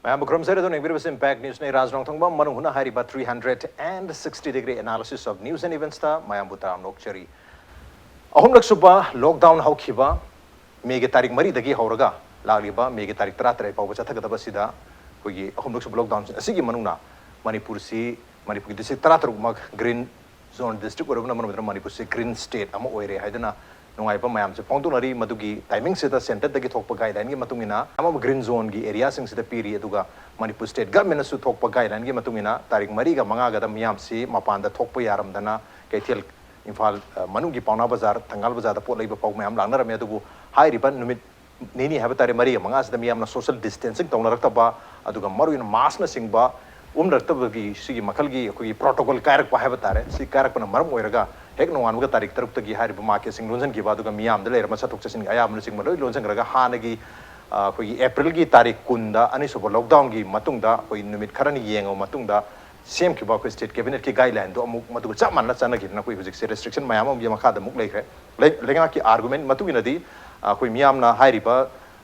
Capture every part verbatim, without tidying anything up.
ꯃꯌꯥꯝꯕꯨ ꯈꯨꯔꯨꯝꯖꯔꯤ꯫ ꯑꯗꯨꯅ ꯌꯦꯡꯕꯤꯔꯤꯕꯁꯤ Impact News ꯅꯤ꯫ ꯔꯥꯖ ꯅꯣꯡꯊꯣꯡꯕꯝ ꯃꯅꯨꯡ ꯍꯨꯠꯅ ꯍꯥꯏꯔꯤꯕ three hundred and sixty degree analysis of news and events ꯇ ꯃꯌꯥꯝꯕꯨ ꯇꯔꯥꯝꯅ ꯑꯣꯛꯆꯔꯤ꯫ ꯑꯍꯨꯝꯂꯛ ꯁꯨꯕ lockdown ꯍꯧꯈꯤꯕ ꯃꯦꯒꯤ ꯇꯥꯔꯤꯛ ꯃꯔꯤꯗꯒꯤ ꯍꯧꯔꯒ ꯂꯥꯛꯂꯤꯕ ꯃꯦꯒꯤ ꯇꯥꯔꯤꯛ ꯇꯔꯥꯇꯔꯦꯠ ꯐꯥꯎꯕ ꯆꯠꯊꯒꯗꯕ ꯑꯁꯤꯗ ꯑꯩꯈꯣꯏꯒꯤ ꯑꯍꯨꯝꯂꯛ ꯁꯨꯕ lockdown ꯑꯁꯤꯒꯤ ꯃꯅꯨꯡꯗ ꯃꯅꯤꯄꯨꯔꯁꯤ, ꯃꯅꯤꯄꯨꯔꯒꯤ district ꯇꯔꯥꯇꯔꯨꯛꯃꯛ green zone district ꯑꯣꯏꯔꯕꯅ ꯃꯔꯝ ꯑꯣꯏꯗꯨꯅ ꯃꯅꯤꯄꯨꯔꯁꯤ green state ꯑꯃ ꯑꯣꯏꯔꯦ ꯍꯥꯏꯗꯅ ꯅꯨꯡꯉꯥꯏꯕ ꯃꯌꯥꯝꯁꯦ ꯐꯣꯡꯗꯣꯛꯅꯔꯤ꯫ ꯃꯗꯨꯒꯤ timing ꯁꯤꯗ centre ꯗꯒꯤ ꯊꯣꯛꯄ guideline ꯒꯤ ꯃꯇꯨꯡ ꯏꯟꯅ ꯑꯃ green zone ꯒꯤ area ꯁꯤꯡꯁꯤꯗ ꯄꯤꯔꯤ꯫ ꯑꯗꯨꯒ ꯃꯅꯤꯄꯨꯔ state government ꯅꯁꯨ ꯊꯣꯛꯄ guideline ꯒꯤ ꯃꯇꯨꯡ ꯏꯟꯅ ꯇꯥꯔꯤꯛ ꯃꯔꯤꯒ ꯃꯉꯥꯒꯗ ꯃꯤꯌꯥꯝꯁꯤ ꯃꯄꯥꯟꯗ ꯊꯣꯛꯄ ꯌꯥꯔꯝꯗꯅ ꯀꯩꯊꯦꯜ, ꯏꯝꯐꯥꯜ, ꯑ, ꯃꯅꯨꯡꯒꯤ ꯄꯥꯎꯅꯥ ꯕꯖꯥꯔ, ꯊꯪꯒꯥꯜ ꯕꯖꯥꯔꯗ ꯄꯣꯠ ꯂꯩꯕ ꯐꯥꯎ ꯃꯌꯥꯝ ꯂꯥꯛꯅꯔꯝꯃꯤ꯫ ꯑꯗꯨꯕꯨ ꯍꯥꯏꯔꯤꯕ ꯅꯨꯃꯤꯠ ꯅꯤꯅꯤ ꯍꯥꯏꯕ ꯇꯥꯔꯦ, ꯃꯔꯤꯒ ꯃꯉꯥꯁꯤꯗ ꯃꯤꯌꯥꯝꯅ social distancing ꯇꯧꯅꯔꯛꯇꯕ, ꯑꯗꯨꯒ ꯃꯔꯨꯑꯣꯏꯅ mask ꯅꯆꯤꯡꯕ ꯎꯝꯅꯔꯛꯇꯕꯒꯤ ꯁꯤꯒꯤ ꯃꯈꯜꯒꯤ ꯑꯩꯈꯣꯏꯒꯤ protocol ꯀꯥꯏꯔꯛꯄ ꯍꯥꯏꯕ ꯇꯥꯔꯦ꯫ ꯁꯤ ꯀꯥꯏꯔꯛꯄꯅ ꯃꯔꯝ ꯑꯣꯏꯔꯒ ꯍꯦꯛ ꯅꯣꯡꯉꯥꯟꯕꯒ ꯇꯥꯔꯤꯛ ꯇꯔꯨꯛꯇꯒꯤ ꯍꯥꯏꯔꯤꯕ market ꯁꯤꯡ ꯂꯣꯟꯁꯤꯟꯈꯤꯕ, ꯑꯗꯨꯒ ꯃꯤꯌꯥꯝꯗ ꯂꯩꯔꯝꯕ ꯆꯠꯊꯣꯛ ꯆꯠꯁꯤꯟꯒꯤ ꯑꯌꯥꯕꯅꯆꯤꯡꯕ ꯂꯣꯏ ꯂꯣꯟꯁꯤꯟꯈ꯭ꯔꯒ ꯍꯥꯟꯅꯒꯤ, ꯑ, ꯑꯩꯈꯣꯏꯒꯤ April ꯒꯤ ꯇꯥꯔꯤꯛ ꯀꯨꯟꯗ ꯑꯅꯤꯁꯨꯕ lockdown ꯒꯤ ꯃꯇꯨꯡꯗ ꯑꯩꯈꯣꯏ ꯅꯨꯃꯤꯠ ꯈꯔꯅꯤ ꯌꯦꯡꯉꯕ ꯃꯇꯨꯡꯗ ꯁꯦꯝꯈꯤꯕ ꯑꯩꯈꯣꯏ state cabinet ꯀꯤ guideline ꯗꯣ ꯑꯃꯨꯛ ꯃꯗꯨꯒ ꯆꯞ ꯃꯥꯟꯅ ꯆꯠꯅꯈꯤꯗꯅ ꯑꯩꯈꯣꯏ ꯍꯧꯖꯤꯛꯁꯦ restriction ꯃꯌꯥꯝ ꯑꯃꯒꯤ ꯃꯈꯥꯗ ꯑꯃꯨꯛ ꯂꯩꯈ꯭ꯔꯦ꯫ ꯂꯩ-, ꯂꯩꯉꯥꯛꯀꯤ argument ꯃꯇꯨꯡ ꯏꯟꯅꯗꯤ, ꯑ, ꯑꯩꯈꯣꯏ ꯃꯤꯌꯥꯝꯅ ꯍꯥꯏꯔꯤꯕ,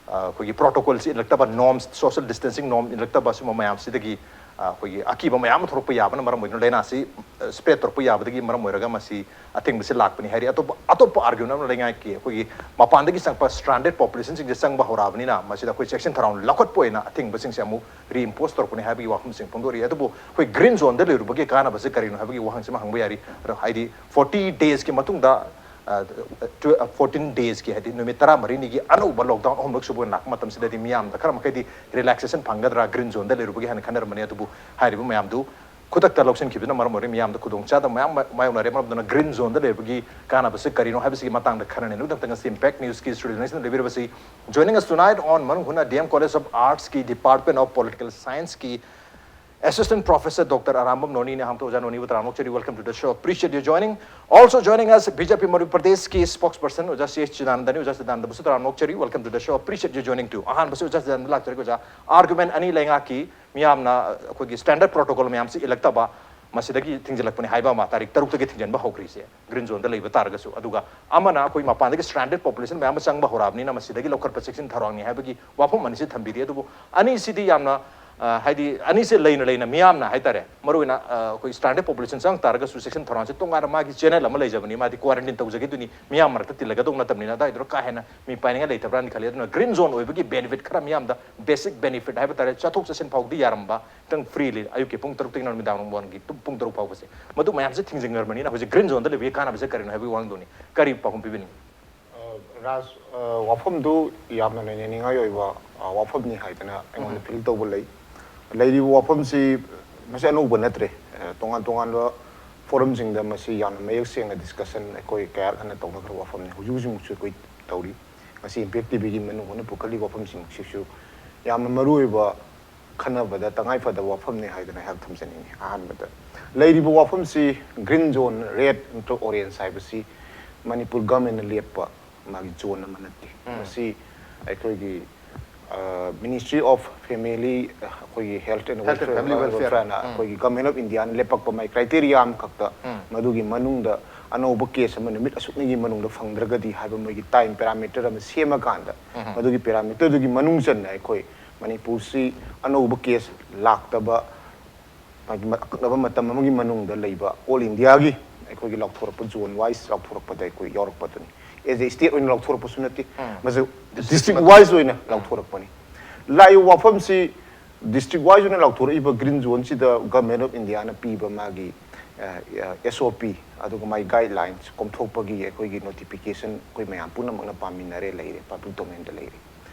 ꯑ, ꯑꯩꯈꯣꯏꯒꯤ protocol ꯁꯤ ꯏꯜꯂꯛꯇꯕ, norms, social distancing norm ꯏꯜꯂꯛꯇꯕ, ꯁꯨꯝꯕ ꯃꯌꯥꯝꯁꯤꯗꯒꯤ, ꯑ, ꯑꯩꯈꯣꯏꯒꯤ ꯑꯀꯤꯕ ꯃꯌꯥꯝ ꯑꯃ ꯊꯣꯛꯂꯛꯄ ꯌꯥꯕꯅ ꯃꯔꯝ ꯑꯣꯏꯗꯨꯅ ꯂꯥꯏꯅꯥꯁꯤ, ꯑ, spread ꯇꯧꯔꯛꯄ ꯌꯥꯕꯗꯒꯤ ꯃꯔꯝ ꯑꯣꯏꯔꯒ ꯃꯁꯤ ꯑꯊꯤꯡꯕꯁꯤ ꯂꯥꯛꯄꯅꯤ ꯍꯥꯏꯔꯤ꯫ ꯑꯇꯣꯞꯄ, ꯑꯇꯣꯞꯄ argument ꯑꯃꯅ ꯂꯩꯉꯥꯛꯀꯤ ꯑꯩꯈꯣꯏꯒꯤ ꯃꯄꯥꯟꯗꯒꯤ ꯆꯪꯉꯛꯄ stranded population ꯁꯤꯡꯁꯦ ꯆꯪꯕ ꯍꯧꯔꯛꯑꯕꯅꯤꯅ ꯃꯁꯤꯗ ꯑꯩꯈꯣꯏ ꯆꯦꯛꯁꯤꯟ ꯊꯧꯔꯥꯡ ꯂꯧꯈꯠꯄ ꯑꯣꯏꯅ ꯑꯊꯤꯡꯕꯁꯤꯡꯁꯦ ꯑꯃꯨꯛ reimpose ꯇꯧꯔꯛꯄꯅꯤ ꯍꯥꯏꯕꯒꯤ ꯋꯥꯐꯝꯁꯤꯡ ꯐꯣꯡꯗꯣꯔꯛꯏ꯫ ꯑꯗꯨꯕꯨ ꯑꯩꯈꯣꯏ green zone ꯗ ꯂꯩꯔꯨꯕꯒꯤ ꯀꯥꯟꯅꯕꯁꯦ ꯀꯔꯤꯅꯣ ꯍꯥꯏꯕꯒꯤ ꯋꯥꯍꯪꯁꯤ ꯑꯃ ꯍꯪꯕ ꯌꯥꯔꯤ꯫ ꯑꯗꯣ ꯍꯥꯏꯗꯤ forty days ꯀꯤ ꯃꯇꯨꯡꯗ, ꯑ, tw-, ꯑ, fourteen days ꯀꯤ, ꯍꯥꯏꯗꯤ ꯅꯨꯃꯤꯠ ꯇꯔꯥꯃꯔꯤꯅꯤꯒꯤ ꯑꯅꯧꯕ lockdown ꯑꯍꯨꯝꯂꯛ ꯁꯨꯕ ꯑꯣꯏꯅ ꯂꯥꯛꯄ ꯃꯇꯝꯁꯤꯗꯗꯤ ꯃꯤꯌꯥꯝꯗ ꯈꯔ ꯃꯈꯩꯗꯤ relaxation ꯐꯪꯒꯗ꯭ꯔꯥ, green zone ꯗ ꯂꯩꯔꯨꯕꯒꯤ ꯍꯥꯏꯅ ꯈꯟꯅꯔꯝꯕꯅꯤ꯫ ꯑꯗꯨꯕꯨ ꯍꯥꯏꯔꯤꯕ ꯃꯌꯥꯝꯗꯨ ꯈꯨꯗꯛꯇ ꯂꯧꯁꯤꯟꯈꯤꯕꯅ ꯃꯔꯝ ꯑꯣꯏꯔꯒ ꯃꯤꯌꯥꯝꯗ ꯈꯨꯗꯣꯡꯆꯥꯗꯕ ꯃꯌꯥꯝ ꯃꯥ-, ꯃꯥꯌꯣꯛꯅꯔꯦ꯫ ꯃꯔꯝ ꯑꯗꯨꯅ green zone ꯗ ꯂꯩꯕꯒꯤ ꯀꯥꯟꯅꯕꯁꯤ ꯀꯔꯤꯅꯣ ꯍꯥꯏꯕꯁꯤꯒꯤ ꯃꯇꯥꯡꯗ ꯈꯟꯅꯅꯤ꯫ ꯑꯗꯨ ꯃꯇꯝꯗ ꯉꯁꯤ Impact News ꯀꯤ studio ꯂꯩꯕꯤꯔꯤꯕꯁꯤ joining us tonight on ꯃꯅꯨꯡ ꯍꯨꯠꯅ D M College of Arts ꯀꯤ Department of Political Science ꯀꯤ Assistant Professor Doctor ꯑꯔꯥꯝꯕꯝ ꯅꯣꯅꯤꯅꯤ꯫ ꯑꯍꯥꯟꯕꯗ ꯑꯣꯖꯥ ꯅꯣꯅꯤꯕꯨ ꯇꯔꯥꯝꯅ ꯑꯣꯛꯆꯔꯤ꯫ Welcome to the show. Appreciate you joining. Also joining us, B J P Madhya Pradesh ꯀꯤ spokesperson ꯑꯣꯖꯥ C H ꯆꯤꯗꯥꯅꯟꯗꯅꯤ꯫ ꯑꯣꯖꯥ ꯆꯤꯗꯥꯅꯟꯗꯕꯨꯁꯨ ꯇꯔꯥꯝꯅ ꯑꯣꯛꯆꯔꯤ꯫ Welcome to the show. Appreciate you joining too. ꯑꯍꯥꯟꯕꯁꯤ ꯑꯣꯖꯥ ꯆꯤꯗꯥꯅꯟꯗ ꯂꯥꯛꯆꯔꯒꯦ꯫ ꯑꯣꯖꯥ, argument ꯑꯅꯤ ꯂꯩꯉꯥꯛꯀꯤ, ꯃꯤꯌꯥꯝꯅ ꯑꯩꯈꯣꯏꯒꯤ standard protocol ꯃꯌꯥꯝꯁꯤ ꯏꯜꯂꯛꯇꯕ, ꯃꯁꯤꯗꯒꯤ ꯊꯤꯡꯖꯤꯜꯂꯛꯄꯅꯤ ꯍꯥꯏꯕ ꯑꯃ, ꯇꯥꯔꯤꯛ ꯇꯔꯨꯛꯇꯒꯤ ꯊꯤꯡꯖꯤꯟꯕ ꯍꯧꯈ꯭ꯔꯤꯁꯦ, green zoneꯗ ꯂꯩꯕ ꯇꯥꯔꯒꯁꯨ꯫ ꯑꯗꯨꯒ ꯑꯃꯅ ꯑꯩꯈꯣꯏ ꯃꯄꯥꯟꯗꯒꯤ stranded population ꯃꯌꯥꯝ ꯑꯃ ꯆꯪꯕ ꯍꯧꯔꯛꯑꯕꯅꯤꯅ ꯃꯁꯤꯗꯒꯤ ꯂꯧꯈꯠꯄ ꯆꯦꯛꯁꯤꯟ ꯊꯧꯔꯥꯡꯅꯤ ꯍꯥꯏꯕꯒꯤ ꯋꯥꯐꯝ ꯑꯅꯤꯁꯤ ꯊꯝꯕꯤꯔꯤ꯫ ꯑꯗꯨꯕꯨ ꯑꯅꯤꯁꯤꯗꯤ ꯌꯥꯝꯅ, ꯑ, ꯍꯥꯏꯗꯤ ꯑꯅꯤꯁꯦ ꯂꯩꯅ ꯂꯩꯅ ꯃꯤꯌꯥꯝꯅ ꯍꯥꯏꯇꯥꯔꯦ, ꯃꯔꯨꯑꯣꯏꯅ, ꯑ, ꯑꯩꯈꯣꯏ stranded population ꯆꯪ ꯇꯥꯔꯒꯁꯨ ꯆꯦꯛꯁꯤꯟ ꯊꯧꯔꯥꯡꯁꯦ ꯇꯣꯉꯥꯟꯅ ꯃꯥꯒꯤ channel ꯑꯃ ꯂꯩꯖꯕꯅꯤ, ꯃꯥꯗꯤ quarantine ꯇꯧꯖꯈꯤꯗꯣꯏꯅꯤ, ꯃꯤꯌꯥꯝ ꯃꯔꯛꯇ ꯇꯤꯜꯂꯒꯗꯧ ꯅꯠꯇꯕꯅꯤꯅ ꯑꯗꯨꯋꯥꯏꯗꯨꯗ ꯀꯥ ꯍꯦꯟꯅ ꯃꯤ ꯄꯥꯏꯅꯤꯡꯉꯥꯏ ꯂꯩꯇꯕ꯭ꯔꯥꯅ ꯈꯜꯂꯤ꯫ ꯑꯗꯨꯅ green zone ꯑꯣꯏꯕꯒꯤ benefit ꯈꯔ ꯃꯤꯌꯥꯝꯗ, basic benefit ꯍꯥꯏꯕ ꯇꯥꯔꯦ, ꯆꯠꯊꯣꯛ ꯆꯠꯁꯤꯟ ꯐꯥꯎꯗꯤ ꯌꯥꯔꯝꯕ, ꯈꯤꯇꯪ freely ꯑꯌꯨꯛꯀꯤ ꯄꯨꯡ ꯇꯔꯨꯛꯇꯒꯤꯅ ꯅꯨꯃꯤꯗꯥꯡ ꯋꯥꯏꯔꯝꯒꯤ ꯇꯨ-, ꯄꯨꯡ ꯇꯔꯨꯛ ꯐꯥꯎꯕꯁꯦ, ꯃꯗꯨ ꯃꯌꯥꯝꯁꯦ ꯊꯤꯡꯖꯤꯟꯈ꯭ꯔꯕꯅꯤꯅ ꯍꯧꯖꯤꯛ green zoneꯗ ꯂꯩꯕꯒꯤ ꯀꯥꯟꯅꯕꯁꯦ ꯀꯔꯤꯅꯣ ꯍꯥꯏꯕꯒꯤ ꯋꯥꯍꯪꯗꯨꯅꯤ꯫ ꯀꯔꯤ ꯄꯥꯎꯈꯨꯝ ꯄꯤꯕꯤꯅꯤꯡꯉꯤ? ꯑ, ꯔꯥꯖ, ꯑ, ꯋꯥꯐꯝꯗꯨ ꯌꯥꯝꯅ ꯅꯩꯅꯅꯤꯡꯉꯥꯏ ꯑꯣꯏꯕ, ꯑ, ꯋꯥꯐꯝꯅꯤ ꯍꯥꯏꯗꯅ ꯑꯩꯉꯣꯟꯗ ꯎꯝ꯫ Feel ꯇꯧꯕ ꯂꯩ꯫ ꯂꯩꯔꯤꯕ ꯋꯥꯐꯝꯁꯤ ꯃꯁꯤ ꯑꯅꯧꯕ ꯅꯠꯇ꯭ꯔꯦ꯫ ꯑ, ꯇꯣꯉꯥꯟ ꯇꯣꯉꯥꯟꯕ forumꯁꯤꯡꯗ ꯃꯁꯤ ꯌꯥꯝꯅ ꯃꯌꯦꯛ ꯁꯦꯡꯅ discussion ꯑꯩꯈꯣꯏ ꯀꯌꯥ ꯍꯟꯅ ꯇꯧꯅꯈ꯭ꯔꯕ ꯋꯥꯐꯝꯅꯤ꯫ ꯍꯧꯖꯤꯛ ꯍꯧꯖꯤꯛꯃꯛꯁꯨ ꯑꯩꯈꯣꯏ ꯇꯧꯔꯤ꯫ ꯉꯁꯤ Impact TVꯒꯤ ꯃꯅꯨꯡ ꯍꯨꯠꯅ ꯄꯨꯈꯠꯂꯤꯕ ꯋꯥꯐꯝꯁꯤꯡꯁꯤꯁꯨ ꯌꯥꯝꯅ ꯃꯔꯨ ꯑꯣꯏꯕ, ꯈꯟꯅꯕꯗ ꯇꯉꯥꯏ ꯐꯗꯕ ꯋꯥꯐꯝꯅꯤ ꯍꯥꯏꯗꯅ ꯑꯩꯍꯥꯛ ꯊꯝꯖꯅꯤꯡꯉꯤ꯫ ꯑꯍꯥꯟꯕꯗ ꯂꯩꯔꯤꯕ ꯋꯥꯐꯝꯁꯤ green zone, red ꯅꯠꯇ꯭ꯔꯒ orange ꯍꯥꯏꯕꯁꯤ ꯃꯅꯤꯄꯨꯔ governmentꯅ ꯂꯦꯞꯄ ꯃꯥꯒꯤ zone ꯑꯃ ꯅꯠꯇꯦ꯫ ꯎꯝ꯫ ꯃꯁꯤ ꯑꯩꯈꯣꯏꯒꯤ, ꯑ, Ministry of Family, ꯑꯩꯈꯣꯏꯒꯤ Health and Health and Welfare, Family Welfare꯫ Welfareꯅ ꯎꯝ꯫ ꯑꯩꯈꯣꯏꯒꯤ Government of Indiaꯅ ꯂꯦꯞꯄꯛꯄ ꯃꯥꯒꯤ criteria ꯑꯃꯈꯛꯇ, ꯎꯝ꯫ ꯃꯗꯨꯒꯤ ꯃꯅꯨꯡꯗ ꯑꯅꯧꯕ case ꯑꯃ ꯅꯨꯃꯤꯠ ꯑꯁꯨꯛꯅꯤꯒꯤ ꯃꯅꯨꯡꯗ ꯐꯪꯗ꯭ꯔꯒꯗꯤ ꯍꯥꯏꯕ ꯃꯣꯏꯒꯤ time parameter ꯑꯃ ꯁꯦꯝꯃꯀꯥꯟꯗ, ꯎꯝ꯫ ꯃꯗꯨꯒꯤ parameterꯗꯨꯒꯤ ꯃꯅꯨꯡ ꯆꯟꯅ ꯑꯩꯈꯣꯏ ꯃꯅꯤꯄꯨꯔꯁꯤ ꯑꯅꯧꯕ case ꯂꯥꯛꯇꯕ, ꯃꯥꯒꯤ ꯃ-, ꯑꯀꯛꯅꯕ ꯃꯇꯝ ꯑꯃꯒꯤ ꯃꯅꯨꯡꯗ ꯂꯩꯕ all Indiaꯒꯤ ꯑꯩꯈꯣꯏꯒꯤ ꯂꯥꯎꯊꯣꯔꯛꯄ zone wise ꯂꯥꯎꯊꯣꯔꯛꯄꯗ ꯑꯩꯈꯣꯏ ꯌꯥꯎꯔꯛꯄꯗꯨꯅꯤ꯫ As a state ꯑꯣꯏꯅ ꯂꯥꯎꯊꯣꯔꯛꯄꯁꯨ ꯅꯠꯇꯦ, ꯎꯝ꯫ ꯃꯁꯤ district wise ꯑꯣꯏꯅ ꯎꯝ꯫ ꯂꯥꯎꯊꯣꯔꯛꯄꯅꯤ꯫ ꯂꯥꯛꯏꯕ ꯋꯥꯐꯝꯁꯤ district wise ꯑꯣꯏꯅ ꯂꯥꯎꯊꯣꯔꯛꯏꯕ green zoneꯁꯤꯗ Government of Indiaꯅ ꯄꯤꯕ ꯃꯥꯒꯤ, ꯑ, ꯑ, SOP ꯑꯗꯨꯒ ꯃꯥꯒꯤ guidelines ꯀꯣꯝꯊꯣꯛꯄꯒꯤ ꯑꯩꯈꯣꯏꯒꯤ notification ꯑꯩꯈꯣꯏ ꯃꯌꯥꯝ ꯄꯨꯝꯅꯃꯛꯅ ꯄꯥꯃꯤꯟꯅꯔꯦ, ꯂꯩꯔꯦ, public domainꯗ ꯂꯩꯔꯦ꯫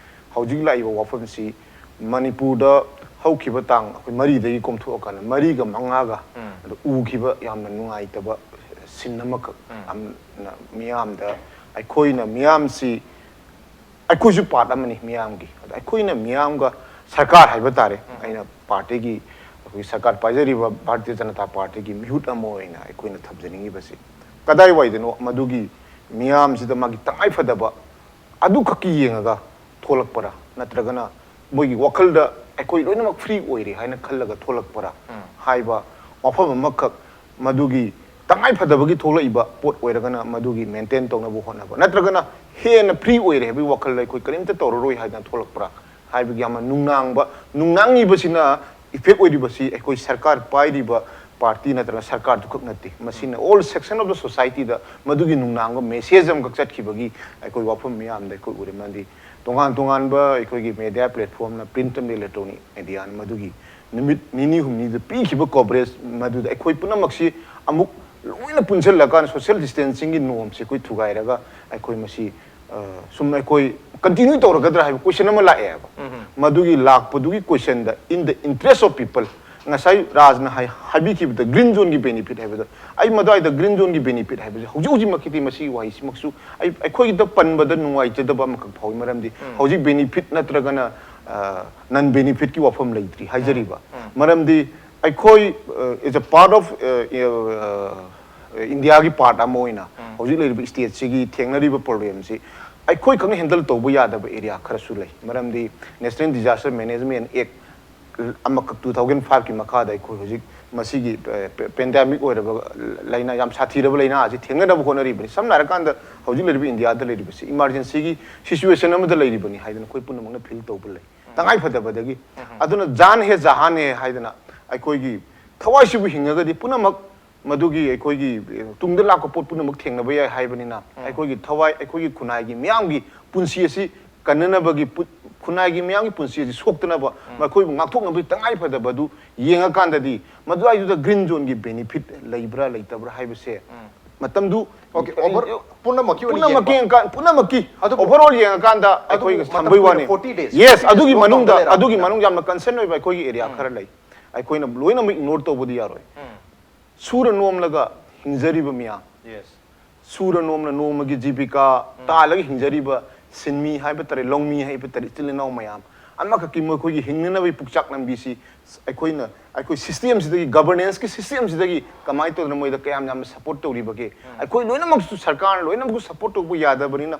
ꯍꯧꯖꯤꯛ ꯂꯥꯛꯏꯕ ꯋꯥꯐꯝꯁꯤ ꯃꯅꯤꯄꯨꯔꯗ ꯍꯧꯈꯤꯕ ꯇꯥꯡ ꯑꯩꯈꯣꯏ ꯃꯔꯤꯗꯒꯤ ꯀꯣꯝꯊꯣꯛꯑꯀꯥꯟꯗ ꯃꯔꯤꯒ ꯃꯉꯥꯒ ꯎꯝ꯫ ꯑꯗꯨ ꯎꯈꯤꯕ ꯌꯥꯝꯅ ꯅꯨꯡꯉꯥꯏꯇꯕ scene ꯑꯃꯈꯛ ꯎꯝ꯫ ꯌꯥꯝꯅ ꯃꯤꯌꯥꯝꯗ ꯑꯩꯈꯣꯏꯅ ꯃꯤꯌꯥꯝꯁꯤ ꯑꯩꯈꯣꯏꯁꯨ part ꯑꯃꯅꯤ ꯃꯤꯌꯥꯝꯒꯤ꯫ ꯑꯗ ꯑꯩꯈꯣꯏꯅ ꯃꯤꯌꯥꯝꯒ ꯁꯔꯀꯥꯔ ꯍꯥꯏꯕ ꯇꯥꯔꯦ, ꯎꯝ꯫ ꯑꯩꯅ partyꯒꯤ, ꯑꯩꯈꯣꯏꯒꯤ ꯁꯔꯀꯥꯔ ꯄꯥꯏꯖꯔꯤꯕ ꯚꯥꯔꯇꯤꯌ ꯖꯅꯇꯥ partyꯒꯤ ꯃꯤꯍꯨꯠ ꯑꯃ ꯑꯣꯏꯅ ꯑꯩꯈꯣꯏꯅ ꯊꯝꯖꯅꯤꯡꯉꯤꯕꯁꯤ ꯀꯗꯥꯏꯋꯥꯏꯗꯅꯣ ꯃꯗꯨꯒꯤ ꯃꯤꯌꯥꯝꯁꯤꯗ ꯃꯥꯒꯤ ꯇꯉꯥꯏ ꯐꯗꯕ ꯑꯗꯨꯈꯛꯀꯤ ꯌꯦꯡꯉꯒ ꯊꯣꯛꯂꯛꯄꯔꯥ, ꯅꯠꯇ꯭ꯔꯒꯅ ꯃꯣꯏꯒꯤ ꯋꯥꯈꯜꯗ ꯑꯩꯈꯣꯏ ꯂꯣꯏꯅꯃꯛ free ꯑꯣꯏꯔꯦ ꯍꯥꯏꯅ ꯈꯜꯂꯒ ꯊꯣꯛꯂꯛꯄꯔꯥ ꯎꯝ꯫ ꯍꯥꯏꯕ ꯋꯥꯐꯝ ꯑꯃꯈꯛ, ꯃꯗꯨꯒꯤ ꯇꯉꯥꯏ ꯐꯗꯕꯒꯤ ꯊꯣꯛꯂꯛꯏꯕ ꯄꯣꯠ ꯑꯣꯏꯔꯒꯅ ꯃꯗꯨꯒꯤ ꯃꯦꯟꯇꯦꯟ ꯇꯧꯅꯕ ꯍꯣꯠꯅꯕ, ꯅꯠꯇ꯭ꯔꯒꯅ ꯍꯦꯟꯅ ꯐ꯭ꯔꯤ ꯑꯣꯏꯔꯦ ꯍꯥꯏꯕꯒꯤ ꯋꯥꯈꯜꯗ ꯑꯩꯈꯣꯏ ꯀꯔꯤꯝꯇ ꯇꯧꯔꯔꯣꯏ ꯍꯥꯏꯗꯅ ꯊꯣꯛꯂꯛꯄ꯭ꯔꯥ ꯍꯥꯏꯕꯒꯤ ꯌꯥꯝꯅ ꯅꯨꯡꯅꯥꯡꯕ, ꯅꯨꯡꯅꯥꯡꯉꯤꯕꯁꯤꯅ ꯏꯐꯦꯛ ꯑꯣꯏꯔꯤꯕꯁꯤ ꯑꯩꯈꯣꯏ ꯁꯔꯀꯥꯔ ꯄꯥꯏꯔꯤꯕ ꯄꯥꯔꯇꯤ ꯅꯠꯇ꯭ꯔꯒ ꯁꯔꯀꯥꯔꯗꯨꯈꯛ ꯅꯠꯇꯦ, ꯃꯁꯤꯅ ꯑꯣꯜ ꯁꯦꯛꯁꯟ ꯑꯣꯐ ꯗ ꯁꯣꯁꯥꯏꯇꯤꯗ ꯃꯗꯨꯒꯤ ꯅꯨꯡꯅꯥꯡꯕ ꯃꯦꯁꯦꯖ ꯑꯃꯈꯛ ꯆꯠꯈꯤꯕꯒꯤ ꯑꯩꯈꯣꯏ ꯋꯥꯐꯝ ꯃꯤꯌꯥꯝꯗ ꯑꯩꯈꯣꯏ ꯎꯔꯦ꯫ ꯃꯔꯝꯗꯤ ꯇꯣꯉꯥꯟ ꯇꯣꯉꯥꯟꯕ ꯑꯩꯈꯣꯏꯒꯤ ꯃꯦꯗꯤꯌꯥ ꯄ꯭ꯂꯦꯠꯐꯣꯝꯅ, ꯄ꯭ꯔꯤꯟꯠ ꯑꯃꯗꯤ ꯏꯂꯦꯛꯇ꯭ꯔꯣꯅꯤꯛ ꯃꯦꯗꯤꯌꯥꯅ ꯃꯗꯨꯒꯤ ꯅꯨꯃꯤꯠ ꯅꯤꯅꯤ ꯍꯨꯝꯅꯤꯗ ꯄꯤꯈꯤꯕ ꯀꯣꯚꯔꯦꯖ ꯃꯗꯨꯗ ꯑꯩꯈꯣꯏ ꯄꯨꯝꯅꯃꯛꯁꯤ ꯑꯃꯨꯛ ꯂꯣꯏꯅ ꯄꯨꯟꯁꯤꯜꯂꯀꯥꯟꯗ ꯁꯣꯁꯤꯌꯦꯜ ꯗꯤꯁꯇꯦꯟꯁꯤꯡꯒꯤ ꯅꯣꯔꯝꯁꯦ ꯑꯩꯈꯣꯏ ꯊꯨꯒꯥꯏꯔꯒ ꯑꯩꯈꯣꯏ ꯃꯁꯤ, ꯑ, ꯁꯨꯝ ꯑꯩꯈꯣꯏ ꯀꯟꯇꯤꯅ꯭ꯌꯨ ꯇꯧꯔꯒꯗ꯭ꯔꯥ ꯍꯥꯏꯕ ꯀꯣꯏꯁꯟ ꯑꯃ ꯂꯥꯛꯑꯦꯕ꯫ ꯃꯗꯨꯒꯤ ꯂꯥꯛꯄꯗꯨꯒꯤ ꯀꯣꯏꯁꯟꯗ, in the interest of people, ꯉꯁꯥꯏ ꯔꯥꯖꯅ ꯍꯥꯏ-, ꯍꯥꯏꯕꯤꯈꯤꯕꯗ ꯒ꯭ꯔꯤꯟ ꯖꯣꯟꯒꯤ ꯕꯦꯅꯤꯐꯤꯠ ꯍꯥꯏꯕꯗꯣ, ꯑꯩ ꯃꯗꯨꯋꯥꯏꯗ ꯒ꯭ꯔꯤꯟ ꯖꯣꯟꯒꯤ ꯕꯦꯅꯤꯐꯤꯠ ꯍꯥꯏꯕꯁꯦ ꯍꯧꯖꯤꯛ ꯍꯧꯖꯤꯛꯃꯛꯀꯤꯗꯤ ꯃꯁꯤꯒꯤ ꯋꯥꯍꯩꯁꯤꯃꯛꯁꯨ ꯑꯩ, ꯑꯩꯈꯣꯏꯒꯤꯗ ꯄꯟꯕꯗ ꯅꯨꯡꯉꯥꯏꯖꯗꯕ ꯑꯃꯈꯛ ꯐꯥꯎꯏ꯫ ꯃꯔꯝꯗꯤ ꯍꯧꯖꯤꯛ ꯕꯦꯅꯤꯐꯤꯠ ꯅꯠꯇ꯭ꯔꯒꯅ, ꯑ, ꯅꯟ ꯕꯦꯅꯤꯐꯤꯠꯀꯤ ꯋꯥꯐꯝ ꯂꯩꯇ꯭ꯔꯤ ꯍꯥꯏꯖꯔꯤꯕ꯫ ꯃꯔꯝꯗꯤ ꯑꯩꯈꯣꯏ, ꯑ, is a part of, ꯑ, ꯑ, ꯏꯟꯗꯤꯌꯥꯒꯤ ꯄꯥꯔꯠ ꯑꯃ ꯑꯣꯏꯅ ꯍꯧꯖꯤꯛ ꯂꯩꯔꯤꯕ ꯁ꯭ꯇꯦꯠꯁꯤꯒꯤ ꯊꯦꯡꯅꯔꯤꯕ ꯄ꯭ꯔꯣꯕ꯭ꯂꯦꯝꯁꯤ ꯑꯩꯈꯣꯏ ꯈꯛꯅ ꯍꯦꯟꯗꯜ ꯇꯧꯕ ꯌꯥꯗꯕ ꯑꯦꯔꯤꯌꯥ ꯈꯔꯁꯨ ꯂꯩ꯫ ꯃꯔꯝꯗꯤ National Disaster Management Act ꯑꯃꯈꯛ two thousand five ꯀꯤ ꯃꯈꯥꯗ ꯑꯩꯈꯣꯏ ꯍꯧꯖꯤꯛ ꯃꯁꯤꯒꯤ, ꯑ, ꯄꯦ-, ꯄꯦꯟꯗꯦꯃꯤꯛ ꯑꯣꯏꯔꯕ ꯂꯥꯏꯅꯥ, ꯌꯥꯝ ꯁꯥꯊꯤꯔꯕ ꯂꯥꯏꯅꯥ ꯑꯁꯤ ꯊꯦꯡꯅꯅꯕ ꯍꯣꯠꯅꯔꯤꯕꯅꯤ꯫ ꯁꯝꯅ ꯍꯥꯏꯔꯀꯥꯟꯗ ꯍꯧꯖꯤꯛ ꯂꯩꯔꯤꯕ ꯏꯟꯗꯤꯌꯥꯗ ꯂꯩꯔꯤꯕꯁꯤ ꯏꯃꯥꯔꯖꯦꯟꯁꯤꯒꯤ ꯁꯤꯆꯨꯋꯦꯁꯟ ꯑꯃꯗ ꯂꯩꯔꯤꯕꯅꯤ ꯍꯥꯏꯗꯅ ꯑꯩꯈꯣꯏ ꯄꯨꯝꯅꯃꯛꯅ ꯐꯤꯜ ꯇꯧꯕ ꯂꯩ, ꯇꯉꯥꯏ ꯐꯗꯕꯗꯒꯤ꯫ ꯑꯗꯨꯅ ꯖꯥꯟ ꯍꯦ ꯖꯍꯥꯟ ꯍꯦ ꯍꯥꯏꯗꯅ ꯑꯩꯈꯣꯏꯒꯤ ꯊꯋꯥꯏꯁꯤꯕꯨ ꯍꯤꯡꯉꯒꯗꯤ ꯄꯨꯝꯅꯃꯛ ꯃꯗꯨꯒꯤ ꯑꯩꯈꯣꯏꯒꯤ, ꯑꯦ, ꯇꯨꯡꯗ ꯂꯥꯛꯄ ꯄꯣꯠ ꯄꯨꯝꯅꯃꯛ ꯊꯦꯡꯅꯕ ꯌꯥꯏ ꯍꯥꯏꯕꯅꯤꯅ, ꯑꯩꯈꯣꯏꯒꯤ ꯊꯋꯥꯏ, ꯑꯩꯈꯣꯏꯒꯤ ꯈꯨꯟꯅꯥꯏꯒꯤ ꯃꯤꯌꯥꯝꯒꯤ ꯄꯨꯟꯁꯤ ꯑꯁꯤ ꯀꯟꯅꯅꯕꯒꯤ ꯄꯨ-, ꯈꯨꯟꯅꯥꯏꯒꯤ ꯃꯤꯌꯥꯝꯒꯤ ꯄꯨꯟꯁꯤ ꯑꯁꯤ ꯁꯣꯛꯇꯅꯕ, ꯃꯈꯣꯏꯕꯨ ꯉꯥꯛꯊꯣꯛꯅꯕꯒꯤ ꯇꯉꯥꯏ ꯐꯗꯕ ꯑꯗꯨ ꯌꯦꯡꯉꯀꯥꯟꯗꯗꯤ ꯃꯗꯨꯋꯥꯏꯗꯨꯗ ꯒ꯭ꯔꯤꯟ ꯖꯣꯟꯒꯤ ꯕꯦꯅꯤꯐꯤꯠ ꯂꯩꯕ꯭ꯔꯥ ꯂꯩꯇꯕ꯭ꯔꯥ ꯍꯥꯏꯕꯁꯦ ꯃꯇꯝꯗꯨ, Okay, over-, ꯄꯨꯝꯅꯃꯛꯀꯤ ꯑꯣꯏꯅ ꯄꯨꯝꯅꯃꯛꯀꯤ ꯌꯦꯡꯕ꯫ ꯌꯦꯡꯉꯀꯥꯟ-, ꯄꯨꯝꯅꯃꯛꯀꯤ ꯑꯗꯨꯕꯨ overall ꯌꯦꯡꯉꯀꯥꯟꯗ ꯑꯗꯨꯕꯨ ꯑꯩꯈꯣꯏꯒꯤ ꯃꯇꯝ ꯊꯝꯕꯩ ꯀꯨꯏꯅ ꯋꯥꯅꯤ꯫ forty days, Yes, fifty days ꯑꯗꯨꯒꯤ lockdown ꯃꯅꯨꯡꯗ, ꯂꯩꯔꯛꯑꯕꯅꯤꯅ꯫ ꯑꯗꯨꯒꯤ ꯃꯅꯨꯡꯗ ꯌꯥꯝꯅ ꯀꯟꯁꯔꯟ ꯑꯣꯏꯕ ꯑꯩꯈꯣꯏꯒꯤ ꯑꯦꯔꯤꯌꯥ ꯈꯔ ꯂꯩ꯫ ꯑꯩꯈꯣꯏꯅ ꯂꯣꯏꯅꯃꯛ ꯏꯒꯅꯣꯔ ꯇꯧꯕꯗꯤ ꯌꯥꯔꯣꯏ꯫ ꯁꯨꯔ ꯅꯣꯝꯂꯒ ꯍꯤꯡꯖꯔꯤꯕ ꯃꯤꯌꯥꯝ, Yes. ꯁꯨꯔ ꯅꯣꯝꯅ ꯅꯣꯡꯃꯒꯤ ꯖꯤꯕꯤꯀꯥ ꯇꯥꯜꯂꯒ ꯍꯤꯡꯖꯔꯤꯕ ꯁꯤꯟꯃꯤ ꯍꯥꯏꯕ ꯇꯥꯔꯦ, ꯂꯧꯃꯤ ꯍꯥꯏꯕ ꯇꯥꯔꯦ, ꯏꯆꯤꯜ ꯏꯅꯥꯎ ꯃꯌꯥꯝ ꯑꯃꯈꯛꯀꯤ ꯃꯈꯣꯏꯒꯤ ꯍꯤꯡꯅꯅꯕꯒꯤ ꯄꯨꯛꯆꯥꯛ ꯂꯝꯕꯤꯁꯤ ꯑꯩꯈꯣꯏꯅ, ꯑꯩꯈꯣꯏ ꯁꯤꯁꯇꯦꯝꯁꯤꯗꯒꯤ, ꯒꯕꯔꯅꯦꯟꯁꯀꯤ ꯁꯤꯁꯇꯦꯝꯁꯤꯗꯒꯤ ꯀꯃꯥꯏꯅ ꯇꯧꯗꯅ ꯃꯣꯏꯗ ꯀꯌꯥꯝ ꯌꯥꯝꯅ ꯁꯄꯣꯔꯠ ꯇꯧꯔꯤꯕꯒꯦ? ꯑꯩꯈꯣꯏ ꯂꯣꯏꯅꯃꯛꯁꯨ, ꯁꯔꯀꯥꯔꯅ ꯂꯣꯏꯅꯃꯛꯁꯨ ꯁꯄꯣꯔꯠ ꯇꯧꯕ ꯌꯥꯗꯕꯅꯤꯅ,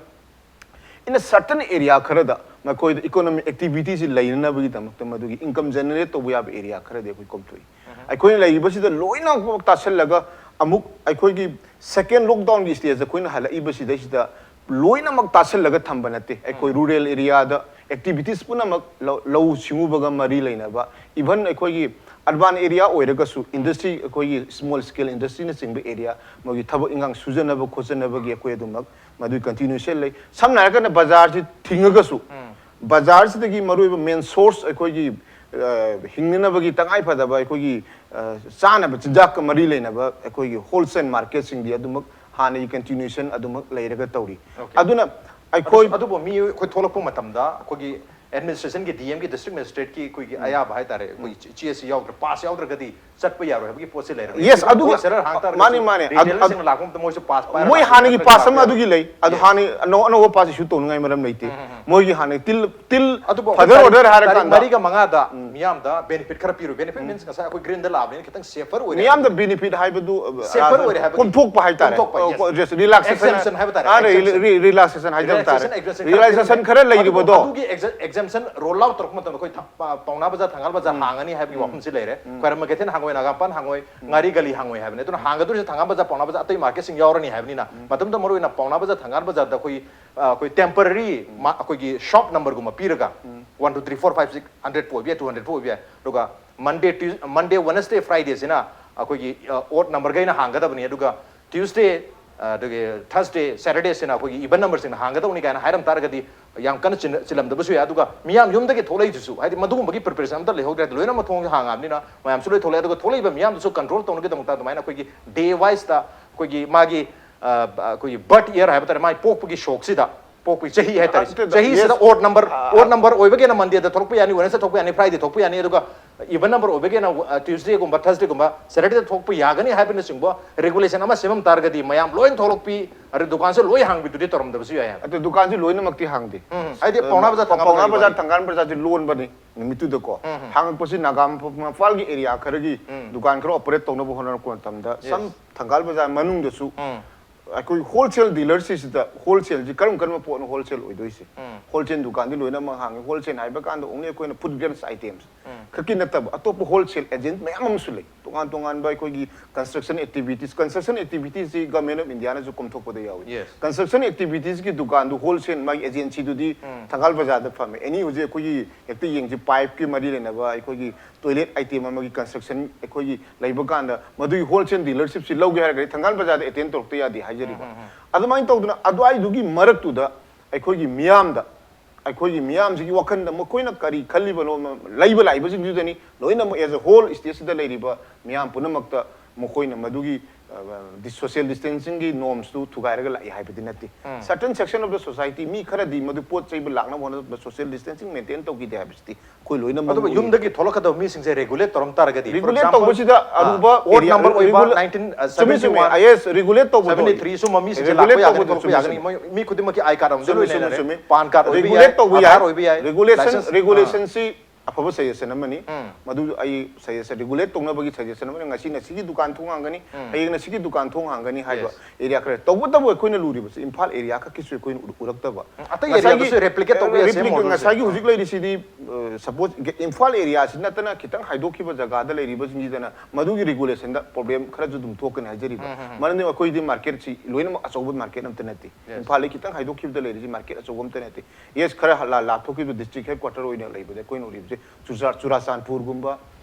ꯑꯩꯅ certain area ꯈꯔꯗ ꯃꯈꯣꯏꯗ economic activity ꯁꯤ ꯂꯩꯅꯅꯕꯒꯤꯗꯃꯛꯇ ꯃꯗꯨꯒꯤ income generate ꯇꯧꯕ ꯌꯥꯕ area ꯈꯔꯗꯤ ꯑꯩꯈꯣꯏ ꯀꯣꯝꯊꯣꯛꯏ꯫ ꯑꯩꯈꯣꯏꯅ ꯂꯩꯔꯤꯕꯁꯤꯗ ꯂꯣꯏꯅꯃꯛ ꯇꯥꯁꯜꯂꯒ ꯑꯃꯨꯛ ꯑꯩꯈꯣꯏꯒꯤ second lockdown ꯒꯤ stage ꯑꯩꯈꯣꯏꯅ ꯍꯜꯂꯛꯏꯕꯁꯤꯗꯩꯁꯤꯗ ꯂꯣꯏꯅꯃꯛ ꯇꯥꯁꯜꯂꯒ ꯊꯝꯕ ꯅꯠꯇꯦ꯫ ꯑꯩꯈꯣꯏ rural area ꯗ activities ꯄꯨꯝꯅꯃꯛ ꯂꯧ, ꯂꯧꯎ ꯁꯤꯡꯎꯕꯒ ꯃꯔꯤ ꯂꯩꯅꯕ, even ꯑꯩꯈꯣꯏꯒꯤ urban area ꯑꯣꯏꯔꯒꯁꯨ industry, ꯑꯩꯈꯣꯏꯒꯤ small scale industry ꯅꯆꯤꯡꯕ area, ꯃꯣꯏꯒꯤ ꯊꯕꯛ ꯏꯪꯈꯥꯡ ꯁꯨꯖꯅꯕ ꯈꯣꯠꯆꯅꯕꯒꯤ ꯑꯩꯈꯣꯏ ꯑꯗꯨꯃꯛ ꯃꯗꯨꯒꯤ continuation ꯂꯩ꯫ ꯁꯝꯅ ꯍꯥꯏꯔꯀꯥꯟꯗ ꯕꯖꯥꯔꯁꯤ ꯊꯤꯡꯉꯒꯁꯨ, ꯕꯖꯥꯔꯁꯤꯗꯒꯤ ꯃꯔꯨꯑꯣꯏꯕ main source ꯑꯩꯈꯣꯏꯒꯤ, ꯑ, ꯍꯤꯡꯅꯅꯕꯒꯤ ꯇꯉꯥꯏ ꯐꯗꯕ ꯑꯩꯈꯣꯏꯒꯤ, ꯑ, ꯆꯥꯅꯕ ꯆꯤꯟꯖꯥꯛꯀ ꯃꯔꯤ ꯂꯩꯅꯕ ꯑꯩꯈꯣꯏꯒꯤ wholesale market ꯁꯤꯡꯗꯤ ꯑꯗꯨꯃꯛ ꯍꯥꯟꯅꯒꯤ continuation ꯑꯗꯨꯃꯛ ꯂꯩꯔꯒ ꯇꯧꯔꯤ꯫ Okay. ꯑꯗꯨꯅ ꯑꯩꯈꯣꯏ ꯑꯗꯨꯁꯨ, ꯑꯗꯨꯕꯨ ꯃꯤ ꯑꯩꯈꯣꯏ ꯊꯣꯛꯂꯛꯄ ꯃꯇꯝꯗ ꯑꯩꯈꯣꯏꯒꯤ administration ꯒꯤ, D M ꯒꯤ, district magistrate ꯀꯤ ꯑꯩꯈꯣꯏꯒꯤ ꯑꯌꯥꯕ ꯍꯥꯏꯇꯥꯔꯦ, ꯑꯩꯈꯣꯏꯒꯤ ꯆꯦ ꯑꯁꯤ ꯌꯥꯎꯗ꯭ꯔ, pass ꯌꯥꯎꯗ꯭ꯔꯒꯗꯤ ꯆꯠꯄ ꯌꯥꯔꯣꯏ ꯍꯥꯏꯕꯒꯤ ꯄꯣꯠꯁꯤ ꯂꯩꯔꯒ Yes, ꯑꯗꯨꯒꯤ wholesaler ꯍꯥꯡ ꯇꯥꯔꯒꯁꯨ ꯃꯥꯅꯤ, ꯃꯥꯅꯤ꯫ ꯑꯗꯨ, retailer ꯁꯤꯡꯅ ꯂꯥꯛꯄ ꯃꯇꯝꯗ ꯃꯣꯏꯁꯨ pass ꯄꯥꯏꯔ ꯃꯣꯏ ꯂꯥꯛꯄ ꯍꯥꯟꯅꯒꯤ ꯅꯠꯇ꯭ꯔꯒ pass ꯑꯃ ꯂꯥꯛꯄ ꯑꯗꯨꯒꯤ ꯂꯩ꯫ ꯑꯗꯨ Yes. ꯍꯥꯟꯅ ꯑꯅꯧ-, ꯑꯅꯧꯕ pass issue ꯇꯧꯅꯤꯡꯉꯥꯏ ꯃꯔꯝ ꯂꯩꯇꯦ꯫ ꯃꯣꯏꯒꯤ ꯍꯥꯟꯅ till, till ꯑꯗꯨꯕꯨ ꯑꯩꯈꯣꯏ further ꯇꯥꯔꯤꯛ, order ꯇꯥꯔꯤꯛ ꯍꯥꯏꯔꯀꯥꯟꯗ ꯃꯔꯤꯒ ꯃꯉꯥꯗ ꯃꯤꯌꯥꯝꯗ benefit ꯈꯔ ꯄꯤꯔꯣ꯫ Benefit means ꯉꯁꯥꯏ ꯑꯩꯈꯣꯏ green ꯗ ꯂꯥꯛꯑꯕꯅꯤꯅ ꯈꯤꯇꯪ safer ꯑꯣꯏꯔꯦ ꯃꯤꯌꯥꯝꯗ ꯍꯥꯏꯕꯅꯤ꯫ Benefit ꯍꯥꯏꯕꯗꯨ, ꯑ, Safer ꯑꯣꯏꯔꯦ ꯍꯥꯏꯕꯗꯤ ꯀꯣꯝꯊꯣꯛꯄ ꯍꯥꯏꯇꯥꯔꯦ꯫ ꯀꯣꯝꯊꯣꯛꯄ, yes. ꯑꯣ, yes, relaxation Exemption ꯍꯥꯏꯕ ꯇꯥꯔꯦ, ꯑꯥ, ꯔꯤ-, exemption꯫ ꯔꯤ-, relaxation ꯍꯥꯏꯖꯕ ꯇꯥꯔꯦ꯫ Relaxation, exemption ꯈꯔ Relaxation ꯂꯩꯔꯤꯕ ꯈꯔ ꯂꯩꯔꯤꯕꯗꯣ꯫ ꯑꯗꯨꯒꯤ exe-, exemption roll out ꯇꯧꯔꯛꯄ ꯃꯇꯝꯗ ꯑꯩꯈꯣꯏ ꯊ-, ꯄ-, ꯄꯥꯎꯅꯥ ꯕꯖꯥꯔ, ꯊꯪꯒꯥꯜ ꯕꯖꯥꯔ ꯍꯥꯡꯉꯅꯤ ꯍꯥꯏꯕꯒꯤ ꯋꯥꯐꯝꯁꯤ ꯂꯩꯔꯦ꯫ ꯈ꯭ꯋꯥꯏꯔꯝꯕꯟ ꯀꯩꯊꯦꯜ ꯍꯥꯡꯉꯣꯏ, ꯅꯥꯒꯥꯃꯄꯥꯟ ꯍꯥꯡꯉꯣꯏ, ꯉꯥꯔꯤ ꯒꯂꯤ ꯍꯥꯡꯉꯣꯏ ꯍꯥꯏꯕꯅꯤ꯫ ꯑꯗꯨꯅ ꯍꯥꯡꯒꯗꯧꯔꯤꯁꯦ ꯊꯪꯒꯥꯜ ꯕꯖꯥꯔ, ꯄꯥꯎꯅꯥ ꯕꯖꯥꯔ, ꯑꯇꯩ market ꯁꯤꯡ ꯌꯥꯎꯔꯅꯤ ꯍꯥꯏꯕꯅꯤꯅ, ꯃꯇꯝꯗ ꯃꯔꯨꯑꯣꯏꯅ ꯄꯥꯎꯅꯥ ꯕꯖꯥꯔ, ꯊꯪꯒꯥꯜ ꯕꯖꯥꯔꯗ ꯑꯩꯈꯣꯏ, ꯑ, ꯑꯩꯈꯣꯏ temporary ꯃꯥ-, ꯑꯩꯈꯣꯏꯒꯤ shop number ꯒꯨꯝꯕ ꯄꯤꯔꯒ, one, two, three, four, five, six hundred ꯐꯥꯎ ꯑꯣꯏꯕ ꯌꯥꯏ, two hundred ꯐꯥꯎ ꯑꯣꯏꯕ ꯌꯥꯏ꯫ ꯑꯗꯨꯒ Monday, Tues-, Monday, Wednesday, Friday ꯁꯤꯅ ꯑꯩꯈꯣꯏꯒꯤ, ꯑ, odd number ꯈꯩꯅ ꯍꯥꯡꯒꯗꯕꯅꯤ꯫ ꯑꯗꯨꯒ Tuesday, ꯑ, ꯑꯗꯨꯒꯤ Thursday, Saturday ꯁꯤꯅ ꯑꯩꯈꯣꯏꯒꯤ even number ꯁꯤꯡꯅ ꯍꯥꯡꯒꯗꯧꯅꯤ ꯀꯥꯏꯅ ꯍꯥꯏꯔꯝ ꯇꯥꯔꯒꯗꯤ ꯌꯥꯝ ꯀꯟꯅ ꯆꯤꯟ-, ꯆꯤꯜꯂꯝꯗꯕꯁꯨ ꯌꯥꯏ꯫ ꯑꯗꯨꯒ ꯃꯤꯌꯥꯝ ꯌꯨꯝꯗꯒꯤ ꯊꯣꯛꯂꯛꯏꯗꯨꯁꯨ, ꯍꯥꯏꯗꯤ ꯃꯗꯨꯒꯨꯝꯕꯒꯤ preparation ꯑꯝꯇ ꯂꯩꯍꯧꯗ꯭ꯔꯦ꯫ ꯂꯣꯏꯅꯃꯛ ꯊꯣꯡꯁꯦ ꯍꯥꯡꯉꯕꯅꯤꯅ ꯃꯌꯥꯝꯁꯨ ꯂꯣꯏ ꯊꯣꯛꯂꯛꯑꯦ꯫ ꯑꯗꯨꯒ ꯊꯣꯛꯂꯛꯏꯕ ꯃꯤꯌꯥꯝꯗꯨꯁꯨ control ꯇꯧꯅꯕꯒꯤꯗꯃꯛꯇ ꯑꯗꯨꯃꯥꯏꯅ ꯑꯩꯈꯣꯏꯒꯤ day wise ꯇ ꯑꯩꯈꯣꯏꯒꯤ ꯃꯥꯒꯤ, ꯑ, ꯑꯩꯈꯣꯏꯒꯤ birth year ꯍꯥꯏꯕ ꯇꯥꯔꯦ, ꯃꯥꯒꯤ ꯄꯣꯛꯄꯒꯤ ꯁꯣꯛꯁꯤꯗ, ꯄꯣꯛꯄꯒꯤ ꯆꯍꯤ ꯍꯥꯏꯇꯥꯔꯦ, ꯑ, ꯑ, ꯆꯍꯤꯁꯤꯗ yes. Odd number, ꯑ, odd number ꯑꯣꯏꯕꯒꯤꯅ Monday ꯗ ꯊꯣꯛꯂꯛꯄ ꯌꯥꯅꯤ, Wednesday ꯊꯣꯛꯄ ꯌꯥꯅꯤ, Friday ꯊꯣꯛꯄ ꯌꯥꯅꯤ, ꯑꯗꯨꯒ even number ꯑꯣꯏꯕꯒꯤꯅ, ꯑ, Tuesday ꯒꯨꯝꯕ, Thursday ꯒꯨꯝꯕ, Saturday ꯗ ꯊꯣꯛꯄ ꯌꯥꯒꯅꯤ ꯍꯥꯏꯕꯅꯆꯤꯡꯕ regulation ꯑꯃ ꯁꯦꯝꯃꯝ ꯇꯥꯔꯒꯗꯤ ꯃꯌꯥꯝ ꯂꯣꯏ ꯊꯣꯛꯂꯛꯄꯤ, ꯑꯗꯩ ꯗꯨꯀꯥꯟꯁꯨ ꯂꯣꯏ ꯍꯥꯡꯕꯤꯗꯨꯗꯤ ꯇꯧꯔꯝꯗꯕꯁꯨ ꯌꯥꯏ ꯍꯥꯏꯕ꯫ ꯑꯗꯨ ꯗꯨꯀꯥꯟꯁꯨ ꯂꯣꯏꯅꯃꯛꯇꯤ ꯍꯥꯡꯗꯦ꯫ ꯎꯝ, ꯍꯥꯏꯗꯤ ꯑ, ꯄꯥꯎꯅꯥ ꯕꯖꯥꯔ ꯊꯪꯒꯥꯜ ꯄꯥꯎꯅꯥ ꯕꯖꯥꯔ ꯕꯖꯥꯔꯒꯤ ꯊꯪꯒꯥꯜ ꯕꯖꯥꯔꯁꯦ ꯂꯣꯟꯕꯅꯤ ꯅꯨꯃꯤꯠꯇꯨꯗꯀꯣ꯫ ꯎꯝ, ꯎꯝ꯫ ꯍꯥꯡꯉꯛꯄꯁꯤ ꯅꯥꯒꯥ ꯃꯄꯥꯜꯒꯤ area ꯈꯔꯒꯤ ꯎꯝ꯫ ꯗꯨꯀꯥꯟ ꯈꯔ operate ꯇꯧꯅꯕ ꯍꯣꯠꯅꯔꯛꯄ ꯃꯇꯝꯗ, Yes. ꯁꯝ ꯊꯪꯒꯥꯜ ꯕꯖꯥꯔ ꯃꯅꯨꯡꯗꯁꯨ ꯎꯝ꯫ ꯑꯩꯈꯣꯏ ꯍꯣꯜꯁꯦꯜ ꯗꯤꯂꯔꯁꯤꯁꯤꯗ ꯍꯣꯜꯁꯦꯜꯁꯤ ꯀꯔꯝ ꯀꯔꯝꯕ ꯄꯣꯠꯅꯣ ꯍꯣꯜꯁꯦꯜ ꯑꯣꯏꯗꯣꯏꯁꯦ? ꯍꯣꯜꯁꯦꯜ ꯗꯨꯀꯥꯟꯗꯤ ꯂꯣꯏꯅꯃꯛ ꯍꯥꯡꯉꯤ꯫ ꯍꯣꯜꯁꯦꯜ ꯍꯥꯏꯕ ꯀꯥꯟꯗ ꯑꯣꯡꯂꯤ ꯑꯩꯈꯣꯏꯅ ꯐꯨꯗ ꯒ꯭ꯔꯦꯟꯁ ꯑꯥꯏꯇꯦꯝꯁ ꯈꯛꯀꯤ ꯅꯠꯇꯕ ꯑꯇꯣꯞꯄ ꯍꯣꯜꯁꯦꯜ ꯑꯦꯖꯦꯟ ꯃꯌꯥꯝ ꯑꯃꯁꯨ ꯂꯩ꯫ ꯇꯣꯉꯥꯟ ꯇꯣꯉꯥꯟꯕ ꯑꯩꯈꯣꯏꯒꯤ ꯀꯟꯁꯇ꯭ꯔꯛꯁꯟ ꯑꯦꯛꯇꯤꯚꯤꯇꯤꯁ, ꯀꯟꯁꯇ꯭ꯔꯛꯁꯟ ꯑꯦꯛꯇꯤꯚꯤꯇꯤꯁꯁꯤ ꯒꯚꯔꯟꯃꯦꯟ ꯑꯣꯐ ꯏꯟꯗꯤꯌꯥꯅꯁꯨ ꯀꯣꯝꯊꯣꯛꯄꯗ ꯌꯥꯎꯏ꯫ Yes. ꯀꯟꯁꯇ꯭ꯔꯛꯁꯟ ꯑꯦꯛꯇꯤꯚꯤꯇꯤꯁꯀꯤ ꯗꯨꯀꯥꯟꯗꯨ ꯍꯣꯜꯁꯦꯜ ꯃꯥꯒꯤ ꯑꯦꯖꯦꯟꯁꯤꯗꯨꯗꯤ ꯊꯪꯒꯥꯜ ꯕꯖꯥꯔꯗ ꯐꯝꯃꯦ꯫ ꯑꯦꯅꯤ ꯍꯧꯖꯤꯛ ꯑꯩꯈꯣꯏꯒꯤ ꯍꯦꯛꯇ ꯌꯦꯡꯁꯤ, ꯄꯥꯏꯞꯀꯤ ꯃꯔꯤ ꯂꯩꯅꯕ ꯑꯩꯈꯣꯏꯒꯤ ꯇꯣꯏꯂꯦꯠ ꯑꯥꯏꯇꯦꯝ ꯑꯃꯒꯤ ꯀꯟꯁꯇ꯭ꯔꯛꯁꯟ ꯑꯩꯈꯣꯏꯒꯤ ꯂꯩꯕ ꯀꯥꯟꯗ ꯃꯗꯨꯒꯤ ꯍꯣꯜꯁꯦꯜ ꯗꯤꯂꯔꯁꯤꯞꯁꯤ ꯂꯧꯒꯦ ꯍꯥꯏꯔꯒꯗꯤ ꯊꯪꯒꯥꯜ ꯕꯖꯥꯔꯗ ꯑꯦꯇꯦꯟ ꯇꯧꯔꯛꯇ ꯌꯥꯗꯦ ꯍꯥꯏꯖꯔꯤꯕ꯫ ꯑꯗꯨꯃꯥꯏꯅ ꯇꯧꯗꯅ ꯑꯗꯨꯋꯥꯏꯗꯨꯒꯤ ꯃꯔꯛꯇꯨꯗ ꯑꯩꯈꯣꯏꯒꯤ ꯃꯤꯌꯥꯝꯗ, ꯑꯩꯈꯣꯏꯒꯤ ꯃꯤꯌꯥꯝꯁꯤꯒꯤ ꯋꯥꯈꯜꯗ ꯃꯈꯣꯏꯅ ꯀꯔꯤ ꯈꯜꯂꯤꯕꯅꯣ, ꯂꯩꯕ ꯂꯥꯛꯏꯕꯁꯤꯡꯗꯨꯗꯅꯤ ꯂꯣꯏꯅꯃꯛ ꯑꯦꯖ ꯑ ꯍꯣꯜ ꯁ꯭ꯇꯦꯠꯁꯤꯗ ꯂꯩꯔꯤꯕ ꯃꯤꯌꯥꯝ ꯄꯨꯝꯅꯃꯛꯇ ꯃꯈꯣꯏꯅ ꯃꯗꯨꯒꯤ ꯁꯣꯁꯤꯌꯦꯜ ꯗꯤꯁꯇꯦꯟꯁꯤꯡꯒꯤ ꯅꯣꯔꯝꯁꯇꯨ ꯊꯨꯒꯥꯏꯔꯒ ꯂꯥꯛꯏ ꯍꯥꯏꯕꯗꯤ ꯅꯠꯇꯦ꯫ ꯁꯔꯇꯟ ꯁꯦꯛꯁꯟ ꯑꯣꯐ ꯗ ꯁꯣꯁꯥꯏꯇꯤ, ꯃꯤ ꯈꯔꯗꯤ ꯃꯗꯨ ꯄꯣꯠ ꯆꯩꯕ ꯂꯥꯛꯅꯕ ꯍꯣꯠꯅꯕꯗ ꯁꯣꯁꯤꯌꯦꯜ ꯗꯤꯁꯇꯦꯟꯁꯤꯡ ꯃꯦꯟꯇꯦꯟ ꯇꯧꯈꯤꯗꯦ ꯍꯥꯏꯕꯁꯤꯗꯤ ꯑꯩꯈꯣꯏ ꯂꯣꯏꯅꯃꯛ ꯑꯗꯨꯕꯨ ꯎꯔꯤ꯫ ꯌꯨꯝꯗꯒꯤ ꯊꯣꯛꯂꯛꯀꯗꯕ ꯃꯤꯁꯤꯡꯁꯦ ꯔꯦꯒꯨꯂꯦꯠ ꯇꯧꯔꯝ ꯇꯥꯔꯒꯗꯤ, for ꯔꯤꯒꯨꯂꯦꯠ example, ꯇꯧꯕꯁꯤꯗ ꯑꯔꯨꯕ ꯑꯣꯗ area, ꯅꯝꯕꯔ ꯑꯣꯏꯕ ꯔꯤꯒꯨꯂꯦꯠ- ꯅꯥꯏꯟꯇꯤꯟ ꯆꯨꯝꯃꯤ, ꯆꯨꯝꯃꯤ, ꯑꯥꯏ ꯑꯦꯁ ꯔꯤꯒꯨꯂꯦꯠ ꯇꯧꯕꯗꯣ, ꯁꯚꯦꯟꯇꯤ ꯊ꯭ꯔꯤ ꯁꯨꯝꯕ ꯃꯤꯁꯤꯡꯁꯦ ꯔꯤꯒꯨꯂꯦꯠ ꯂꯥꯛꯄ ꯌꯥꯒꯅꯤ, ꯇꯧꯕꯗꯣ, ꯊꯣꯛꯂꯛꯄ ꯆꯨꯝꯃꯤ, ꯌꯥꯒꯅꯤ, ꯆꯨꯝꯃꯤ꯫ ꯃꯣꯏ ꯃꯤ ꯈꯨꯗꯤꯡꯃꯛꯀꯤ ꯑꯥꯏ ꯀꯥꯔꯗ ꯑꯃꯗꯤ ꯆꯨꯝꯃꯤ, ꯂꯣꯏ ꯆꯨꯝꯃꯤ, ꯂꯩꯅꯔꯦ, ꯆꯨꯝꯃꯤ꯫ ꯄꯥꯟ ꯀꯥꯔꯗ ꯑꯣꯏꯕ ꯌꯥꯏ, ꯔꯤꯒꯨꯂꯦꯠ ꯇꯧꯕ ꯌꯥꯏ꯫ ꯑꯥꯙꯥꯔ ꯑꯣꯏꯕ ꯌꯥꯏ, ꯔꯤꯒꯨꯂꯦꯁꯟ, ꯂꯥꯏꯁꯦꯟꯁ, ꯔꯤꯒꯨꯂꯦꯁꯟ, ꯑꯥ꯫ ꯔꯤꯒꯨꯂꯦꯁꯟꯁꯤ ꯑꯐꯕ ꯁꯖꯦꯁꯟ ꯑꯃꯅꯤ꯫ ꯎꯝ꯫ ꯃꯗꯨ ꯑꯩ ꯁꯖꯦꯁꯟ, ꯔꯤꯒꯨꯂꯦꯠ ꯇꯧꯅꯕꯒꯤ ꯁꯖꯦꯁꯟ ꯑꯃꯅꯤ꯫ ꯉꯁꯤꯅ ꯁꯤꯒꯤ ꯗꯨꯀꯥꯟ ꯊꯣꯡ ꯍꯥꯡꯒꯅꯤ, ꯎꯝ꯫ ꯍꯌꯦꯡꯅ ꯁꯤꯒꯤ ꯗꯨꯀꯥꯟ ꯊꯣꯡ ꯍꯥꯡꯒꯅꯤ ꯍꯥꯏꯕ Yes. ꯑꯦꯔꯤꯌꯥ ꯈꯔ꯫ ꯇꯧꯕꯇꯕꯨ ꯑꯩꯈꯣꯏꯅ ꯂꯨꯔꯤꯕꯁꯤ ꯏꯝꯐꯥꯜ ꯑꯦꯔꯤꯌꯥ ꯈꯛꯀꯤꯁꯨ ꯑꯩꯈꯣꯏꯅ ꯎ-, ꯎꯔꯛꯇꯕ꯫ ꯑꯇꯩ ꯉꯁꯥꯏꯒꯤ, ꯑꯦꯔꯤꯌꯥꯗꯁꯨ ꯔꯦꯄ꯭ꯂꯤꯀꯦꯠ ꯇꯧꯕ ꯌꯥꯏ, ꯁꯦꯝ ꯔꯦꯄ꯭ꯂꯤꯀꯦꯠ ꯑꯣꯔꯗꯔꯁꯦ꯫ ꯉꯁꯥꯏꯒꯤ ꯍꯧꯖꯤꯛ ꯂꯩꯔꯤꯁꯤꯗꯤ, ꯑ, ꯁꯄꯣꯖ ꯏꯝꯐꯥꯜ ꯑꯦꯔꯤꯌꯥꯁꯤ ꯅꯠꯇꯅ ꯈꯤꯇꯪ ꯍꯥꯏꯗꯣꯛꯈꯤꯕ ꯖꯒꯥꯗ ꯂꯩꯔꯤꯕꯁꯤꯡꯁꯤꯗꯅ ꯃꯗꯨꯒꯤ ꯔꯤꯒꯨꯂꯦꯁꯟꯗ ꯄ꯭ꯔꯣꯕ꯭ꯂꯦꯝ ꯈꯔꯁꯨ ꯑꯗꯨꯝ ꯊꯣꯛꯀꯅꯤ ꯍꯥꯏꯖꯔꯤꯕ꯫ ꯎꯝ, ꯎꯝ, ꯎꯝ꯫ ꯃꯔꯝꯗꯤ ꯑꯩꯈꯣꯏꯗꯤ ꯃꯥꯔꯀꯦꯠꯁꯤ ꯂꯣꯏꯅꯃꯛ ꯑꯆꯧꯕ ꯃꯥꯔꯀꯦꯠ ꯑꯝꯇ ꯅꯠꯇꯦ꯫ Yes. ꯏꯝꯐꯥꯜꯗꯒꯤ ꯈꯤꯇꯪ ꯍꯥꯏꯗꯣꯛꯈꯤꯕꯗ ꯂꯩꯔꯤꯁꯤ ꯃꯥꯔꯀꯦꯠ ꯑꯆꯧꯕ ꯑꯝꯇ ꯅꯠꯇꯦ꯫ ꯌꯦꯁ, ꯈꯔ ꯂꯥ-, ꯂꯥꯞꯊꯣꯛꯈꯤꯕ ꯗꯤꯁꯇ꯭ꯔꯤꯛ ꯍꯦꯗ ꯀ꯭ꯋꯥꯇꯔ ꯑꯣꯏꯅ ꯂꯩꯕꯗ ꯑꯩꯈꯣꯏꯅ ꯎꯔꯤꯕꯁꯦ ꯆꯨꯔꯆꯥ-, ꯆꯨꯔꯥꯆꯥꯟꯄꯨꯔꯒꯨꯝꯕ,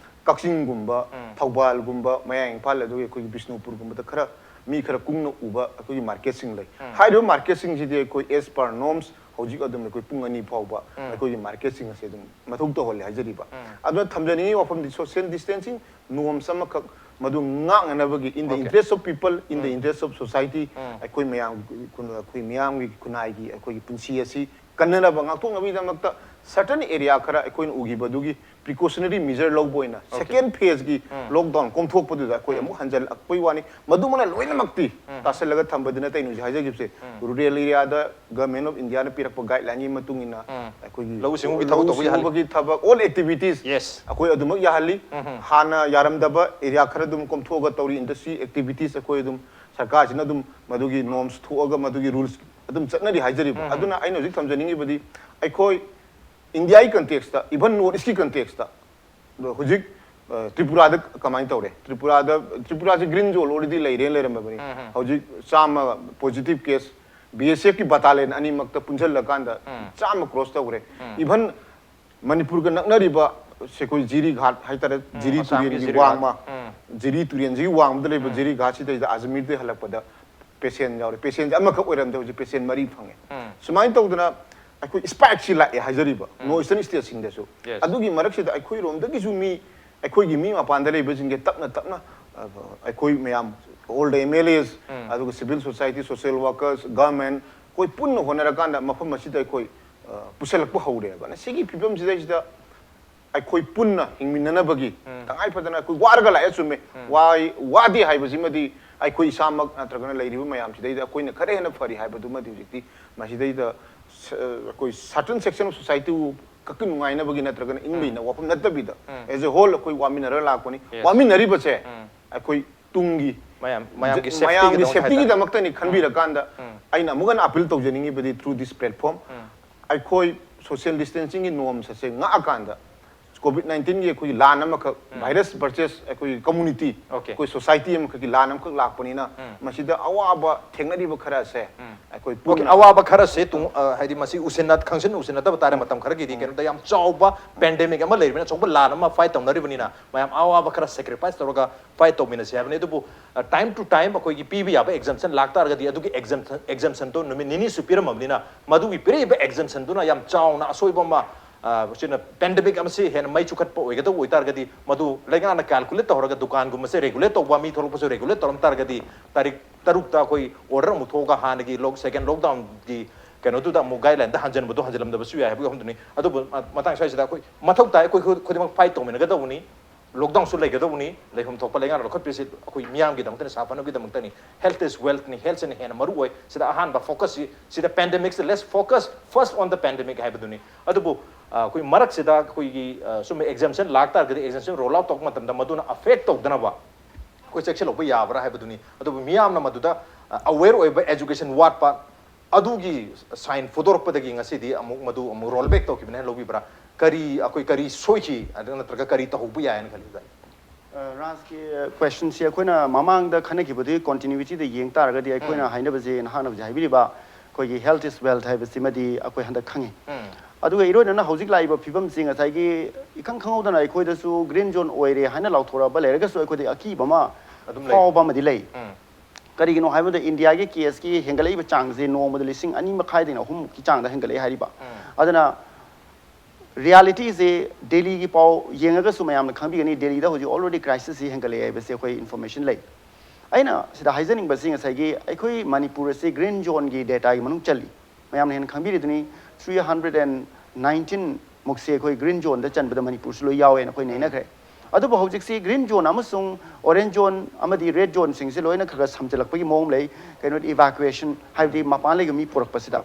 ꯀꯛꯆꯤꯡꯒꯨꯝꯕ, ꯎꯝ꯫ ꯊꯧꯕꯥꯜꯒꯨꯝꯕ, ꯃꯌꯥꯡ ꯏꯝꯐꯥꯜ, ꯑꯗꯨꯒ ꯑꯩꯈꯣꯏꯒꯤ ꯕꯤꯁꯅꯨꯄꯨꯔꯒꯨꯝꯕꯗ ꯈꯔ ꯃꯤ ꯈꯔ ꯀꯨꯡꯅ ꯎꯕ ꯑꯩꯈꯣꯏꯒꯤ ꯃꯥꯔꯀꯦꯠꯁꯤꯡ ꯂꯩ꯫ ꯎꯝ꯫ ꯍꯥꯏꯔꯤꯕ ꯃꯥꯔꯀꯦꯠꯁꯤꯡꯁꯤꯗꯤ ꯑꯩꯈꯣꯏ as per norms ꯍꯧꯖꯤꯛ ꯑꯗꯨꯝ ꯑꯩꯈꯣꯏ ꯄꯨꯡ ꯑꯅꯤ ꯐꯥꯎꯕ ꯎꯝ꯫ ꯑꯩꯈꯣꯏꯒꯤ ꯃꯥꯔꯀꯦꯠꯁꯤꯡ ꯑꯁꯦ ꯑꯗꯨꯝ ꯃꯊꯧ ꯇꯧꯍꯜꯂꯦ ꯍꯥꯏꯖꯔꯤꯕ꯫ ꯎꯝ꯫ ꯑꯗꯨꯅ ꯊꯝꯖꯅꯤꯡꯉꯤ ꯋꯥꯐꯝꯗꯤ social distancing norms ꯑꯃꯈꯛ ꯃꯗꯨ ꯉꯥꯛꯅꯅꯕꯒꯤ, in the Okay. interest of people, in the um. interest of society, ꯎꯝ꯫ ꯑꯩꯈꯣꯏ ꯃꯌꯥꯝ, ꯑꯩꯈꯣꯏ ꯃꯤꯌꯥꯝꯒꯤ ꯈꯨꯟꯅꯥꯏꯒꯤ ꯑꯩꯈꯣꯏꯒꯤ ꯄꯨꯟꯁꯤ ꯑꯁꯤ ꯀꯟꯅꯅꯕ, ꯉꯥꯛꯊꯣꯛꯅꯕꯒꯤꯗꯃꯛꯇ certain area ꯈꯔ ꯑꯩꯈꯣꯏꯅ ꯎꯈꯤꯕꯗꯨꯒꯤ precautionary measure ꯂꯧꯕ ꯑꯣꯏꯅ Okay. second phaseꯀꯤ ꯎꯝ꯫ lockdown ꯀꯣꯝꯊꯣꯛꯄꯗꯨꯗ ꯑꯩꯈꯣꯏ ꯎꯝ꯫ ꯑꯃꯨꯛ ꯍꯟꯖꯜꯂꯛꯄꯩ ꯋꯥꯅꯤ꯫ ꯃꯗꯨꯃꯛꯅ ꯂꯣꯏꯅꯃꯛꯇꯤ ꯎꯝ꯫ ꯇꯥꯁꯜꯂꯒ ꯊꯝꯕꯗꯤ ꯅꯠꯇꯦ꯫ ꯑꯩꯅ ꯍꯧꯖꯤꯛ ꯍꯥꯏꯖꯈꯤꯕꯁꯦ, ꯎꯝ꯫ rural areaꯗ government of Indiaꯅ ꯄꯤꯔꯛꯄ guideline ꯒꯤ ꯃꯇꯨꯡ ꯏꯟꯅ ꯎꯝ꯫ ꯑꯩꯈꯣꯏꯒꯤ ꯂꯧꯎ ꯁꯤꯡꯎꯒꯤ ꯂꯧꯎ ꯊꯕꯛ ꯇꯧꯕ ꯌꯥꯍꯜꯂꯤ꯫ ꯁꯤꯡꯎꯕꯒꯤ ꯊꯕꯛ, all activities Yes. ꯑꯩꯈꯣꯏ ꯑꯗꯨꯃꯛ ꯌꯥꯍꯜꯂꯤ꯫ ꯎꯝ꯫ ꯍꯥꯟꯅ ꯌꯥꯔꯝꯗꯕ area ꯈꯔ ꯑꯗꯨꯝ ꯀꯣꯝꯊꯣꯛꯑꯒ ꯇꯧꯔꯤ, industry activities ꯑꯩꯈꯣꯏ ꯑꯗꯨꯝ ꯁꯔꯀꯥꯔꯁꯤꯅ ꯑꯗꯨꯝ ꯃꯗꯨꯒꯤ ꯅꯣꯔꯝꯁ ꯊꯣꯛꯑꯒ ꯃꯗꯨꯒꯤ ꯔꯨꯜꯁ ꯑꯗꯨꯝ ꯆꯠꯅꯔꯤ ꯍꯥꯏꯖꯔꯤꯕ꯫ ꯑꯗꯨꯅ ꯑꯩꯅ ꯍꯧꯖꯤꯛ ꯊꯝꯖꯅꯤꯡꯉꯤꯕꯗꯤ, ꯑꯩꯈꯣꯏ ꯏꯟꯗꯤꯌꯥꯒꯤ ꯀꯟꯇꯦꯛꯁꯇ, ꯏꯚꯟ ꯅꯣꯔꯠ ꯏꯁꯀꯤ ꯀꯟꯇꯦꯛꯁꯇ ꯍꯧꯖꯤꯛ, ꯑ, ꯇ꯭ꯔꯤꯄꯨꯔꯥꯗ ꯀꯃꯥꯏꯅ ꯇꯧꯔꯦ? ꯇ꯭ꯔꯤꯄꯨꯔꯥꯗ, ꯇ꯭ꯔꯤꯄꯨꯔꯥꯁꯦ ꯒ꯭ꯔꯤꯟ ꯖꯣꯟ ꯑꯣꯜꯔꯦꯗꯤ ꯂꯩꯔꯦꯅ ꯂꯩꯔꯝꯃꯕꯅꯤ꯫ ꯍꯧꯖꯤꯛ ꯆꯥꯝꯃ ꯄꯣꯖꯤꯇꯤꯚ ꯀꯦꯁ, ꯕꯤ ꯑꯦꯁ ꯑꯦꯐꯀꯤ ꯕꯇꯥꯂꯤꯌꯟ ꯑꯅꯤꯃꯛꯇ ꯄꯨꯟꯁꯤꯜꯂꯀꯥꯟꯗ ꯆꯥꯝꯃ ꯀ꯭ꯔꯣꯁ ꯇꯧꯈ꯭ꯔꯦ꯫ ꯏꯚꯟ ꯃꯅꯤꯄꯨꯔꯒ ꯅꯛꯅꯔꯤꯕ, ꯑꯩꯈꯣꯏ ꯖꯤꯔꯤ ꯘꯥꯠ ꯍꯥꯏꯇꯥꯔꯦ, ꯖꯤꯔꯤ ꯑꯁꯥꯝꯒꯤ ꯇꯨꯔꯦꯜꯒꯤ ꯖꯤꯔꯤ ꯋꯥꯡꯃ, ꯘꯥꯠ꯫ ꯖꯤꯔꯤ ꯇꯨꯔꯦꯜꯁꯤꯒꯤ ꯋꯥꯡꯃꯗ ꯂꯩꯕ ꯖꯤꯔꯤ ꯘꯥꯠꯁꯤꯗꯩꯗ ꯑꯖꯃꯤꯔꯗꯒꯤ ꯍꯜꯂꯛꯄꯗ ꯄꯦꯁꯦꯟ ꯌꯥꯎꯔꯦ꯫ ꯄꯦꯁꯦꯟꯁꯦ ꯑꯃꯈꯛ ꯑꯣꯏꯔꯝꯗꯦ, ꯍꯧꯖꯤꯛ ꯄꯦꯁꯦꯟ ꯃꯔꯤ ꯐꯪꯉꯦ꯫ ꯁꯨꯃꯥꯏꯅ ꯇꯧꯗꯅ ꯑꯩꯈꯣꯏ ꯏꯁꯄꯥꯏꯛꯁꯤ ꯂꯥꯛꯑꯦ ꯍꯥꯏꯖꯔꯤꯕ, ꯅꯣꯔꯠ ꯏꯁꯇꯔꯟ ꯁ꯭ꯇꯦꯠꯁꯤꯡꯗꯁꯨ꯫ Yes. ꯑꯗꯨꯒꯤ ꯃꯔꯛꯁꯤꯗ ꯑꯩꯈꯣꯏꯔꯣꯝꯗꯒꯤꯁꯨ ꯃꯤ, ꯑꯩꯈꯣꯏꯒꯤ ꯃꯤ ꯃꯄꯥꯟꯗ ꯂꯩꯕꯁꯤꯡꯁꯦ ꯇꯞꯅ ꯇꯞꯅ, ꯑ, ꯑꯩꯈꯣꯏ ꯃꯌꯥꯝ, all the M L As, ꯑꯗꯨꯒ civil society, social workers, government, ꯑꯩꯈꯣꯏ ꯄꯨꯟꯅ ꯍꯣꯠꯅꯔꯀꯥꯟꯗ ꯃꯐꯝ ꯑꯁꯤꯗ ꯑꯩꯈꯣꯏ, ꯑ, ꯄꯨꯁꯜꯂꯛꯄ ꯍꯧꯔꯦꯕ꯫ ꯑꯗꯨꯅ ꯁꯤꯒꯤ ꯐꯤꯕꯝꯁꯤꯗꯩꯁꯤꯗ ꯑꯩꯈꯣꯏ ꯄꯨꯟꯅ ꯍꯤꯡꯃꯤꯟꯅꯅꯕꯒꯤ ꯇꯉꯥꯏ ꯐꯗꯅ ꯑꯩꯈꯣꯏ ꯋꯥꯔꯒ ꯂꯥꯛꯑꯦ, ꯆꯨꯝꯃꯦ꯫ ꯋꯥꯏ-, ꯋꯥꯗꯦ ꯍꯥꯏꯕꯁꯤꯃꯗꯤ ꯑꯩꯈꯣꯏ ꯏꯁꯥꯃꯛ ꯅꯠꯇ꯭ꯔꯒꯅ ꯂꯩꯔꯤꯕ ꯃꯌꯥꯝꯁꯤꯗꯩꯗ ꯑꯩꯈꯣꯏꯅ ꯈꯔ ꯍꯦꯟꯅ ꯐꯔꯤ ꯍꯥꯏꯕꯗꯨꯃꯗꯤ ꯍꯧꯖꯤꯛꯇꯤ ꯃꯁꯤꯗꯩꯗ ꯁ-, ꯑꯩꯈꯣꯏ certain section of society ꯈꯛꯀꯤ ꯅꯨꯡꯉꯥꯏꯅꯕꯒꯤ ꯅꯠꯇ꯭ꯔꯒꯅ ꯏꯪꯕꯩꯅ ꯋꯥꯐꯝ ꯅꯠꯇꯕꯤꯗ, as a whole ꯑꯩꯈꯣꯏ ꯋꯥꯃꯤꯟꯅꯔ ꯂꯥꯛꯄꯅꯤ꯫ Yes. ꯋꯥꯃꯤꯟꯅꯔꯤꯕꯁꯦ ꯑꯩꯈꯣꯏ ꯇꯨꯡꯒꯤ ꯃꯌꯥꯝ, ꯃꯌꯥꯝꯒꯤ ꯖ-, ꯁꯦꯐꯇꯤꯒꯤꯗꯃꯛ ꯃꯌꯥꯝꯒꯤ ꯍꯥꯏꯇꯥꯔꯦ꯫ ꯁꯦꯐꯇꯤꯒꯤꯗꯃꯛꯇꯅꯤ ꯈꯟꯕꯤꯔꯀꯥꯟꯗ ꯑꯩꯅ ꯑꯃꯨꯛ ꯍꯟꯅ ꯑꯄꯤꯜ ꯇꯧꯖꯅꯤꯡꯉꯤꯕꯗꯤ through this platform, ꯑꯩꯈꯣꯏ social distancingꯒꯤ norms ꯑꯁꯦ ꯉꯥꯛꯑꯀꯥꯟꯗ COVID nineteenꯒꯤ ꯑꯩꯈꯣꯏꯒꯤ ꯂꯥꯟ ꯑꯃꯈꯛ, virus versus ꯑꯩꯈꯣꯏꯒꯤ community, Okay. ꯑꯩꯈꯣꯏ society ꯑꯃꯈꯛꯀꯤ ꯂꯥꯟ ꯑꯃꯈꯛ ꯂꯥꯛꯄꯅꯤꯅ ꯃꯁꯤꯗ ꯑꯋꯥꯕ ꯊꯦꯡꯅꯔꯤꯕ ꯈꯔ ꯑꯁꯦ ꯑꯩꯈꯣꯏ Okay, ꯄꯨꯟꯅ ꯑꯋꯥꯕ ꯈꯔꯁꯦ ꯇꯨꯡ-, ꯑ, ꯍꯥꯏꯗꯤ ꯃꯁꯤ ꯎꯁꯤꯟꯅ ꯈꯪꯁꯤꯟ ꯎꯁꯤꯟꯅꯗꯕ ꯇꯥꯔꯦ꯫ ꯃꯇꯝ ꯈꯔꯒꯤꯗꯤ ꯀꯩꯅꯣꯗ ꯌꯥꯝ ꯆꯥꯎꯕ pandemic ꯑꯃ ꯂꯩꯔꯤꯕꯅꯤꯅ, ꯑꯆꯧꯕ ꯂꯥꯟ ꯑꯃ fight ꯇꯧꯅꯔꯤꯕꯅꯤꯅ ꯃꯌꯥꯝ ꯑꯋꯥꯕ ꯈꯔ sacrifice ꯇꯧꯔꯒ fight ꯇꯧꯃꯤꯟꯅꯁꯤ ꯍꯥꯏꯕꯅꯤ꯫ ꯑꯗꯨꯕꯨ, ꯑ, time to time ꯑꯩꯈꯣꯏꯒꯤ ꯄꯤꯕ ꯌꯥꯕ exemption ꯂꯥꯛ ꯇꯥꯔꯒꯗꯤ ꯑꯗꯨꯒꯤ exemption, exemptionꯗꯣ ꯅꯨꯃꯤꯠ ꯅꯤꯅꯤꯁꯨ ꯄꯤꯔꯝꯃꯕꯅꯤꯅ ꯃꯗꯨꯒꯤ ꯄꯤꯔꯛꯏꯕ exemptionꯗꯨꯅ ꯌꯥꯝ ꯆꯥꯎꯅ ꯑꯁꯣꯏꯕ ꯑꯃ, ꯑ, ꯁꯤꯅ pandemic ꯑꯃꯁꯤ ꯍꯦꯟꯅ ꯃꯩ ꯆꯨꯈꯠꯄ ꯑꯣꯏꯒꯗꯧꯕ ꯑꯣꯏꯇꯥꯔꯒꯗꯤ ꯃꯗꯨ ꯂꯩꯉꯥꯛꯅ calculate ꯇꯧꯔꯒ ꯗꯨꯀꯥꯟꯒꯨꯝꯕꯁꯦ regulate ꯇꯧꯕ, ꯃꯤ ꯊꯣꯛꯂꯛꯄꯁꯨ regulate ꯇꯧꯔꯝ ꯇꯥꯔꯒꯗꯤ ꯇꯥꯔꯤꯛ ꯇꯔꯨꯛꯇ ꯑꯩꯈꯣꯏ order ꯑꯃꯨꯛ ꯊꯣꯛꯑꯒ ꯍꯥꯟꯅꯒꯤ lock-, second lockdownꯒꯤ ꯀꯩꯅꯣꯗꯨꯗ ꯑꯃꯨꯛ guideline ꯍꯟꯖꯤꯟꯕꯗꯣ ꯍꯟꯖꯤꯜꯂꯝꯗꯕꯁꯨ ꯌꯥꯏ ꯍꯥꯏꯕꯒꯤ ꯋꯥꯐꯝꯗꯨꯅꯤ꯫ ꯑꯗꯨꯕꯨ ꯃ-, ꯃꯇꯥꯡ ꯁ꯭ꯋꯥꯏꯁꯤꯗ ꯑꯩꯈꯣꯏ ꯃꯊꯧ ꯇꯥꯏ, ꯑꯩꯈꯣꯏ ꯈꯨ-, ꯈꯨꯗꯤꯡꯃꯛ fight ꯇꯧꯃꯤꯟꯅꯒꯗꯧꯕꯅꯤ꯫ Lockdownꯁꯨ ꯂꯩꯒꯗꯧꯕꯅꯤ, ꯂꯩꯐꯝ ꯊꯣꯛꯄ ꯂꯩꯉꯥꯛꯅ ꯂꯧꯈꯠꯄꯤꯔꯤꯁꯤ ꯑꯩꯈꯣꯏ ꯃꯤꯌꯥꯝꯒꯤꯗꯃꯛꯇꯅꯤ, ꯁꯥꯐꯅꯕꯒꯤꯗꯃꯛꯇꯅꯤ꯫ Health is wealthꯅꯤ, healthꯁꯤꯅ ꯍꯦꯟꯅ ꯃꯔꯨ ꯑꯣꯏ꯫ ꯁꯤꯗ ꯑꯍꯥꯟꯕ focusꯁꯤ, ꯁꯤꯗ pandemicꯁꯤꯗ let's focus first on the pandemic ꯍꯥꯏꯕꯗꯨꯅꯤ꯫ ꯑꯗꯨꯕꯨ, ꯑ, ꯑꯩꯈꯣꯏ ꯃꯔꯛꯁꯤꯗ ꯑꯩꯈꯣꯏꯒꯤ, ꯑ, ꯁꯨꯝꯕ exemption ꯂꯥꯛ ꯇꯥꯔꯒꯗꯤ exemption roll out ꯇꯧꯕ ꯃꯇꯝꯗ ꯃꯗꯨꯅ affect ꯇꯧꯗꯅꯕ ꯑꯩꯈꯣꯏ ꯆꯦꯛꯁꯤꯜꯍꯧꯕ ꯌꯥꯕ꯭ꯔꯥ ꯍꯥꯏꯕꯗꯨꯅꯤ꯫ ꯑꯗꯨꯕꯨ ꯃꯤꯌꯥꯝꯅ ꯃꯗꯨꯗ ꯑꯋꯦꯌꯔ ꯑꯣꯏꯕ, ꯑꯦꯖꯨꯀꯦꯁꯟ ꯋꯥꯠꯄ, ꯑꯗꯨꯒꯤ ꯁꯥꯏꯟ ꯐꯣꯡꯗꯣꯔꯛꯄꯗꯒꯤ ꯉꯁꯤꯗꯤ ꯑꯃꯨꯛ ꯃꯗꯨ ꯑꯃꯨꯛ ꯔꯣꯜ ꯕꯦꯛ ꯇꯧꯈꯤꯕꯅꯦ ꯍꯥꯏꯅ ꯂꯧꯕꯤꯕ꯭ꯔꯥ? ꯀꯔꯤ, ꯑꯩꯈꯣꯏ ꯀꯔꯤ ꯁꯣꯏꯈꯤ, ꯑꯗꯨ ꯅꯠꯇ꯭ꯔꯒ ꯀꯔꯤ ꯇꯧꯍꯧꯕ ꯌꯥꯏ ꯍꯥꯏꯅ ꯈꯜꯂꯤ? ꯔꯥꯖꯀꯤ ꯀ꯭ꯋꯦꯁꯟꯁꯤ ꯑꯩꯈꯣꯏꯅ ꯃꯃꯥꯡꯗ ꯈꯟꯅꯈꯤꯕꯗꯨꯒꯤ ꯀꯣꯟꯇꯤꯅ꯭ꯌꯨꯇꯤꯗ ꯌꯦꯡ ꯇꯥꯔꯒꯗꯤ ꯑꯩꯈꯣꯏꯅ ꯍꯥꯏꯅꯕꯁꯦ, ꯅꯍꯥꯛꯅ ꯍꯧꯖꯤꯛ ꯍꯥꯏꯕꯤꯔꯤꯕ ꯑꯩꯈꯣꯏꯒꯤ health is wealth ꯍꯥꯏꯕꯁꯤꯃꯗꯤ ꯑꯩꯈꯣꯏ ꯍꯟꯗꯛ ꯈꯪꯉꯤ꯫ ꯑꯗꯨꯒ ꯏꯔꯣꯏꯅꯅ ꯍꯧꯖꯤꯛ ꯂꯥꯛꯏꯕ ꯐꯤꯕꯝꯁꯤ ꯉꯁꯥꯏꯒꯤ ꯏꯈꯪ ꯈꯪꯍꯧꯗꯅ ꯑꯩꯈꯣꯏꯗꯁꯨ ꯒ꯭ꯔꯤꯟ ꯖꯣꯟ ꯑꯣꯏꯔꯦ ꯍꯥꯏꯅ ꯂꯥꯎꯊꯣꯔꯛꯑꯕ ꯂꯩꯔꯒꯁꯨ ꯑꯩꯈꯣꯏꯗ ꯑꯀꯤꯕ ꯑꯃ ꯑꯗꯨꯝ ꯂꯩ꯫ ꯐꯥꯎꯕ ꯑꯃꯗꯤ ꯂꯩ꯫ ꯎꯝ꯫ ꯀꯔꯤꯒꯤꯅꯣ ꯍꯥꯏꯕꯗ ꯏꯟꯗꯤꯌꯥꯒꯤ ꯀꯦꯁꯀꯤ ꯍꯦꯟꯒꯠꯂꯛꯏꯕ ꯆꯥꯡꯁꯦ ꯅꯣꯡꯃꯗ ꯂꯤꯁꯤꯡ ꯑꯅꯤ ꯃꯈꯥꯏꯗꯩꯅ ꯑꯍꯨꯝꯃꯨꯛꯀꯤ ꯆꯥꯡꯗ ꯍꯦꯟꯒꯠꯂꯛꯑꯦ ꯍꯥꯏꯔꯤꯕ꯫ ꯑꯗꯨꯅ ꯔꯤꯌꯥꯂꯤꯇꯤꯁꯦ ꯗꯦꯜꯂꯤꯒꯤ ꯄꯥꯎ ꯌꯦꯡꯉꯒꯁꯨ ꯃꯌꯥꯝꯅ ꯈꯪꯕꯤꯒꯅꯤ, ꯗꯦꯜꯂꯤꯗ ꯍꯧꯖꯤꯛ already crisis ꯁꯤ ꯍꯦꯟꯒꯠꯂꯛꯑꯦ ꯍꯥꯏꯕꯁꯦ ꯑꯩꯈꯣꯏ ꯏꯟꯐꯣꯔꯃꯦꯁꯟ ꯂꯩ꯫ ꯑꯩꯅ ꯁꯤꯗ ꯍꯥꯏꯖꯅꯤꯡꯕꯁꯤ ꯉꯁꯥꯏꯒꯤ ꯑꯩꯈꯣꯏ ꯃꯅꯤꯄꯨꯔ ꯑꯁꯤ ꯒ꯭ꯔꯤꯟ ꯖꯣꯟꯒꯤ ꯗꯦꯇꯥꯒꯤ ꯃꯅꯨꯡ ꯆꯜꯂꯤ꯫ ꯃꯌꯥꯝꯅ ꯍꯦꯟꯅ ꯈꯪꯕꯤꯔꯤꯗꯨꯅꯤ, three hundred and nineteen ꯃꯨꯛꯁꯦ ꯑꯩꯈꯣꯏ ꯒ꯭ꯔꯤꯟ ꯖꯣꯟꯗ ꯆꯟꯕꯗ ꯃꯅꯤꯄꯨꯔꯁꯨ ꯂꯣꯏ ꯌꯥꯎꯋꯦꯅ ꯑꯩꯈꯣꯏ ꯅꯩꯅꯈ꯭ꯔꯦ꯫ ꯑꯗꯨꯕꯨ ꯍꯧꯖꯤꯛꯁꯤ ꯒ꯭ꯔꯤꯟ ꯖꯣꯟ ꯑꯃꯁꯨꯡ ꯑꯣꯔꯦꯟꯖ ꯖꯣꯟ ꯑꯃꯗꯤ ꯔꯦꯗ ꯖꯣꯟꯁꯤꯡꯁꯦ ꯂꯣꯏꯅ ꯈꯔ ꯈꯔ ꯁꯝꯖꯜꯂꯛꯄꯒꯤ ꯃꯑꯣꯡ ꯂꯩ꯫ ꯀꯩꯅꯣꯗꯤ, ꯏꯚꯥꯀꯨꯋꯦꯁꯟ, ꯍꯥꯏꯕꯗꯤ ꯃꯄꯥꯟ ꯂꯩꯕ ꯃꯤ ꯄꯨꯔꯛꯄꯁꯤꯗ꯫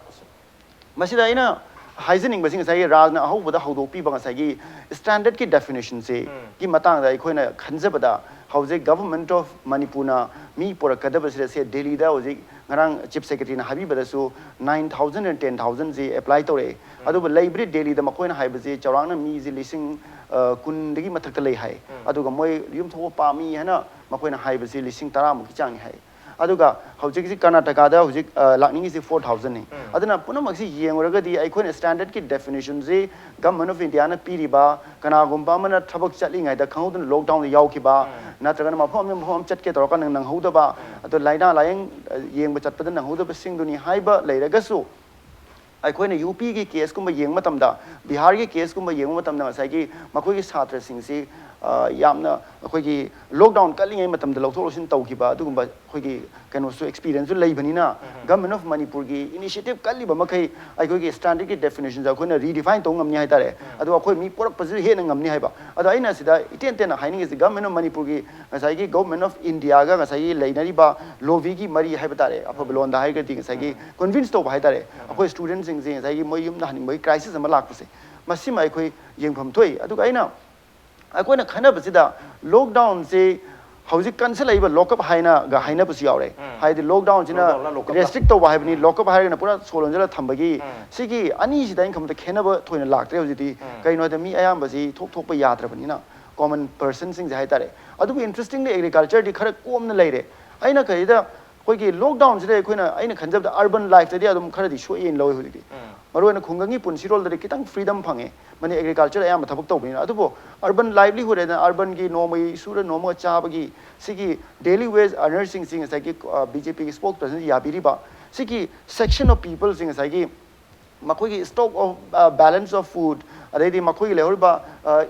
ꯃꯁꯤꯗ ꯑꯩꯅ ꯍꯥꯏꯖꯅꯤꯡꯕꯁꯤ, ꯉꯁꯥꯏꯒꯤ ꯔꯥꯖꯅ ꯑꯍꯧꯕꯗ ꯍꯧꯗꯣꯛꯄꯤꯕ ꯉꯁꯥꯏꯒꯤ ꯁ꯭ꯇꯦꯟꯗꯔꯗꯀꯤ ꯗꯦꯐꯤꯅꯦꯁꯟꯁꯤ ꯒꯤ ꯃꯇꯥꯡꯗ ꯑꯩꯈꯣꯏꯅ ꯈꯟꯖꯕꯗ, ꯍꯧꯖꯤꯛ ꯒꯚꯔꯟꯃꯦꯟꯠ ꯑꯣꯐ ꯃꯅꯤꯄꯨꯔꯅ ꯃꯤ ꯄꯨꯔꯛꯀꯗꯕꯁꯤꯗ ꯁꯦ, ꯗꯦꯜꯂꯤꯗ ꯍꯧꯖꯤꯛ ꯉꯔꯥꯡ ꯆꯤꯐ ꯁꯦꯀ꯭ꯔꯦꯇꯔꯤꯅ ꯍꯥꯏꯕꯤꯕꯗꯁꯨ nine thousand and ten thousand ꯁꯤ ꯑꯦꯄ꯭ꯂꯥꯏ ꯇꯧꯔꯛꯑꯦ꯫ ꯑꯗꯨꯕꯨ ꯂꯩꯕꯗꯤ ꯗꯦꯜꯂꯤꯗ ꯃꯈꯣꯏꯅ ꯍꯥꯏꯕꯁꯤ ꯆꯥꯎꯔꯥꯛꯅ ꯃꯤꯁꯤ ꯂꯤꯁꯤꯡ, ꯑ, ꯀꯨꯟꯗꯒꯤ ꯃꯊꯛꯇ ꯂꯩ ꯍꯥꯏ꯫ ꯑꯗꯨꯒ ꯃꯣꯏ ꯌꯨꯝꯊꯣꯛꯄ ꯄꯥꯝꯃꯤ ꯍꯥꯏꯅ ꯃꯈꯣꯏꯅ ꯍꯥꯏꯕꯁꯤ ꯂꯤꯁꯤꯡ ꯇꯔꯥꯃꯨꯛꯀꯤ ꯆꯥꯡꯅꯤ ꯍꯥꯏ꯫ ꯑꯗꯨꯒ ꯍꯧꯖꯤꯛꯁꯤ ꯀꯔꯅꯥꯇꯀꯥꯗ ꯍꯧꯖꯤꯛ, ꯑ, ꯂꯥꯛꯅꯤꯡꯉꯤꯁꯤ four thousand ꯅꯤ꯫ ꯑꯗꯨꯅ ꯄꯨꯝꯅꯃꯛꯁꯤ ꯌꯦꯡꯉꯨꯔꯒꯗꯤ ꯑꯩꯈꯣꯏꯅ ꯁ꯭ꯇꯦꯟꯗꯔꯗꯀꯤ ꯗꯦꯐꯤꯅꯦꯁꯟꯁꯤ ꯒꯚꯔꯟꯃꯦꯟꯠ ꯑꯣꯐ ꯏꯟꯗꯤꯌꯥꯅ ꯄꯤꯔꯤꯕ, ꯀꯅꯥꯒꯨꯝꯕ ꯑꯃꯅ ꯊꯕꯛ ꯆꯠꯂꯤꯉꯩꯗ ꯈꯪꯍꯧꯗꯅ ꯂꯣꯛꯗꯥꯎꯟꯗ ꯌꯥꯎꯈꯤꯕ, ꯅꯠꯇ꯭ꯔꯒꯅ ꯃꯐꯝ ꯑꯃꯗꯒꯤ ꯃꯐꯝ ꯑꯃ ꯆꯠꯀꯦ ꯇꯧꯔꯀꯥꯟꯗ ꯅꯪꯍꯧꯗꯕ, ꯑꯗꯣ ꯂꯥꯏꯅꯥ ꯂꯥꯌꯦꯡ, ꯑ, ꯌꯦꯡꯕ ꯆꯠꯄꯗ ꯅꯪꯍꯧꯗꯕꯁꯤꯡꯗꯨꯅꯤ ꯍꯥꯏꯕ ꯂꯩꯔꯒꯁꯨ, ꯑꯩꯈꯣꯏꯅ ꯌꯨ ꯄꯤꯒꯤ ꯀꯦꯁꯀꯨꯝꯕ ꯌꯦꯡꯕ ꯃꯇꯝꯗ, ꯕꯤꯍꯥꯔꯒꯤ ꯀꯦꯁꯀꯨꯝꯕ ꯌꯦꯡꯕ ꯃꯇꯝꯗ ꯉꯁꯥꯏꯒꯤ ꯃꯈꯣꯏꯒꯤ ꯁꯥꯇ꯭ꯔꯁꯤꯡꯁꯤ, ꯑ, ꯌꯥꯝꯅ ꯑꯩꯈꯣꯏꯒꯤ ꯂꯣꯛꯗꯥꯎꯟ ꯀꯜꯂꯤꯉꯩ ꯃꯇꯝꯗ ꯂꯧꯊꯣꯛ ꯂꯧꯁꯤꯟ ꯇꯧꯈꯤꯕ ꯑꯗꯨꯒꯨꯝꯕ ꯑꯩꯈꯣꯏꯒꯤ ꯀꯩꯅꯣꯁꯨ, ꯑꯦꯛꯁꯄꯤꯔꯤꯌꯦꯟꯁꯁꯨ ꯂꯩꯕꯅꯤꯅ, ꯒꯚꯔꯟꯃꯦꯟꯠ ꯑꯣꯐ ꯃꯅꯤꯄꯨꯔꯒꯤ ꯏꯅꯤꯁꯤꯌꯦꯇꯤꯚ ꯀꯜꯂꯤꯕ ꯃꯈꯩ ꯑꯩꯈꯣꯏꯒꯤ ꯁ꯭ꯇꯦꯟꯗꯔꯗꯀꯤ ꯗꯦꯐꯤꯅꯦꯁꯟꯁꯦ ꯑꯩꯈꯣꯏꯅ ꯔꯤꯗꯤꯐꯥꯏꯟ ꯇꯧꯕ ꯉꯝꯅꯤ ꯍꯥꯏ ꯇꯥꯔꯦ꯫ ꯑꯗꯣ ꯑꯩꯈꯣꯏ ꯃꯤ ꯄꯨꯔꯛꯄꯁꯤꯁꯨ ꯍꯦꯟꯅ ꯉꯝꯅꯤ ꯍꯥꯏꯕ꯫ ꯑꯗꯣ ꯑꯩꯅ ꯁꯤꯗ ꯏꯇꯦꯟ ꯇꯦꯟꯅ ꯍꯥꯏꯅꯤꯡꯉꯤꯁꯤ, ꯒꯚꯔꯟꯃꯦꯟꯠ ꯑꯣꯐ ꯃꯅꯤꯄꯨꯔꯒꯤ ꯉꯁꯥꯏꯒꯤ ꯒꯚꯔꯟꯃꯦꯟꯠ ꯑꯣꯐ ꯏꯟꯗꯤꯌꯥꯒ ꯉꯁꯥꯏꯒꯤ ꯂꯩꯅꯔꯤꯕ ꯂꯣꯕꯤꯒꯤ ꯃꯔꯤ ꯍꯥꯏꯕ ꯇꯥꯔꯦ, ꯑꯐꯕ ꯂꯣꯟꯗ ꯍꯥꯏꯔꯒꯗꯤ ꯉꯁꯥꯏꯒꯤ ꯀꯟꯚꯤꯟꯁ ꯇꯧꯕ ꯍꯥꯏ ꯇꯥꯔꯦ꯫ ꯑꯩꯈꯣꯏ ꯁ꯭ꯇꯨꯗꯦꯟꯠꯁꯤꯡꯁꯦ ꯉꯁꯥꯏꯒꯤ ꯃꯣꯏ ꯌꯨꯝꯗ ꯍꯟꯅꯤꯡꯕꯒꯤ ꯀ꯭ꯔꯥꯏꯁꯤꯁ ꯑꯃ ꯂꯥꯛꯄꯁꯦ, ꯃꯁꯤꯃ ꯑꯩꯈꯣꯏ ꯌꯦꯡꯐꯝ ꯊꯣꯛꯏ꯫ ꯑꯗꯨꯒ ꯑꯩꯅ, ꯑꯩꯈꯣꯏꯅ ꯈꯟꯅꯕꯁꯤꯗ ꯂꯣꯛꯗꯥꯎꯟꯁꯦ ꯍꯧꯖꯤꯛ ꯀꯟꯁꯤꯜꯂꯛꯏꯕ ꯂꯣꯛꯑꯞ ꯍꯥꯏꯅꯒ ꯍꯥꯏꯅꯕꯁꯨ ꯌꯥꯎꯔꯦ꯫ ꯍꯥꯏꯗꯤ ꯂꯣꯛꯗꯥꯎꯟꯁꯤꯅ Lockdownꯂ lockupꯂ? ꯔꯦꯁꯇ꯭ꯔꯤꯛ ꯇꯧꯕ ꯍꯥꯏꯕꯅꯤ, ꯂꯣꯛꯑꯞ ꯍꯥꯏꯔꯒꯅ ꯄꯨꯔꯥ ꯁꯣ ꯂꯣꯟꯁꯤꯜꯂ ꯊꯝꯕꯒꯤ꯫ ꯁꯤꯒꯤ ꯑꯅꯤꯁꯤꯗ ꯑꯩꯅ ꯈꯟꯕꯗ ꯈꯦꯠꯅꯕ ꯊꯣꯏꯅ ꯂꯥꯛꯇ꯭ꯔꯦ ꯍꯧꯖꯤꯛꯇꯤ꯫ ꯀꯩꯒꯤꯅꯣ ꯍꯥꯏꯗ ꯃꯤ ꯑꯌꯥꯝꯕꯁꯤ ꯊꯣꯛ ꯊꯣꯛꯄ ꯌꯥꯗ꯭ꯔꯕꯅꯤꯅ, ꯀꯣꯃꯟ ꯄꯔꯁꯟꯁꯤꯡꯁꯦ ꯍꯥꯏꯇꯥꯔꯦ꯫ ꯑꯗꯨꯕꯨ ꯏꯟꯇꯔꯦꯁꯇꯤꯡꯂꯤ ꯑꯦꯒ꯭ꯔꯤꯀꯜꯆꯔꯗꯤ ꯈꯔ ꯀꯣꯝꯅ ꯂꯩꯔꯦ꯫ ꯑꯩꯅ ꯀꯔꯤꯗ ꯑꯩꯈꯣꯏꯒꯤ ꯂꯣꯛꯗꯥꯎꯟꯁꯤꯗ ꯑꯩꯈꯣꯏꯅ, ꯑꯩꯅ ꯈꯟꯖꯕꯗ ꯑꯔꯕꯟ ꯂꯥꯏꯐꯇꯗꯤ ꯑꯗꯨꯝ ꯈꯔꯗꯤ ꯁꯣꯛꯑꯦꯅ ꯂꯧꯋꯦ ꯍꯧꯖꯤꯛꯇꯤ꯫ ꯃꯔꯨꯑꯣꯏꯅ ꯈꯨꯡꯒꯪꯒꯤ ꯄꯨꯟꯁꯤꯔꯣꯜꯗꯗꯤ ꯈꯤꯇꯪ ꯐ꯭ꯔꯤꯗꯝ ꯐꯪꯉꯦ, ꯃꯅꯤ ꯑꯦꯒ꯭ꯔꯤꯀꯜꯆꯔ ꯑꯌꯥꯝꯕ ꯊꯕꯛ ꯇꯧꯕꯅꯤꯅ꯫ ꯑꯗꯨꯕꯨ ꯑꯔꯕꯟ ꯂꯥꯏꯚꯂꯤꯍꯨꯗ ꯍꯥꯏꯗꯅ ꯑꯔꯕꯟꯒꯤ ꯅꯣꯡꯃꯒꯤ ꯁꯨꯔ ꯅꯣꯝꯃꯒ ꯆꯥꯕꯒꯤ ꯁꯤꯒꯤ ꯗꯦꯂꯤ ꯋꯦꯖ ꯑꯔꯅꯔꯁꯤꯡꯁꯤ ꯉꯁꯥꯏꯒꯤ ꯕꯤ ꯖꯦ ꯄꯤꯒꯤ ꯁ꯭ꯄꯣꯛꯁ ꯄꯔꯁꯟ ꯌꯥꯕꯤꯔꯤꯕ ꯁꯤꯒꯤ ꯁꯦꯛꯁꯟ ꯑꯣꯐ ꯄꯤꯄꯜꯁꯤ ꯉꯁꯥꯏꯒꯤ ꯃꯈꯣꯏꯒꯤ stock of balance of food, ꯑꯗꯩꯗꯤ ꯃꯈꯣꯏꯒꯤ ꯂꯩꯍꯧꯔꯤꯕ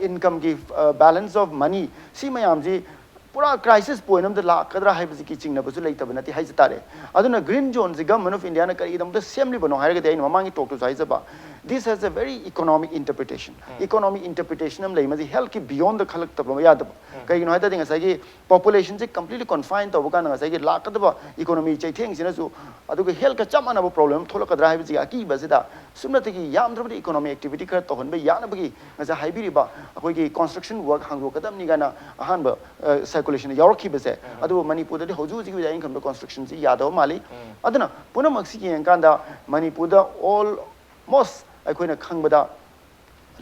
ꯏꯟꯀꯝꯒꯤ balance of money, ꯁꯤ ꯃꯌꯥꯝꯁꯤ ꯄꯨꯔꯥ ꯀ꯭ꯔꯥꯏꯁꯤꯁ ꯄꯣꯏꯟ ꯑꯃꯗ ꯂꯥꯛꯀꯗ꯭ꯔꯥ ꯍꯥꯏꯕꯁꯤꯒꯤ ꯆꯤꯡꯅꯕꯁꯨ ꯂꯩꯇꯕ ꯅꯠꯇꯦ ꯍꯥꯏꯖ ꯇꯥꯔꯦ꯫ ꯑꯗꯨꯅ ꯒ꯭ꯔꯤꯟ ꯖꯣꯟꯁꯤ ꯒꯚꯔꯟꯃꯦꯟ ꯑꯣꯐ ꯏꯟꯗꯤꯌꯥꯅ ꯀꯔꯤꯒꯤꯗꯃꯛꯇ ꯁꯦꯝꯂꯤꯕꯅꯣ ꯍꯥꯏꯔꯒꯗꯤ ꯑꯩꯅ ꯃꯃꯥꯡꯒꯤ ꯇꯣꯛꯇꯁꯨ ꯍꯥꯏꯖꯕ, this has a very economic interpretation. Economic interpretation ꯑꯃ ꯂꯩ, ꯃꯁꯤ ꯍꯦꯜꯠꯀꯤ ꯕꯤꯌꯣꯟꯗ ꯈꯜꯂꯛꯇꯕ ꯌꯥꯗꯕ꯫ ꯀꯩꯒꯤꯅꯣ ꯍꯥꯏ ꯇꯥꯔꯗꯤ ꯉꯁꯥꯏꯒꯤ ꯄꯣꯄꯨꯂꯦꯁꯟꯁꯦ ꯀꯝꯄ꯭ꯂꯤꯠꯂꯤ ꯀꯣꯟꯐꯥꯏꯟ ꯇꯧꯕ ꯀꯥꯟꯗ ꯉꯁꯥꯏꯒꯤ ꯂꯥꯛꯀꯗꯕ ꯏꯀꯣꯅꯣꯃꯤ ꯆꯩꯊꯦꯡꯁꯤꯅꯁꯨ ꯑꯗꯨꯒ ꯍꯦꯜꯠꯀ ꯆꯞ ꯃꯥꯟꯅꯕ ꯄ꯭ꯔꯣꯕ꯭ꯂꯦꯝ ꯑꯃ ꯊꯣꯛꯂꯛꯀꯗ꯭ꯔꯥ ꯍꯥꯏꯕꯁꯤꯒꯤ ꯑꯀꯤꯕꯁꯤꯗ ꯁꯨꯞꯅꯇꯒꯤ ꯌꯥꯝꯗ꯭ꯔꯕꯗ ꯏꯀꯣꯅꯣꯃꯤ ꯑꯦꯛꯇꯤꯚꯤꯇꯤ ꯈꯔ ꯇꯧꯍꯟꯕ ꯌꯥꯅꯕꯒꯤ ꯉꯁꯥꯏ ꯍꯥꯏꯕꯤꯔꯤꯕ ꯑꯩꯈꯣꯏꯒꯤ ꯀꯟꯁꯇ꯭ꯔꯛꯁꯟ ꯋꯥꯔꯛ ꯍꯥꯡꯗꯣꯛꯀꯗꯕꯅꯤ ꯀꯥꯏꯅ ꯑꯍꯥꯟꯕ ꯁꯔꯀꯨꯂꯦꯁꯟꯗ ꯌꯥꯎꯔꯛꯈꯤꯕꯁꯦ꯫ ꯑꯗꯨꯕꯨ ꯃꯅꯤꯄꯨꯔꯗꯗꯤ ꯍꯧꯖꯤꯛ ꯍꯧꯖꯤꯛꯀꯤ ꯑꯣꯏꯅ ꯑꯩꯅ ꯈꯟꯕꯗ ꯀꯟꯁꯇ꯭ꯔꯛꯁꯟꯁꯤ ꯌꯥꯗꯕ ꯃꯥꯜꯂꯤ꯫ ꯑꯗꯨꯅ ꯄꯨꯝꯅꯃꯛꯁꯤ ꯌꯦꯡꯉꯀꯥꯟꯗ ꯃꯅꯤꯄꯨꯔꯗ ꯑꯣꯜꯃꯣꯁ ꯑꯩꯈꯣꯏꯅ ꯈꯪꯕꯗ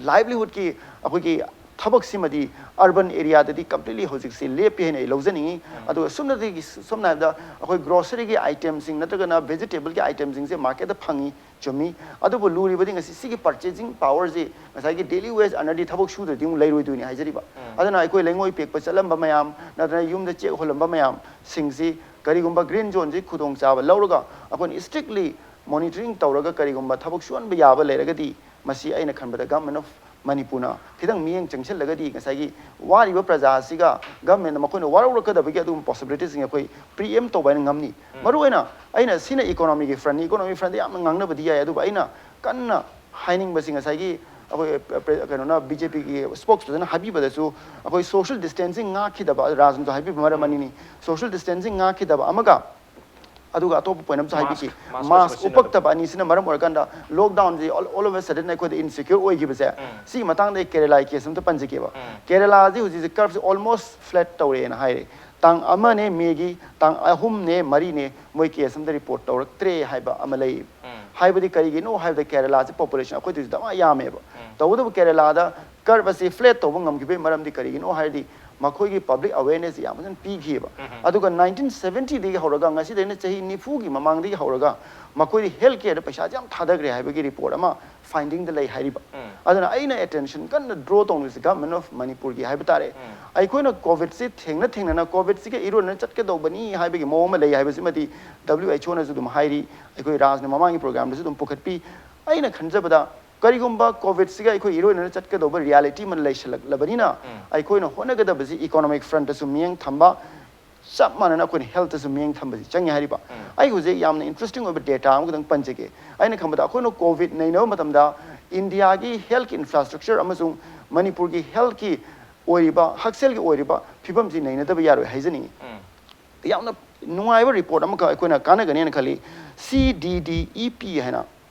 ꯂꯥꯏꯚꯂꯤꯍꯨꯗꯀꯤ ꯑꯩꯈꯣꯏꯒꯤ ꯊꯕꯛꯁꯤꯃꯗꯤ ꯑꯔꯕꯟ ꯑꯦꯔꯤꯌꯥꯗꯗꯤ ꯀꯝꯄ꯭ꯂꯤꯠꯂꯤ ꯍꯧꯖꯤꯛꯁꯤ ꯂꯦꯞꯄꯤ ꯍꯥꯏꯅ ꯑꯩ ꯂꯧꯖꯅꯤꯡꯉꯤ꯫ ꯑꯗꯨꯒ ꯁꯨꯞꯅꯇꯒꯤ, ꯁꯝꯅ ꯍꯥꯏꯔꯕꯗ ꯑꯩꯈꯣꯏ ꯒ꯭ꯔꯣꯁꯔꯤꯒꯤ ꯑꯥꯏꯇꯦꯝꯁꯤꯡ ꯅꯠꯇ꯭ꯔꯒꯅ ꯚꯦꯖꯤꯇꯦꯕꯜꯒꯤ ꯑꯥꯏꯇꯦꯝꯁꯤꯡꯁꯦ ꯃꯥꯔꯀꯦꯠꯇ ꯐꯪꯉꯤ, ꯆꯨꯝꯃꯤ꯫ ꯑꯗꯨꯕꯨ ꯂꯨꯔꯤꯕꯗꯤ ꯉꯁꯤ ꯁꯤꯒꯤ ꯄꯔꯆꯦꯖꯤꯡ ꯄꯥꯋꯔꯁꯤ ꯉꯁꯥꯏꯒꯤ ꯗꯦꯂꯤ ꯋꯦꯖ ꯑꯔꯅꯔꯗꯤ ꯊꯕꯛ ꯁꯨꯗ꯭ꯔꯗꯤ ꯑꯃꯨꯛ ꯂꯩꯔꯣꯏꯗꯣꯏꯅꯤ ꯍꯥꯏꯖꯔꯤꯕ꯫ ꯑꯗꯨꯅ ꯑꯩꯈꯣꯏ ꯂꯩꯉꯣꯏ ꯄꯦꯛꯄ ꯆꯠꯂꯝꯕ ꯃꯌꯥꯝ ꯅꯠꯇ꯭ꯔꯒ ꯌꯨꯝꯗ ꯆꯦꯛ ꯍꯣꯜꯂꯝꯕ ꯃꯌꯥꯝꯁꯤꯡꯁꯤ ꯀꯔꯤꯒꯨꯝꯕ ꯒ꯭ꯔꯤꯟ ꯖꯣꯟꯁꯤ ꯈꯨꯗꯣꯡꯆꯥꯕ ꯂꯧꯔꯒ ꯑꯩꯈꯣꯏꯅ ꯏꯁꯇ꯭ꯔꯤꯛꯂꯤ ꯃꯣꯅꯤꯇꯔꯤꯡ ꯇꯧꯔꯒ ꯀꯔꯤꯒꯨꯝꯕ ꯊꯕꯛ ꯁꯨꯍꯟꯕ ꯌꯥꯕ ꯂꯩꯔꯒꯗꯤ ꯃꯁꯤ ꯑꯩꯅ ꯈꯟꯕꯗ ꯒꯚꯔꯟꯃꯦꯟ ꯑꯣꯐ ꯃꯅꯤꯄꯨꯔꯅ ꯈꯤꯇꯪ ꯃꯤꯠꯌꯦꯡ ꯆꯪꯁꯤꯜꯂꯒꯗꯤ ꯉꯁꯥꯏꯒꯤ ꯋꯥꯔꯤꯕ ꯄ꯭ꯔꯖꯥ ꯑꯁꯤꯒ ꯒꯚꯔꯟꯃꯦꯟꯅ ꯃꯈꯣꯏꯅ ꯋꯥꯔꯧꯔꯛꯀꯗꯕꯒꯤ ꯑꯗꯨꯒꯨꯝꯕ ꯄꯣꯁꯤꯕꯤꯂꯤꯇꯤꯁꯤꯡ ꯑꯩꯈꯣꯏ ꯄ꯭ꯔꯤꯑꯦꯝ ꯇꯧꯕ ꯍꯥꯏꯅ ꯉꯝꯅꯤ꯫ ꯃꯔꯨꯑꯣꯏꯅ ꯑꯩꯅ ꯁꯤꯅ ꯏꯀꯣꯅꯣꯃꯤꯒꯤ ꯐ꯭ꯔꯟꯅꯤ, ꯏꯀꯣꯅꯣꯃꯤ ꯐ꯭ꯔꯟꯗ ꯌꯥꯝꯅ ꯉꯥꯡꯅꯕꯗꯤ ꯌꯥꯏ, ꯑꯗꯨꯕꯨ ꯑꯩꯅ ꯀꯟꯅ ꯍꯥꯏꯅꯤꯡꯕꯁꯤ ꯉꯁꯥꯏꯒꯤ ꯑꯩꯈꯣꯏ ꯄ꯭ꯔ-, ꯀꯩꯅꯣꯅ ꯕꯤ ꯖꯦ ꯄꯤꯒꯤ ꯁ꯭ꯄꯣꯛꯁ ꯄꯔꯁꯟꯅ ꯍꯥꯏꯕꯤꯕꯗꯁꯨ ꯑꯩꯈꯣꯏ ꯁꯣꯁꯤꯌꯦꯜ ꯗꯤꯁꯇꯦꯟꯁꯤꯡ ꯉꯥꯛꯈꯤꯗꯕ, ꯔꯥꯖꯟꯁꯨ ꯍꯥꯏꯕꯤꯕ ꯃꯔꯝ ꯑꯅꯤꯅꯤ, ꯁꯣꯁꯤꯌꯦꯜ ꯗꯤꯁꯇꯦꯟꯁꯤꯡ ꯉꯥꯛꯈꯤꯗꯕ ꯑꯃꯒ ꯑꯗꯨꯒ ꯑꯇꯣꯞꯄ ꯄꯣꯏꯟ ꯑꯃꯁꯨ ꯍꯥꯏꯕꯤꯒꯦ, ꯃꯥꯁꯛ ꯃꯥꯁꯛ ꯎꯞꯄꯛꯇꯕ ꯑꯅꯤꯁꯤꯅ ꯃꯔꯝ ꯑꯣꯏꯔꯀꯥꯟꯗ ꯂꯣꯛꯗꯥꯎꯟꯁꯦ all all of a sudden ꯑꯩꯈꯣꯏꯗ ꯏꯟꯁꯦꯀ꯭ꯌꯣꯔ ꯑꯣꯏꯈꯤꯕꯁꯦ, ꯁꯤꯒꯤ ꯃꯇꯥꯡꯗ ꯑꯩ ꯀꯦꯔꯦꯂꯥꯒꯤ ꯀꯦꯁ ꯑꯝꯇ ꯄꯟꯖꯒꯦꯕ꯫ ꯀꯦꯔꯦꯂꯥꯁꯤ ꯍꯧꯖꯤꯛꯁꯦ ꯀꯔꯞꯁꯦ ꯑꯣꯜꯃꯣꯁ ꯐ꯭ꯂꯦꯠ ꯇꯧꯔꯦꯅ ꯍꯥꯏꯔꯦ꯫ ꯇꯥꯡ ꯑꯃꯅꯦ ꯃꯦꯒꯤ, ꯇꯥꯡ ꯑꯍꯨꯝꯅꯦ ꯃꯔꯤꯅꯦ ꯃꯣꯏ ꯀꯦꯁ ꯑꯝꯇ ꯔꯤꯄꯣꯔꯠ ꯇꯧꯔꯛꯇ꯭ꯔꯦ ꯍꯥꯏꯕ ꯑꯃ ꯂꯩ꯫ ꯍꯥꯏꯕꯗꯤ ꯀꯔꯤꯒꯤꯅꯣ ꯍꯥꯏꯕꯗ ꯀꯦꯔꯦꯂꯥꯁꯤ ꯄꯣꯄꯨꯂꯦꯁꯟ ꯑꯩꯈꯣꯏꯗꯁꯨ ꯗꯃꯥ ꯌꯥꯝꯃꯦꯕ꯫ ꯇꯧꯕꯇꯕꯨ ꯀꯦꯔꯦꯂꯥꯗ ꯀꯔꯞ ꯑꯁꯤ ꯐ꯭ꯂꯦꯠ ꯇꯧꯕ ꯉꯝꯈꯤꯕꯒꯤ ꯃꯔꯝꯗꯤ ꯀꯔꯤꯒꯤꯅꯣ ꯍꯥꯏꯔꯗꯤ ꯃꯈꯣꯏꯒꯤ ꯄꯕ꯭ꯂꯤꯛ ꯑꯋꯦꯔꯅꯦꯁ ꯌꯥꯝ ꯐꯖꯅ ꯄꯤꯈꯤꯑꯕ꯫ ꯑꯗꯨꯒ ꯅꯥꯏꯟꯇꯤꯟ ꯁꯚꯦꯟꯇꯤꯗꯒꯤ ꯍꯧꯔꯒ ꯉꯁꯤꯗꯩꯅ ꯆꯍꯤ ꯅꯤꯐꯨꯒꯤ ꯃꯃꯥꯡꯗꯒꯤ ꯍꯧꯔꯒ ꯃꯈꯣꯏꯗꯤ ꯍꯦꯜꯊ ꯀꯦꯌꯔꯗ ꯄꯩꯁꯥꯁꯦ ꯌꯥꯝ ꯊꯥꯗꯈ꯭ꯔꯦ ꯍꯥꯏꯕꯒꯤ ꯔꯤꯄꯣꯔꯠ ꯑꯃ ꯐꯥꯏꯟꯗꯤꯡꯗ ꯂꯩ ꯍꯥꯏꯔꯤꯕ꯫ ꯑꯗꯨꯅ ꯑꯩꯅ ꯑꯦꯇꯦꯟꯁꯟ ꯀꯟꯅ ꯗ꯭ꯔꯣ ꯇꯧꯅꯤꯡꯕꯁꯤ ꯒꯚꯔꯟꯃꯦꯟ ꯑꯣꯐ ꯃꯅꯤꯄꯨꯔꯒꯤ ꯍꯥꯏꯕ ꯇꯥꯔꯦ꯫ ꯑꯩꯈꯣꯏꯅ ꯀꯣꯚꯤꯗꯁꯤ ꯊꯦꯡꯅ ꯊꯦꯡꯅꯅ ꯀꯣꯚꯤꯗꯁꯤꯒ ꯏꯔꯣꯏꯅꯅ ꯆꯠꯀꯗꯧꯕꯅꯤ ꯍꯥꯏꯕꯒꯤ ꯃꯑꯣꯡ ꯑꯃ ꯂꯩ ꯍꯥꯏꯕꯁꯤꯃꯗꯤ ꯗꯕ꯭ꯂꯤꯎ ꯑꯩꯆ ꯑꯣꯅꯁꯨ ꯑꯗꯨꯝ ꯍꯥꯏꯔꯤ, ꯑꯩꯈꯣꯏ ꯔꯥꯖꯅ ꯃꯃꯥꯡꯒꯤ ꯄ꯭ꯔꯣꯒ꯭ꯔꯥꯝꯗꯁꯨ ꯑꯗꯨꯝ ꯄꯨꯈꯠꯄꯤ꯫ ꯑꯩꯅ ꯈꯟꯖꯕꯗ ꯀꯔꯤꯒꯨꯝꯕ ꯀꯣꯚꯤꯗꯁꯤꯒ ꯑꯩꯈꯣꯏ ꯏꯔꯣꯏꯅꯅ ꯆꯠꯀꯗꯧꯕ ꯔꯤꯌꯦꯂꯤꯇꯤ ꯑꯃ ꯂꯩꯁꯜꯂꯛꯂꯕꯅꯤꯅ ꯑꯩꯈꯣꯏꯅ ꯍꯣꯠꯅꯒꯗꯕꯁꯤ ꯏꯀꯣꯅꯣꯃꯤꯛ ꯐ꯭ꯔꯟꯠꯇꯁꯨ ꯃꯤꯠꯌꯦꯡ ꯊꯝꯕ, ꯆꯞ ꯃꯥꯟꯅꯅ ꯑꯩꯈꯣꯏꯅ ꯍꯦꯜꯊꯇꯁꯨ ꯃꯤꯠꯌꯦꯡ ꯊꯝꯕꯁꯤ ꯆꯪꯉꯤ ꯍꯥꯏꯔꯤꯕ꯫ ꯑꯩ ꯍꯧꯖꯤꯛ ꯌꯥꯝꯅ ꯏꯟꯇꯔꯦꯁꯇꯤꯡ ꯑꯣꯏꯕ ꯗꯦꯇꯥ ꯑꯃꯈꯛꯇꯪ ꯄꯟꯖꯒꯦ꯫ ꯑꯩꯅ ꯈꯟꯕꯗ ꯑꯩꯈꯣꯏꯅ ꯀꯣꯚꯤꯗ ꯅꯩꯅꯕ ꯃꯇꯝꯗ ꯏꯟꯗꯤꯌꯥꯒꯤ ꯍꯦꯜꯊꯀꯤ ꯏꯟꯐ꯭ꯔꯥꯁ꯭ꯇ꯭ꯔꯛꯆꯔ ꯑꯃꯁꯨꯡ ꯃꯅꯤꯄꯨꯔꯒꯤ ꯍꯦꯜꯊꯀꯤ ꯑꯣꯏꯔꯤꯕ, ꯍꯛꯁꯦꯜꯒꯤ ꯑꯣꯏꯔꯤꯕ ꯐꯤꯕꯝꯁꯤ ꯅꯩꯅꯗꯕ ꯌꯥꯔꯣꯏ ꯍꯥꯏꯖꯅꯤꯡꯉꯤ꯫ ꯌꯥꯝꯅ ꯅꯨꯡꯉꯥꯏꯕ ꯔꯤꯄꯣꯔꯠ ꯑꯃꯈꯛ ꯑꯩꯈꯣꯏꯅ ꯀꯥꯟꯅꯒꯅꯦꯅ ꯈꯜꯂꯤ꯫ ꯁꯤ ꯗꯤ ꯗꯤ ꯏ ꯄꯤ ꯍꯥꯏꯅ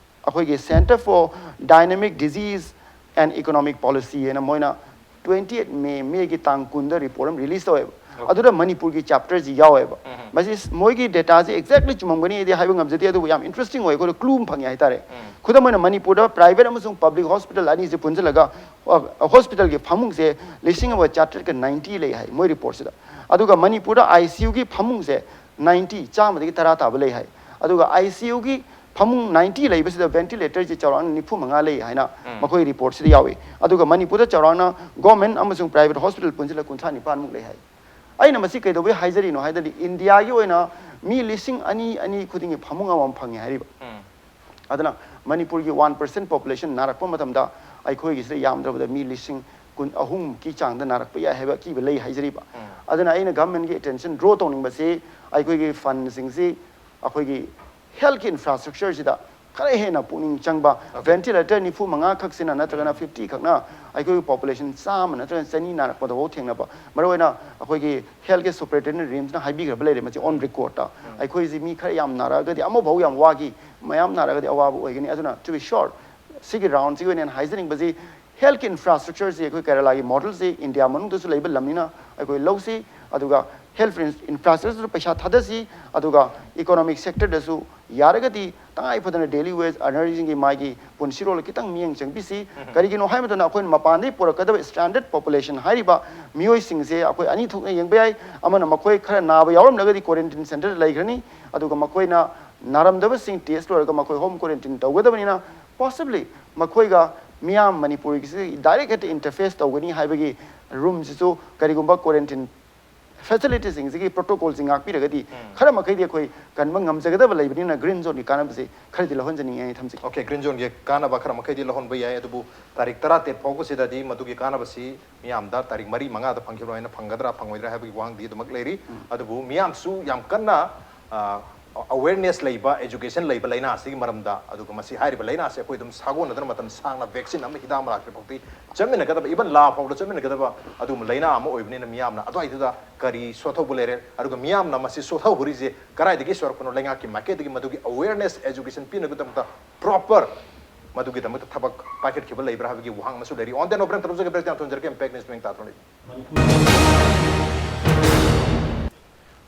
ꯑꯩꯈꯣꯏꯒꯤ Centre for Dynamic Disease and Economic Policy ꯍꯥꯏꯅ ꯃꯣꯏꯅ twenty eight May, ꯃꯦꯒꯤ ꯇꯥꯡ ꯀꯨꯟꯗ ꯔꯤꯄꯣꯔꯠ ꯑꯃ ꯔꯤꯂꯤꯁ ꯇꯧꯋꯦꯕ꯫ ꯑꯗꯨꯗ ꯃꯅꯤꯄꯨꯔꯒꯤ ꯆꯦꯞꯇꯔꯁꯤ ꯌꯥꯎꯋꯦꯕ꯫ ꯃꯁꯤ ꯃꯣꯏꯒꯤ ꯗꯦꯇꯥꯁꯤ ꯑꯦꯛꯖꯦꯛꯂꯤ ꯆꯨꯝꯃꯝꯒꯅꯤ ꯑꯩꯗꯤ ꯍꯥꯏꯕ ꯉꯝꯖꯗꯦ, ꯑꯗꯨꯕꯨ ꯌꯥꯝ ꯏꯟꯇꯔꯦꯁꯇꯤꯡ ꯑꯣꯏ, ꯑꯩꯈꯣꯏꯗ ꯀ꯭ꯂꯨ ꯑꯃ ꯐꯪꯉꯦ ꯍꯥꯏꯇꯥꯔꯦ꯫ ꯈꯨꯗꯝ ꯑꯣꯏꯅ ꯃꯅꯤꯄꯨꯔꯗ ꯄ꯭ꯔꯥꯏꯚꯦꯠ ꯑꯃꯁꯨꯡ ꯄꯕ꯭ꯂꯤꯛ ꯍꯣꯁꯄꯤꯇꯥꯜ ꯑꯅꯤꯁꯦ ꯄꯨꯟꯁꯤꯜꯂꯒ ꯍꯣꯁꯄꯤꯇꯥꯜꯒꯤ ꯐꯃꯨꯡꯁꯦ ꯂꯤꯁꯤꯡ ꯑꯃꯒ ꯆꯥꯇ꯭ꯔꯦꯠꯀ ꯅꯥꯏꯟꯇꯤ ꯂꯩ ꯍꯥꯏ ꯃꯣꯏ ꯔꯤꯄꯣꯔꯠꯁꯤꯗ꯫ ꯑꯗꯨꯒ ꯃꯅꯤꯄꯨꯔꯗ ꯑꯥꯏ ꯁꯤ ꯌꯨꯒꯤ ꯐꯃꯨꯡꯁꯦ ꯅꯥꯏꯟꯇꯤ, ꯆꯥꯝꯃꯗꯒꯤ ꯇꯔꯥ ꯇꯥꯕ ꯂꯩ ꯍꯥꯏ꯫ ꯑꯗꯨꯒ ꯑꯥꯏ ꯁꯤ ꯌꯨꯒꯤ ꯐꯃꯨꯡ ꯅꯥꯏꯟꯇꯤ ꯂꯩꯕꯁꯤꯗ ꯚꯦꯟꯇꯤꯂꯦꯇꯔꯁꯦ ꯆꯥꯎꯔꯥꯛꯅ ꯅꯤꯐꯨ ꯃꯉꯥ ꯂꯩ ꯍꯥꯏꯅ ꯃꯈꯣꯏ ꯔꯤꯄꯣꯔꯠꯁꯤꯗ ꯌꯥꯎꯏ꯫ ꯑꯗꯨꯒ ꯃꯅꯤꯄꯨꯔꯗ ꯆꯥꯎꯔꯥꯛꯅ ꯒꯣꯔꯃꯦꯟ ꯑꯃꯁꯨꯡ ꯄ꯭ꯔꯥꯏꯚꯦꯠ ꯍꯣꯁꯄꯤꯇꯥꯜ ꯄꯨꯟꯁꯤꯜꯂ ꯀꯨꯟꯊ꯭ꯔꯥ ꯅꯤꯄꯥꯟꯃꯨꯛ ꯂꯩ ꯍꯥꯏ꯫ ꯑꯩꯅ ꯃꯁꯤ ꯀꯩꯗꯧꯕꯩ ꯍꯥꯏꯖꯔꯤꯅꯣ ꯍꯥꯏꯗꯤ ꯏꯟꯗꯤꯌꯥꯒꯤ ꯑꯣꯏꯅ ꯃꯤ ꯂꯤꯁꯤꯡ ꯑꯅꯤ, ꯑꯅꯤ ꯈꯨꯗꯤꯡꯒꯤ ꯐꯃꯨꯡ ꯑꯃꯃꯝ ꯐꯪꯉꯦ ꯍꯥꯏꯔꯤꯕ꯫ ꯑꯗꯨꯅ ꯃꯅꯤꯄꯨꯔꯒꯤ ꯋꯥꯟ ꯄꯔꯁꯦꯟ ꯄꯣꯄꯨꯂꯦꯁꯟ ꯅꯥꯔꯛꯄ ꯃꯇꯝꯗ ꯑꯩꯈꯣꯏꯒꯤꯁꯤꯗ ꯌꯥꯝꯗ꯭ꯔꯕꯗ ꯃꯤ ꯂꯤꯁꯤꯡ ꯀꯨꯟ ꯑꯍꯨꯝꯃꯨꯛꯀꯤ ꯆꯥꯡꯗ ꯅꯥꯔꯛꯄ ꯌꯥꯏ ꯍꯥꯏꯕ ꯑꯀꯤꯕ ꯂꯩ ꯍꯥꯏꯖꯔꯤꯕ꯫ ꯑꯗꯨꯅ ꯑꯩꯅ ꯒꯚꯔꯟꯃꯦꯟꯒꯤ ꯑꯦꯇꯦꯟꯁꯟ ꯗ꯭ꯔꯣ ꯇꯧꯅꯤꯡꯕꯁꯤ ꯑꯩꯈꯣꯏꯒꯤ ꯐꯟꯁꯤꯡꯁꯤ ꯑꯩꯈꯣꯏꯒꯤ ꯍꯦꯜꯊꯀꯤ ꯏꯟꯐ꯭ꯔꯥꯁ꯭ꯇ꯭ꯔꯛꯆꯔꯁꯤꯗ ꯈꯔ ꯍꯦꯟꯅ ꯄꯨꯛꯅꯤꯡ ꯆꯪꯕ, ꯚꯦꯟꯇꯤꯂꯦꯇꯔ ꯅꯤꯐꯨ ꯃꯉꯥ ꯈꯛꯁꯤꯅ ꯅꯠꯇ꯭ꯔꯒꯅ ꯐꯤꯐꯇꯤ ꯈꯛꯅ ꯑꯩꯈꯣꯏꯒꯤ ꯄꯣꯄꯨꯂꯦꯁꯟ ꯆꯥꯝꯃ ꯅꯠꯇ꯭ꯔꯒ ꯆꯅꯤ ꯅꯥꯔꯛꯄꯗꯐꯥꯎ ꯊꯦꯡꯅꯕ, ꯃꯔꯨꯑꯣꯏꯅ ꯑꯩꯈꯣꯏꯒꯤ ꯍꯦꯜꯠꯀꯤ ꯁꯨꯄꯔꯤꯟꯇꯦꯟꯗꯦꯟ ꯔꯤꯝꯁꯅ ꯍꯥꯏꯕꯤꯈ꯭ꯔꯕ ꯂꯩꯔꯦ꯫ ꯃꯁꯤ ꯑꯣꯟ ꯔꯦꯀꯣꯔꯗꯇ ꯑꯩꯈꯣꯏꯁꯤ ꯃꯤ ꯈꯔ ꯌꯥꯝ ꯅꯥꯔꯛꯑꯒꯗꯤ ꯑꯃꯐꯥꯎ ꯌꯥꯝ ꯋꯥꯈꯤ, ꯃꯌꯥꯝ ꯅꯥꯔꯒꯗꯤ ꯑꯋꯥꯕ ꯑꯣꯏꯒꯅꯤ꯫ ꯑꯗꯨꯅ to be short, ꯁꯤꯒꯤ ꯔꯥꯎꯟꯁꯤꯒꯤ ꯑꯣꯏꯅ ꯑꯩꯅ ꯍꯥꯏꯖꯅꯤꯡꯕꯁꯤ, ꯍꯦꯜꯠꯀꯤ ꯏꯟꯐ꯭ꯔꯥꯁ꯭ꯇ꯭ꯔꯛꯆꯔꯁꯤ ꯑꯩꯈꯣꯏ ꯀꯦꯔꯂꯥꯒꯤ ꯃꯣꯗꯦꯜꯁꯤ ꯏꯟꯗꯤꯌꯥ ꯃꯅꯨꯡꯗꯁꯨ ꯂꯩꯕ ꯂꯝꯅꯤꯅ ꯑꯩꯈꯣꯏ ꯂꯧꯁꯤ, ꯑꯗꯨꯒ ꯍꯦꯜꯠ ꯏꯟꯐ꯭ꯔꯥꯁ꯭ꯇ꯭ꯔꯛꯆꯔꯗ ꯄꯩꯁꯥ ꯊꯥꯗꯁꯤ, ꯑꯗꯨꯒ ꯏꯀꯣꯅꯣꯃꯤꯛ ꯁꯦꯛꯇꯔꯗꯁꯨ ꯌꯥꯔꯒꯗꯤ ꯇꯉꯥꯏ ꯐꯗꯅ ꯗꯦꯂꯤ ꯋꯦꯖ ꯑꯔꯅꯔꯁꯤꯡꯒꯤ ꯃꯥꯒꯤ ꯄꯨꯟꯁꯤꯔꯣꯜꯗ ꯈꯤꯇꯪ ꯃꯤꯠꯌꯦꯡ ꯆꯪꯕꯤꯁꯤ꯫ ꯀꯔꯤꯒꯤꯅꯣ ꯍꯥꯏꯕ ꯃꯇꯝꯗ ꯑꯩꯈꯣꯏꯅ ꯃꯄꯥꯟꯗꯒꯤ ꯄꯨꯔꯛꯀꯗꯕ ꯁ꯭ꯇ꯭ꯔꯦꯟꯗꯦꯗ ꯄꯣꯄꯨꯂꯦꯁꯟ ꯍꯥꯏꯔꯤꯕ ꯃꯤꯑꯣꯏꯁꯤꯡꯁꯦ ꯑꯩꯈꯣꯏ ꯑꯅꯤ ꯊꯣꯛꯅ ꯌꯦꯡꯕ ꯌꯥꯏ꯫ ꯑꯃꯅ ꯃꯈꯣꯏ ꯈꯔ ꯅꯥꯕ ꯌꯥꯎꯔꯝꯂꯒꯗꯤ ꯀ꯭ꯋꯥꯔꯦꯟꯇꯤꯟ ꯁꯦꯟꯇꯔꯗ ꯂꯩꯈ꯭ꯔꯅꯤ, ꯑꯗꯨꯒ ꯃꯈꯣꯏꯅ ꯅꯥꯔꯝꯗꯕꯁꯤꯡ ꯇꯦꯁ ꯂꯣꯏꯔꯒ ꯃꯈꯣꯏ ꯍꯣꯝ ꯀ꯭ꯋꯥꯔꯦꯟꯇꯤꯟ ꯇꯧꯒꯗꯕꯅꯤꯅ, possibly ꯃꯈꯣꯏꯒ ꯃꯤꯌꯥꯝ ꯃꯅꯤꯄꯨꯔꯒꯤꯁꯤ ꯗꯥꯏꯔꯦꯛ ꯍꯦꯛꯇ ꯏꯟꯇꯔꯐꯦꯁ ꯇꯧꯒꯅꯤ ꯍꯥꯏꯕꯒꯤ ꯔꯨꯝꯁꯤꯁꯨ ꯀꯔꯤꯒꯨꯝꯕ ꯀ꯭ꯋꯥꯔꯦꯟꯇꯤꯟ ꯐꯦꯁꯤꯂꯤꯇꯤꯁꯤꯡꯁꯤꯒꯤ ꯄ꯭ꯔꯣꯇꯣꯀꯣꯜꯁꯤ ꯉꯥꯛꯄꯤꯔꯒꯗꯤ ꯈꯔ ꯃꯈꯩꯗꯤ ꯑꯩꯈꯣꯏ ꯀꯟꯕ ꯉꯝꯖꯒꯗꯕ ꯂꯩꯕꯅꯤꯅ ꯒ꯭ꯔꯤꯟ ꯖꯣꯟꯒꯤ ꯀꯥꯟꯅꯕꯁꯤ ꯈꯔꯗꯤ ꯂꯧꯍꯟꯖꯅꯤꯡꯉꯤ ꯍꯥꯏꯅ ꯊꯝꯖꯒꯦ꯫ ꯑꯣꯀꯦ, ꯒ꯭ꯔꯤꯟ ꯖꯣꯟꯒꯤ ꯀꯥꯟꯅꯕ ꯈꯔ ꯃꯈꯩꯗꯤ ꯂꯧꯍꯟꯕ ꯌꯥꯏ, ꯑꯗꯨꯕꯨ ꯇꯥꯔꯤꯛ ꯇꯔꯥꯇꯔꯦꯠ ꯐꯥꯎꯕꯁꯤꯗꯗꯤ ꯃꯗꯨꯒꯤ ꯀꯥꯟꯅꯕꯁꯤ ꯃꯤꯌꯥꯝꯗ ꯇꯥꯔꯤꯛ ꯃꯔꯤ ꯃꯉꯥꯗ ꯐꯪꯈꯤꯕ ꯑꯗꯨꯃꯥꯏꯅ ꯐꯪꯒꯗ꯭ꯔꯥ ꯐꯪꯉꯣꯏꯗ꯭ꯔꯥ ꯍꯥꯏꯕꯒꯤ ꯋꯥꯍꯪꯗꯤ ꯑꯗꯨꯃꯛ ꯂꯩꯔꯤ꯫ ꯑꯗꯨꯕꯨ ꯃꯤꯌꯥꯝꯁꯨ ꯌꯥꯝ ꯀꯟꯅ ꯑꯋꯦꯔꯅꯦꯁ ꯂꯩꯕ, ꯑꯦꯖꯨꯀꯦꯁꯟ ꯂꯩꯕ ꯂꯥꯏꯅꯥ ꯑꯁꯤꯒꯤ ꯃꯔꯝꯗ, ꯑꯗꯨꯒ ꯃꯁꯤ ꯍꯥꯏꯔꯤꯕ ꯂꯥꯏꯅꯥ ꯑꯁꯤ ꯑꯩꯈꯣꯏ ꯑꯗꯨꯝ ꯁꯥꯒꯣꯟꯅꯗꯅ ꯃꯇꯝ ꯁꯥꯡꯅ ꯚꯦꯛꯁꯤꯟ ꯑꯃ, ꯍꯤꯗꯥꯛ ꯑꯃ ꯂꯥꯛꯇ꯭ꯔꯤ ꯐꯥꯎꯗꯤ ꯆꯠꯃꯤꯟꯅꯒꯗꯕ, ꯏꯚꯟ ꯂꯥ ꯐꯥꯎꯗ ꯆꯠꯃꯤꯟꯅꯒꯗꯕ ꯑꯗꯨꯒꯨꯝꯕ ꯂꯥꯏꯅꯥ ꯑꯃ ꯑꯣꯏꯕꯅꯤꯅ ꯃꯤꯌꯥꯝꯅ ꯑꯗꯨꯋꯥꯏꯗꯨꯗ ꯀꯔꯤ ꯁꯣꯊꯍꯧꯕ ꯂꯩꯔꯦ, ꯑꯗꯨꯒ ꯃꯤꯌꯥꯝꯅ ꯃꯁꯤ ꯁꯣꯊꯍꯧꯔꯤꯁꯦ ꯀꯗꯥꯏꯗꯒꯤ ꯁꯣꯔꯛꯄꯅꯣ, ꯂꯩꯉꯥꯛꯀꯤ ꯃꯥꯏꯀꯩꯗꯒꯤ ꯃꯗꯨꯒꯤ ꯑꯋꯦꯔꯅꯦꯁ, ꯑꯦꯖꯨꯀꯦꯁꯟ ꯄꯤꯅꯕꯒꯤꯗꯃꯛꯇ ꯄ꯭ꯔꯣꯄꯔ ꯃꯗꯨꯒꯤꯗꯃꯛꯇ ꯊꯕꯛ ꯄꯥꯏꯈꯠꯈꯤꯕ ꯂꯩꯕ꯭ꯔꯥ ꯍꯥꯏꯕꯒꯤ ꯋꯥꯍꯪ ꯑꯃꯁꯨ ꯂꯩꯔꯤ꯫ On that note, ꯕ꯭ꯔꯦꯛ ꯇꯧꯖꯒꯦ, ꯕ꯭ꯔꯦꯛ ꯌꯥꯝ ꯊꯝꯖꯔꯒꯦ, Impact News ꯃꯤꯡ ꯇꯥꯊꯣꯔꯛꯏ꯫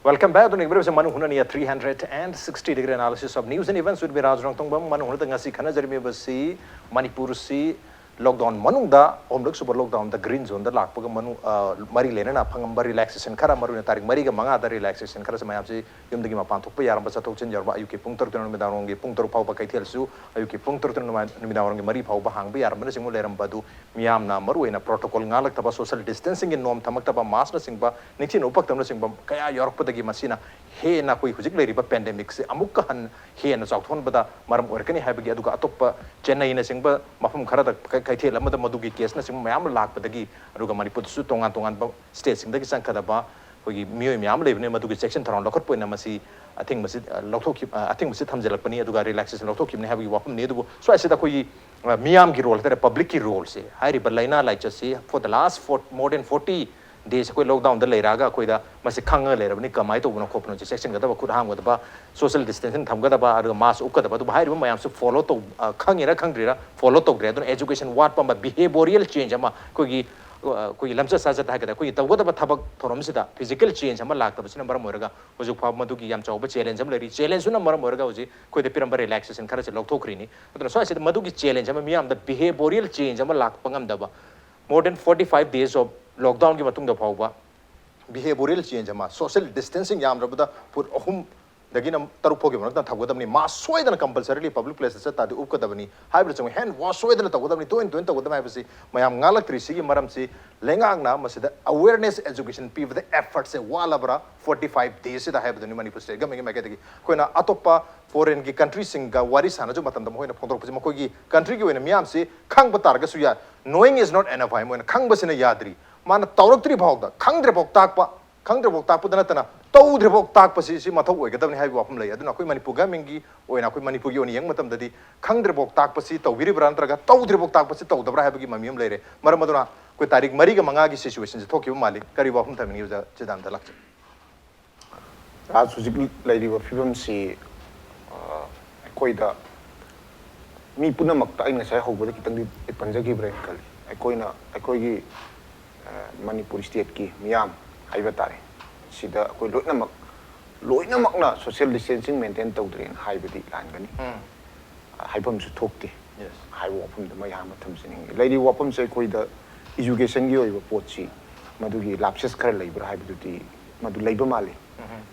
Welcome back. ꯑꯗꯨꯅ ꯌꯦꯡꯕꯤꯔꯤꯕꯁꯤ ꯃꯅꯨꯡ ꯍꯨꯠꯅꯅꯤ three hundred and sixty degree analysis of news and events with me, ꯔꯥꯖ ꯔꯣꯡꯊꯣꯡꯕꯝ꯫ ꯃꯅꯨꯡ ꯍꯨꯠꯅꯗ ꯉꯁꯤ ꯈꯟꯅꯖꯔꯝꯃꯤꯕꯁꯤ ꯃꯅꯤꯄꯨꯔꯁꯤ ꯂꯣꯛꯗꯥꯎꯟ ꯃꯅꯨꯡꯗ ꯑꯍꯨꯝꯂꯛ ꯁꯨꯕ ꯂꯣꯛꯗꯥꯎꯟꯗ ꯒ꯭ꯔꯤꯟ ꯖꯣꯟꯗ ꯂꯥꯛꯄꯒ ꯃꯅꯨꯡ, ꯑ, ꯃꯔꯤ ꯂꯩꯅꯅ ꯐꯪꯉꯝꯕ ꯔꯤꯂꯦꯛꯁꯦꯁꯟ ꯈꯔ, ꯃꯔꯨꯑꯣꯏꯅ ꯇꯥꯔꯤꯛ ꯃꯔꯤꯒ ꯃꯉꯥꯗ ꯔꯤꯂꯦꯛꯁꯦꯁꯟ ꯈꯔꯁꯦ ꯃꯌꯥꯝꯁꯤ ꯌꯨꯝꯗꯒꯤ ꯃꯄꯥꯟ ꯊꯣꯛꯄ ꯌꯥꯔꯝꯕ, ꯆꯠꯊꯣꯛ ꯆꯠꯁꯤꯟ ꯌꯥꯔꯝꯕ, ꯑꯌꯨꯛꯀꯤ ꯄꯨꯡ ꯇꯔꯨꯛꯇꯩꯅ ꯅꯨꯃꯤꯗꯥꯡꯋꯥꯏꯔꯝꯒꯤ ꯄꯨꯡ ꯇꯔꯨꯛ ꯐꯥꯎꯕ ꯀꯩꯊꯦꯜꯁꯨ ꯑꯌꯨꯛꯀꯤ ꯄꯨꯡ ꯇꯔꯨꯛꯇꯩꯅ ꯅꯨꯃꯤꯗꯥꯡ-, ꯅꯨꯃꯤꯗꯥꯡꯋꯥꯏꯔꯝꯒꯤ ꯃꯔꯤ ꯐꯥꯎꯕ ꯍꯥꯡꯕ ꯌꯥꯔꯝꯕꯅꯆꯤꯡꯕ ꯂꯩꯔꯝꯕ ꯑꯗꯨ ꯃꯤꯌꯥꯝꯅ ꯃꯔꯨꯑꯣꯏꯅ ꯄ꯭ꯔꯣꯇꯣꯀꯣꯜ ꯉꯥꯛꯂꯛꯇꯕ, ꯁꯣꯁꯤꯌꯦꯜ ꯗꯤꯁꯇꯦꯟꯁꯤꯡꯒꯤ ꯅꯣꯔꯝ ꯊꯝꯃꯛꯇꯕ, ꯃꯥꯁꯛꯅꯆꯤꯡꯕ, ꯅꯤꯡꯊꯤꯅ ꯎꯄꯛꯇꯕꯅꯆꯤꯡꯕ ꯀꯌꯥ ꯌꯥꯎꯔꯛꯄꯗꯒꯤ ꯃꯁꯤꯅ ꯍꯦꯟꯅ ꯑꯩꯈꯣꯏ ꯍꯧꯖꯤꯛ ꯂꯩꯔꯤꯕ ꯄꯦꯟꯗꯦꯃꯤꯛꯁꯦ ꯑꯃꯨꯛꯀ ꯍꯟ-, ꯍꯦꯟꯅ ꯆꯥꯎꯊꯣꯛꯍꯟꯕꯗ ꯃꯔꯝ ꯑꯣꯏꯔꯛꯀꯅꯤ ꯍꯥꯏꯕꯒꯤ, ꯑꯗꯨꯒ ꯑꯇꯣꯞꯄ ꯆꯦꯟꯅꯩꯅꯆꯤꯡꯕ ꯃꯐꯝ ꯈꯔꯗ ꯀꯩ-, ꯀꯩꯊꯦꯜ ꯑꯃꯗ ꯃꯗꯨꯒꯤ ꯀꯦꯁꯅꯆꯤꯡꯕ ꯃꯌꯥꯝ ꯑꯃ ꯂꯥꯛꯄꯗꯒꯤ, ꯑꯗꯨꯒ ꯃꯅꯤꯄꯨꯔꯗꯁꯨ ꯇꯣꯉꯥꯟ ꯇꯣꯉꯥꯟꯕ ꯁ꯭ꯇꯦꯠꯁꯤꯡꯗꯒꯤ ꯆꯪꯒꯗꯕ ꯑꯩꯈꯣꯏꯒꯤ ꯃꯤꯑꯣꯏ ꯃꯌꯥꯝ ꯑꯃ ꯂꯩꯕꯅꯤꯅ ꯃꯗꯨꯒꯤ ꯆꯦꯛꯁꯤꯟ ꯊꯧꯔꯥꯡ ꯂꯧꯈꯠꯄ ꯑꯣꯏꯅ ꯃꯁꯤ ꯑꯊꯤꯡꯕꯁꯤ, ꯑ, ꯂꯧꯊꯣꯛꯈꯤ-, ꯑ, ꯑꯊꯤꯡꯕꯁꯤ ꯊꯝꯖꯤꯜꯂꯛꯄꯅꯤ, ꯑꯗꯨꯒ ꯔꯤꯂꯦꯛꯁꯦꯁꯟ ꯂꯧꯊꯣꯛꯈꯤꯕꯅꯤ ꯍꯥꯏꯕꯒꯤ ꯋꯥꯐꯝꯅꯤ꯫ ꯑꯗꯨꯕꯨ ꯁ꯭ꯋꯥꯏꯁꯤꯗ ꯑꯩꯈꯣꯏꯒꯤ, ꯑ, ꯃꯤꯌꯥꯝꯒꯤ ꯔꯣꯜ ꯍꯥꯏꯇꯥꯔꯦ, ꯄꯕ꯭ꯂꯤꯛꯀꯤ ꯔꯣꯜꯁꯦ, ꯍꯥꯏꯔꯤꯕ ꯂꯥꯏꯅꯥ ꯂꯥꯏꯆꯠꯁꯤ for the last four, more than forty days ꯑꯩꯈꯣꯏ ꯂꯣꯛꯗꯥꯎꯟꯗ ꯂꯩꯔꯛꯑꯒ ꯑꯩꯈꯣꯏꯗ ꯃꯁꯤ ꯈꯪꯉꯒ ꯂꯩꯔꯕꯅꯤ, ꯀꯃꯥꯏꯅ ꯇꯧꯕꯅꯣ ꯈꯣꯠꯄꯅꯣ, ꯁꯤ ꯆꯦꯛꯁꯤꯟꯒꯗꯕ, ꯈꯨꯠ ꯍꯥꯝꯒꯗꯕ, ꯁꯣꯁꯤꯌꯦꯜ ꯗꯤꯁꯇꯦꯟꯁꯤꯡ ꯊꯝꯒꯗꯕ, ꯑꯗꯨꯒ ꯃꯥꯁ ꯎꯞꯀꯗꯕ, ꯑꯗꯨꯕꯨ ꯍꯥꯏꯔꯤꯕ ꯃꯌꯥꯝꯁꯤ ꯐꯣꯂꯣ ꯇꯧ-, ꯑ, ꯈꯪꯉꯤꯔꯥ ꯈꯪꯗ꯭ꯔꯤꯔꯥ ꯐꯣꯂꯣ ꯇꯧꯗ꯭ꯔꯦ꯫ ꯑꯗꯨꯅ ꯑꯦꯖꯨꯀꯦꯁꯟ ꯋꯥꯠꯄ ꯑꯃ, ꯕꯤꯍꯦꯕꯣꯔꯤꯌꯦꯜ ꯆꯦꯟꯖ ꯑꯃ, ꯑꯩꯈꯣꯏꯒꯤ, ꯑ, ꯑꯩꯈꯣꯏꯒꯤ ꯂꯝꯆꯠ ꯁꯥꯖꯠ ꯍꯥꯏꯒꯗ꯭ꯔꯥ, ꯑꯩꯈꯣꯏꯒꯤ ꯇꯧꯒꯗꯕ ꯊꯕꯛ ꯊꯧꯔꯝꯁꯤꯗ ꯐꯤꯖꯤꯀꯦꯜ ꯆꯦꯟꯖ ꯑꯃ ꯂꯥꯛꯇꯕꯁꯤꯅ ꯃꯔꯝ ꯑꯣꯏꯔꯒ ꯍꯧꯖꯤꯛ ꯐꯥꯎꯕ ꯃꯗꯨꯒꯤ ꯌꯥꯝ ꯆꯥꯎꯕ ꯆꯦꯂꯦꯟꯖ ꯑꯃ ꯂꯩꯔꯤ꯫ ꯆꯦꯂꯦꯟꯖꯇꯨꯅ ꯃꯔꯝ ꯑꯣꯏꯔꯒ ꯍꯧꯖꯤꯛ ꯑꯩꯈꯣꯏꯗ ꯄꯤꯔꯝꯕ ꯔꯤꯂꯦꯛꯁꯦꯁꯟ ꯈꯔꯁꯦ ꯂꯧꯊꯣꯛꯈ꯭ꯔꯤꯅꯤ꯫ ꯑꯗꯨꯅ ꯁ꯭ꯋꯥꯏꯁꯤꯗ ꯃꯗꯨꯒꯤ ꯆꯦꯂꯦꯟꯖ ꯑꯃ, ꯃꯤꯌꯥꯝꯗ ꯕꯤꯍꯦꯕꯣꯔꯤꯌꯦꯜ ꯆꯦꯟꯖ ꯑꯃ ꯂꯥꯛꯄ ꯉꯝꯗꯕ, more than forty five days of lockdownꯒꯤ ꯃꯇꯨꯡꯗ ꯐꯥꯎꯕ ꯕꯤꯍꯦꯕꯣꯔꯤꯌꯦꯜ ꯆꯦꯟꯖ ꯑꯃ, ꯁꯣꯁꯤꯌꯦꯜ ꯗꯤꯁꯇꯦꯟꯁꯤꯡ ꯌꯥꯝꯗ꯭ꯔꯕꯗ ꯐꯨꯠ ꯑꯍꯨꯝꯗꯒꯤꯅ ꯇꯔꯨꯛ ꯐꯥꯎꯒꯤ ꯃꯔꯛꯇ ꯊꯝꯒꯗꯕꯅꯤ, ꯃꯥꯁ ꯁꯣꯏꯗꯅ ꯀꯝꯄꯜꯁꯔꯤꯂꯤ ꯄꯕ꯭ꯂꯤꯛ ꯄ꯭ꯂꯦꯁꯇ ꯆꯠ ꯇꯥꯔꯗꯤ ꯎꯞꯀꯗꯕꯅꯤ, ꯍꯥꯏꯕꯅꯆꯤꯡꯕ, ꯍꯦꯟ ꯋꯥꯁ ꯁꯣꯏꯗꯅ ꯇꯧꯒꯗꯕꯅꯤ, ꯇꯣꯏꯅ ꯇꯣꯏꯅ ꯇꯧꯒꯗꯕꯅꯤ ꯍꯥꯏꯕꯁꯤ ꯃꯌꯥꯝ ꯉꯥꯡꯂꯛꯇ꯭ꯔꯤꯁꯤꯒꯤ ꯃꯔꯝꯁꯤ ꯂꯩꯉꯥꯛꯅ ꯃꯁꯤꯗ ꯑꯋꯦꯔꯅꯦꯁ ꯑꯦꯖꯨꯀꯦꯁꯟ ꯄꯤꯕꯗ ꯑꯦꯐꯔꯠꯁꯦ ꯋꯥꯠꯂꯕ꯭ꯔꯥ? Forty five daysꯁꯤꯗ ꯍꯥꯏꯕꯗꯨꯅꯤ ꯃꯅꯤꯄꯨꯔ ꯁ꯭ꯇꯦꯠ ꯒꯃꯦꯟꯒꯤ ꯃꯥꯏꯀꯩꯗꯒꯤ꯫ ꯑꯩꯈꯣꯏꯅ ꯑꯇꯣꯞꯄ ꯐꯣꯔꯦꯟꯒꯤ ꯀꯟꯇ꯭ꯔꯤꯁꯤꯡꯒ ꯋꯥꯔꯤ ꯁꯥꯟꯅꯖꯕ ꯃꯇꯝꯗ ꯃꯈꯣꯏꯅ ꯐꯣꯡꯗꯣꯔꯛꯄꯁꯤ ꯃꯈꯣꯏꯒꯤ ꯀꯟꯇ꯭ꯔꯤꯒꯤ ꯑꯣꯏꯅ ꯃꯤꯌꯥꯝꯁꯤ ꯈꯪꯕ ꯇꯥꯔꯒꯁꯨ ꯌꯥꯏ, knowing is not enough ꯍꯥꯏ, ꯃꯣꯏꯅ ꯈꯪꯕꯁꯤꯅ ꯌꯥꯗ꯭ꯔꯤ꯫ ꯃꯥꯅ ꯇꯧꯔꯛꯇ꯭ꯔꯤ ꯐꯥꯎꯗ, ꯈꯪꯗ꯭ꯔꯤꯐꯥꯎ ꯇꯥꯛꯄ, ꯈꯪꯗ꯭ꯔꯤꯐꯥꯎ ꯇꯥꯛꯄꯗ ꯅꯠꯇꯅ ꯇꯧꯗ꯭ꯔꯤꯐꯥꯎ ꯇꯥꯛꯄꯁꯤ ꯁꯤ ꯃꯊꯧ ꯑꯣꯏꯒꯗꯕꯅꯤ ꯍꯥꯏꯕꯒꯤ ꯋꯥꯐꯝ ꯂꯩ꯫ ꯑꯗꯨꯅ ꯑꯩꯈꯣꯏ ꯃꯅꯤꯄꯨꯔ ꯒꯃꯦꯟꯒꯤ ꯑꯣꯏꯅ, ꯑꯩꯈꯣꯏ ꯃꯅꯤꯄꯨꯔꯒꯤ ꯑꯣꯏꯅ ꯌꯦꯡꯕ ꯃꯇꯝꯗꯗꯤ ꯈꯪꯗ꯭ꯔꯤꯐꯥꯎ ꯇꯥꯛꯄꯁꯤ ꯇꯧꯕꯤꯔꯤꯕ꯭ꯔꯥ ꯅꯠꯇ꯭ꯔꯒ ꯇꯧꯗ꯭ꯔꯤꯐꯥꯎ ꯇꯥꯛꯄꯁꯤ ꯇꯧꯗꯕ꯭ꯔꯥ ꯍꯥꯏꯕꯒꯤ ꯃꯃꯤ ꯑꯃ ꯂꯩꯔꯦ꯫ ꯃꯔꯝ ꯑꯗꯨꯅ ꯑꯩꯈꯣꯏ ꯇꯥꯔꯤꯛ ꯃꯔꯤꯒ ꯃꯉꯥꯒꯤ ꯁꯤꯆꯨꯋꯦꯁꯟꯁꯤ ꯊꯣꯛꯈꯤꯕ ꯃꯥꯜꯂꯤ꯫ ꯀꯔꯤ ꯋꯥꯐꯝ ꯊꯝꯕꯤꯅꯤꯡꯉꯤ ꯑꯣꯖꯥ ꯆꯤꯗꯥꯝꯗ ꯂꯥꯛꯆꯩ꯫ ꯔꯥꯖ, ꯍꯧꯖꯤꯛ ꯂꯩꯔꯤꯕ ꯐꯤꯕꯝꯁꯤ, ꯑ, ꯑꯩꯈꯣꯏꯗ ꯃꯤ ꯄꯨꯝꯅꯃꯛꯇ, ꯑꯩ ꯉꯁꯥꯏ ꯍꯧꯕꯗ ꯈꯤꯇꯪꯗꯤ ꯄꯟꯖꯈꯤꯕ꯭ꯔꯥ ꯍꯥꯏꯅ ꯈꯜꯂꯤ꯫ ꯑꯩꯈꯣꯏꯅ, ꯑꯩꯈꯣꯏꯒꯤ, ꯑ, ꯃꯅꯤꯄꯨꯔ ꯁ꯭ꯇꯦꯠꯀꯤ ꯃꯤꯌꯥꯝ ꯍꯥꯏꯕ ꯇꯥꯔꯦ, ꯁꯤꯗ ꯑꯩꯈꯣꯏ ꯂꯣꯏꯅꯃꯛ, ꯂꯣꯏꯅꯃꯛꯅ ꯁꯣꯁꯤꯌꯦꯜ ꯗꯤꯁꯇꯦꯟꯁꯤꯡ ꯃꯦꯟꯇꯦꯟ ꯇꯧꯗ꯭ꯔꯦꯅ ꯍꯥꯏꯕꯗꯤ ꯂꯥꯟꯒꯅꯤ꯫ ꯍꯥꯏꯐꯝꯁꯨ ꯊꯣꯛꯇꯦ ꯍꯥꯏꯕ ꯋꯥꯐꯝꯗꯨꯃ ꯑꯩꯍꯥꯛꯅ ꯊꯝꯖꯅꯤꯡꯉꯤ꯫ ꯂꯩꯔꯤꯕ ꯋꯥꯐꯝꯁꯦ ꯑꯩꯈꯣꯏꯗ ꯏꯖꯨꯀꯦꯁꯟꯒꯤ ꯑꯣꯏꯕ ꯄꯣꯠꯁꯤ ꯃꯗꯨꯒꯤ ꯂꯥꯞꯁꯦꯁ ꯈꯔ ꯂꯩꯕ꯭ꯔꯥ ꯍꯥꯏꯕꯗꯨꯗꯤ ꯃꯗꯨ ꯂꯩꯕ ꯃꯥꯜꯂꯤ꯫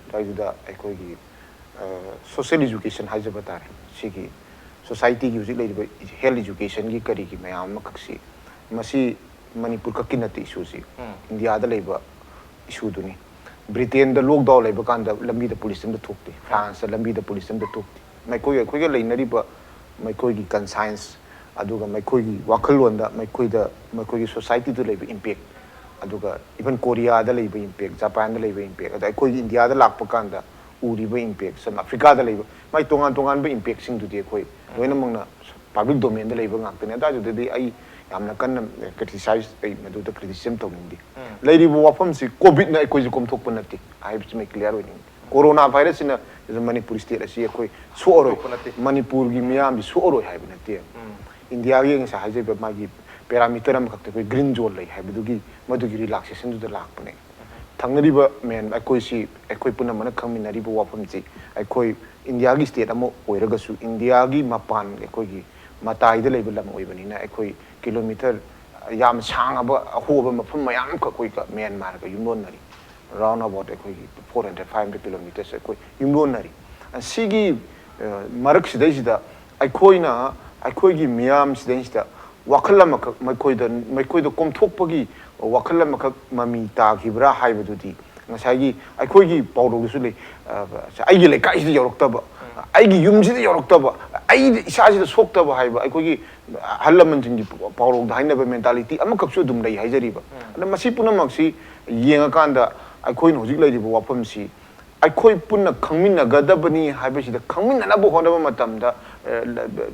ꯑꯗꯨꯋꯥꯏꯗꯨꯗ ꯑꯩꯈꯣꯏꯒꯤ, ꯑ, ꯁꯣꯁꯤꯌꯦꯜ ꯏꯖꯨꯀꯦꯁꯟ ꯍꯥꯏꯖꯕ ꯇꯥꯔꯦ, ꯁꯤꯒꯤ ꯁꯣꯁꯥꯏꯇꯤꯒꯤ ꯍꯧꯖꯤꯛ ꯂꯩꯔꯤꯕ ꯍꯦꯜꯊ ꯏꯖꯨꯀꯦꯁꯟꯒꯤ ꯀꯔꯤꯒꯤ ꯃꯌꯥꯝ ꯑꯃꯈꯛꯁꯤ, ꯃꯁꯤ ꯃꯅꯤꯄꯨꯔ ꯈꯛꯀꯤ ꯅꯠꯇꯦ ꯏꯁꯨꯁꯤ, ꯏꯟꯗꯤꯌꯥꯗ ꯂꯩꯕ ꯏꯁꯨꯗꯨꯅꯤ꯫ ꯕ꯭ꯔꯤꯇꯦꯟꯗ ꯂꯣꯛꯗꯥꯎꯟ ꯂꯩꯕ ꯀꯥꯟꯗ ꯂꯝꯕꯤꯗ ꯄꯨꯂꯤꯁ ꯑꯝꯇ ꯊꯣꯛꯇꯦ, ꯐ꯭ꯔꯥꯟꯁꯇ ꯂꯝꯕꯤꯗ ꯄꯨꯂꯤꯁ ꯑꯝꯇ ꯊꯣꯛꯇꯦ꯫ ꯃꯈꯣꯏ, ꯑꯩꯈꯣꯏꯒ ꯂꯩꯅꯔꯤꯕ ꯃꯈꯣꯏꯒꯤ ꯀꯟꯁꯥꯏꯟꯁ, ꯑꯗꯨꯒ ꯃꯈꯣꯏꯒꯤ ꯋꯥꯈꯜꯂꯣꯟꯗ, ꯃꯈꯣꯏꯗ, ꯃꯈꯣꯏꯒꯤ ꯁꯣꯁꯥꯏꯇꯤꯗ ꯂꯩꯕ ꯏꯝꯄꯦꯛ, ꯑꯗꯨꯒ even ꯀꯣꯔꯤꯌꯥꯗ ꯂꯩꯕ ꯏꯝꯄꯦꯛ, ꯖꯄꯥꯟꯗ ꯂꯩꯕ ꯏꯝꯄꯦꯛ, ꯑꯗ ꯑꯩꯈꯣꯏꯒꯤ ꯏꯟꯗꯤꯌꯥꯗ ꯂꯥꯛꯄ ꯀꯥꯟꯗ ꯎꯔꯤꯕ ꯏꯝꯄꯦꯛ, ꯁꯝ ꯑꯐ꯭ꯔꯤꯀꯥꯗ ꯂꯩꯕ, ꯃꯥꯏ ꯇꯣꯉꯥꯟ ꯇꯣꯉꯥꯟꯕ ꯏꯝꯄꯦꯛꯁꯤꯡꯗꯨꯗꯤ ꯑꯩꯈꯣꯏ ꯂꯣꯏꯅꯃꯛꯅ ꯄꯕ꯭ꯂꯤꯛ ꯗꯣꯃꯦꯟꯗ ꯂꯩꯕ ꯉꯥꯛꯇꯅꯦ꯫ ꯑꯗꯨꯋꯥꯏꯗꯨꯗꯗꯤ ꯑꯩ ꯌꯥꯝꯅ ꯀꯟꯅ ꯀ꯭ꯔꯤꯇꯤꯁꯥꯏꯖ, ꯑꯩ ꯃꯗꯨꯗ ꯀ꯭ꯔꯤꯇꯤꯁꯤꯖꯝ ꯇꯧꯅꯤꯡꯗꯦ꯫ ꯂꯩꯔꯤꯕ ꯋꯥꯐꯝꯁꯤ ꯀꯣꯚꯤꯗꯅ ꯑꯩꯈꯣꯏꯁꯦ ꯀꯣꯝꯊꯣꯛꯄ ꯅꯠꯇꯦ ꯍꯥꯏꯕꯁꯤꯃ ꯀ꯭ꯂꯤꯌꯥꯔ ꯑꯣꯏꯅꯤꯡꯉꯤ꯫ ꯀꯣꯔꯣꯅꯥ ꯚꯥꯏꯔꯁꯁꯤꯅ ꯃꯅꯤꯄꯨꯔ ꯁ꯭ꯇꯦꯠ ꯑꯁꯤ ꯑꯩꯈꯣꯏ ꯁꯣꯛꯑꯔꯣꯏ, ꯁꯣꯛꯄ ꯅꯠꯇꯦ꯫ ꯃꯅꯤꯄꯨꯔꯒꯤ ꯃꯤꯌꯥꯝꯁꯤ ꯁꯣꯛꯑꯔꯣꯏ ꯍꯥꯏꯕ ꯅꯠꯇꯦ꯫ ꯏꯟꯗꯤꯌꯥꯒꯤ ꯉꯁꯥꯏ ꯍꯥꯏꯖꯔꯤꯕ ꯃꯥꯒꯤ ꯄꯦꯔꯥꯃꯤꯇꯔ ꯑꯃꯈꯛꯇ ꯑꯩꯈꯣꯏ ꯒ꯭ꯔꯤꯟ ꯖꯣꯟ ꯂꯩ ꯍꯥꯏꯕꯗꯨꯒꯤ ꯃꯗꯨꯒꯤ ꯔꯤꯂꯥꯛꯁꯦꯁꯟꯗꯨꯗ ꯂꯥꯛꯄꯅꯦ꯫ ꯊꯪꯅꯔꯤꯕ ꯃꯦꯟ ꯑꯩꯈꯣꯏꯁꯤ, ꯑꯩꯈꯣꯏ ꯄꯨꯝꯅꯃꯛꯅ ꯈꯪꯃꯤꯟꯅꯔꯤꯕ ꯋꯥꯐꯝꯁꯤ, ꯑꯩꯈꯣꯏ ꯏꯟꯗꯤꯌꯥꯒꯤ ꯁ꯭ꯇꯦꯠ ꯑꯃ ꯑꯣꯏꯔꯒꯁꯨ ꯏꯟꯗꯤꯌꯥꯒꯤ ꯃꯄꯥꯟ ꯑꯩꯈꯣꯏꯒꯤ ꯃꯇꯥꯏꯗ ꯂꯩꯕ ꯂꯝ ꯑꯣꯏꯕꯅꯤꯅ ꯑꯩꯈꯣꯏ ꯀꯤꯂꯣꯃꯤꯇꯔ ꯌꯥꯝ ꯁꯥꯡꯉꯕ ꯑꯍꯣꯕ ꯃꯐꯝ ꯃꯌꯥꯝ ꯑꯃꯈꯛ ꯑꯩꯈꯣꯏꯒ ꯃ꯭ꯌꯥꯟꯃꯥꯔꯒ ꯌꯨꯝꯂꯣꯟꯅꯔꯤ꯫ Round about ꯑꯩꯈꯣꯏꯒꯤ four hundred, five hundred kilometers ꯑꯩꯈꯣꯏ ꯌꯨꯝꯂꯣꯟꯅꯔꯤ꯫ ꯁꯤꯒꯤ, ꯑ, ꯃꯔꯛꯁꯤꯗꯩꯁꯤꯗ ꯑꯩꯈꯣꯏꯅ, ꯑꯩꯈꯣꯏꯒꯤ ꯃꯤꯌꯥꯝꯁꯤꯗꯩꯁꯤꯗ ꯋꯥꯈꯜ ꯑꯃꯈꯛ ꯃꯈꯣꯏꯗ, ꯃꯈꯣꯏꯗ ꯀꯣꯝꯊꯣꯛꯄꯒꯤ ꯋꯥꯈꯜ ꯑꯃꯈꯛ ꯃꯃꯤ ꯇꯥꯈꯤꯕ꯭ꯔꯥ ꯍꯥꯏꯕꯗꯨꯗꯤ ꯉꯁꯥꯏꯒꯤ ꯑꯩꯈꯣꯏꯒꯤ ꯄꯥꯎꯔꯧꯗꯁꯨ ꯂꯩ, ꯑ, "ꯑꯩꯒꯤ ꯂꯩꯀꯥꯏꯁꯤꯗ ꯌꯧꯔꯛꯇꯕ, ꯑꯩꯒꯤ ꯌꯨꯝꯁꯤꯗ ꯌꯧꯔꯛꯇꯕ, ꯑꯩꯗ ꯏꯁꯥꯁꯤꯗ ꯁꯣꯛꯇꯕ" ꯍꯥꯏꯕ ꯑꯩꯈꯣꯏꯒꯤ ꯑꯍꯜ ꯂꯃꯟꯁꯤꯡꯒꯤ ꯄꯥꯎꯔꯧꯗ ꯍꯥꯏꯅꯕ ꯃꯦꯟꯇꯥꯂꯤꯇꯤ ꯑꯃꯈꯛꯁꯨ ꯑꯗꯨꯝ ꯂꯩ ꯍꯥꯏꯖꯔꯤꯕ꯫ ꯑꯗ ꯃꯁꯤ ꯄꯨꯝꯅꯃꯛꯁꯤ ꯌꯦꯡꯉꯀꯥꯟꯗ ꯑꯩꯈꯣꯏꯅ ꯍꯧꯖꯤꯛ ꯂꯩꯔꯤꯕ ꯋꯥꯐꯝꯁꯤ ꯑꯩꯈꯣꯏ ꯄꯨꯟꯅ ꯈꯪꯃꯤꯟꯅꯒꯗꯕꯅꯤ ꯍꯥꯏꯕꯁꯤꯗ ꯈꯪꯃꯤꯟꯅꯅꯕ ꯍꯣꯠꯅꯕ ꯃꯇꯝꯗ, ꯑ,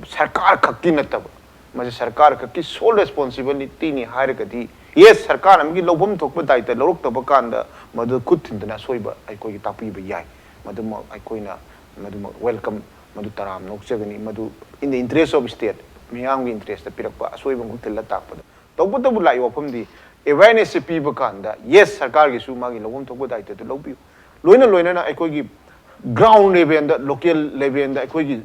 ꯁꯔꯀꯥꯔ ꯈꯛꯀꯤ ꯅꯠꯇꯕ, ꯃꯁꯤ ꯁꯔꯀꯥꯔ ꯈꯛꯀꯤ sole responsibilityꯅꯤ ꯍꯥꯏꯔꯒꯗꯤ, ꯌꯦꯁ, ꯁꯔꯀꯥꯔ ꯑꯃꯒꯤ ꯂꯧꯐꯝ ꯊꯣꯛꯄ ꯗꯥꯏꯇ ꯂꯧꯔꯛꯇꯕ ꯀꯥꯟꯗ ꯃꯗꯨ ꯈꯨꯠ ꯊꯤꯟꯗꯨꯅ ꯑꯁꯣꯏꯕ ꯑꯩꯈꯣꯏꯒꯤ ꯇꯥꯛꯄꯤꯕ ꯌꯥꯏ꯫ ꯃꯗꯨꯃꯛ ꯑꯩꯈꯣꯏꯅ ꯃꯗꯨꯃꯛ welcome, ꯃꯗꯨ ꯇꯔꯥꯝꯅ ꯑꯣꯛꯆꯒꯅꯤ꯫ ꯃꯗꯨ in the interest of state, ꯃꯤꯌꯥꯝꯒꯤ interestꯇ ꯄꯤꯔꯛꯄ ꯑꯁꯣꯏꯕ ꯑꯃꯈꯛ ꯊꯤꯜꯂ ꯇꯥꯛꯄꯗ꯫ ꯇꯧꯕꯇꯕꯨ ꯂꯥꯛꯏ ꯋꯥꯐꯝꯗꯤ, awarenessꯁꯦ ꯄꯤꯕ ꯀꯥꯟꯗ, ꯌꯦꯁ, ꯁꯔꯀꯥꯔꯒꯤꯁꯨ ꯃꯥꯒꯤ ꯂꯧꯐꯝ ꯊꯣꯛꯄ ꯗꯥꯏꯇꯗꯨ ꯂꯧꯕꯤꯌꯨ꯫ ꯂꯣꯏꯅ ꯂꯣꯏꯅꯅ ꯑꯩꯈꯣꯏꯒꯤ ground levelꯗ, local levelꯗ ꯑꯩꯈꯣꯏꯒꯤ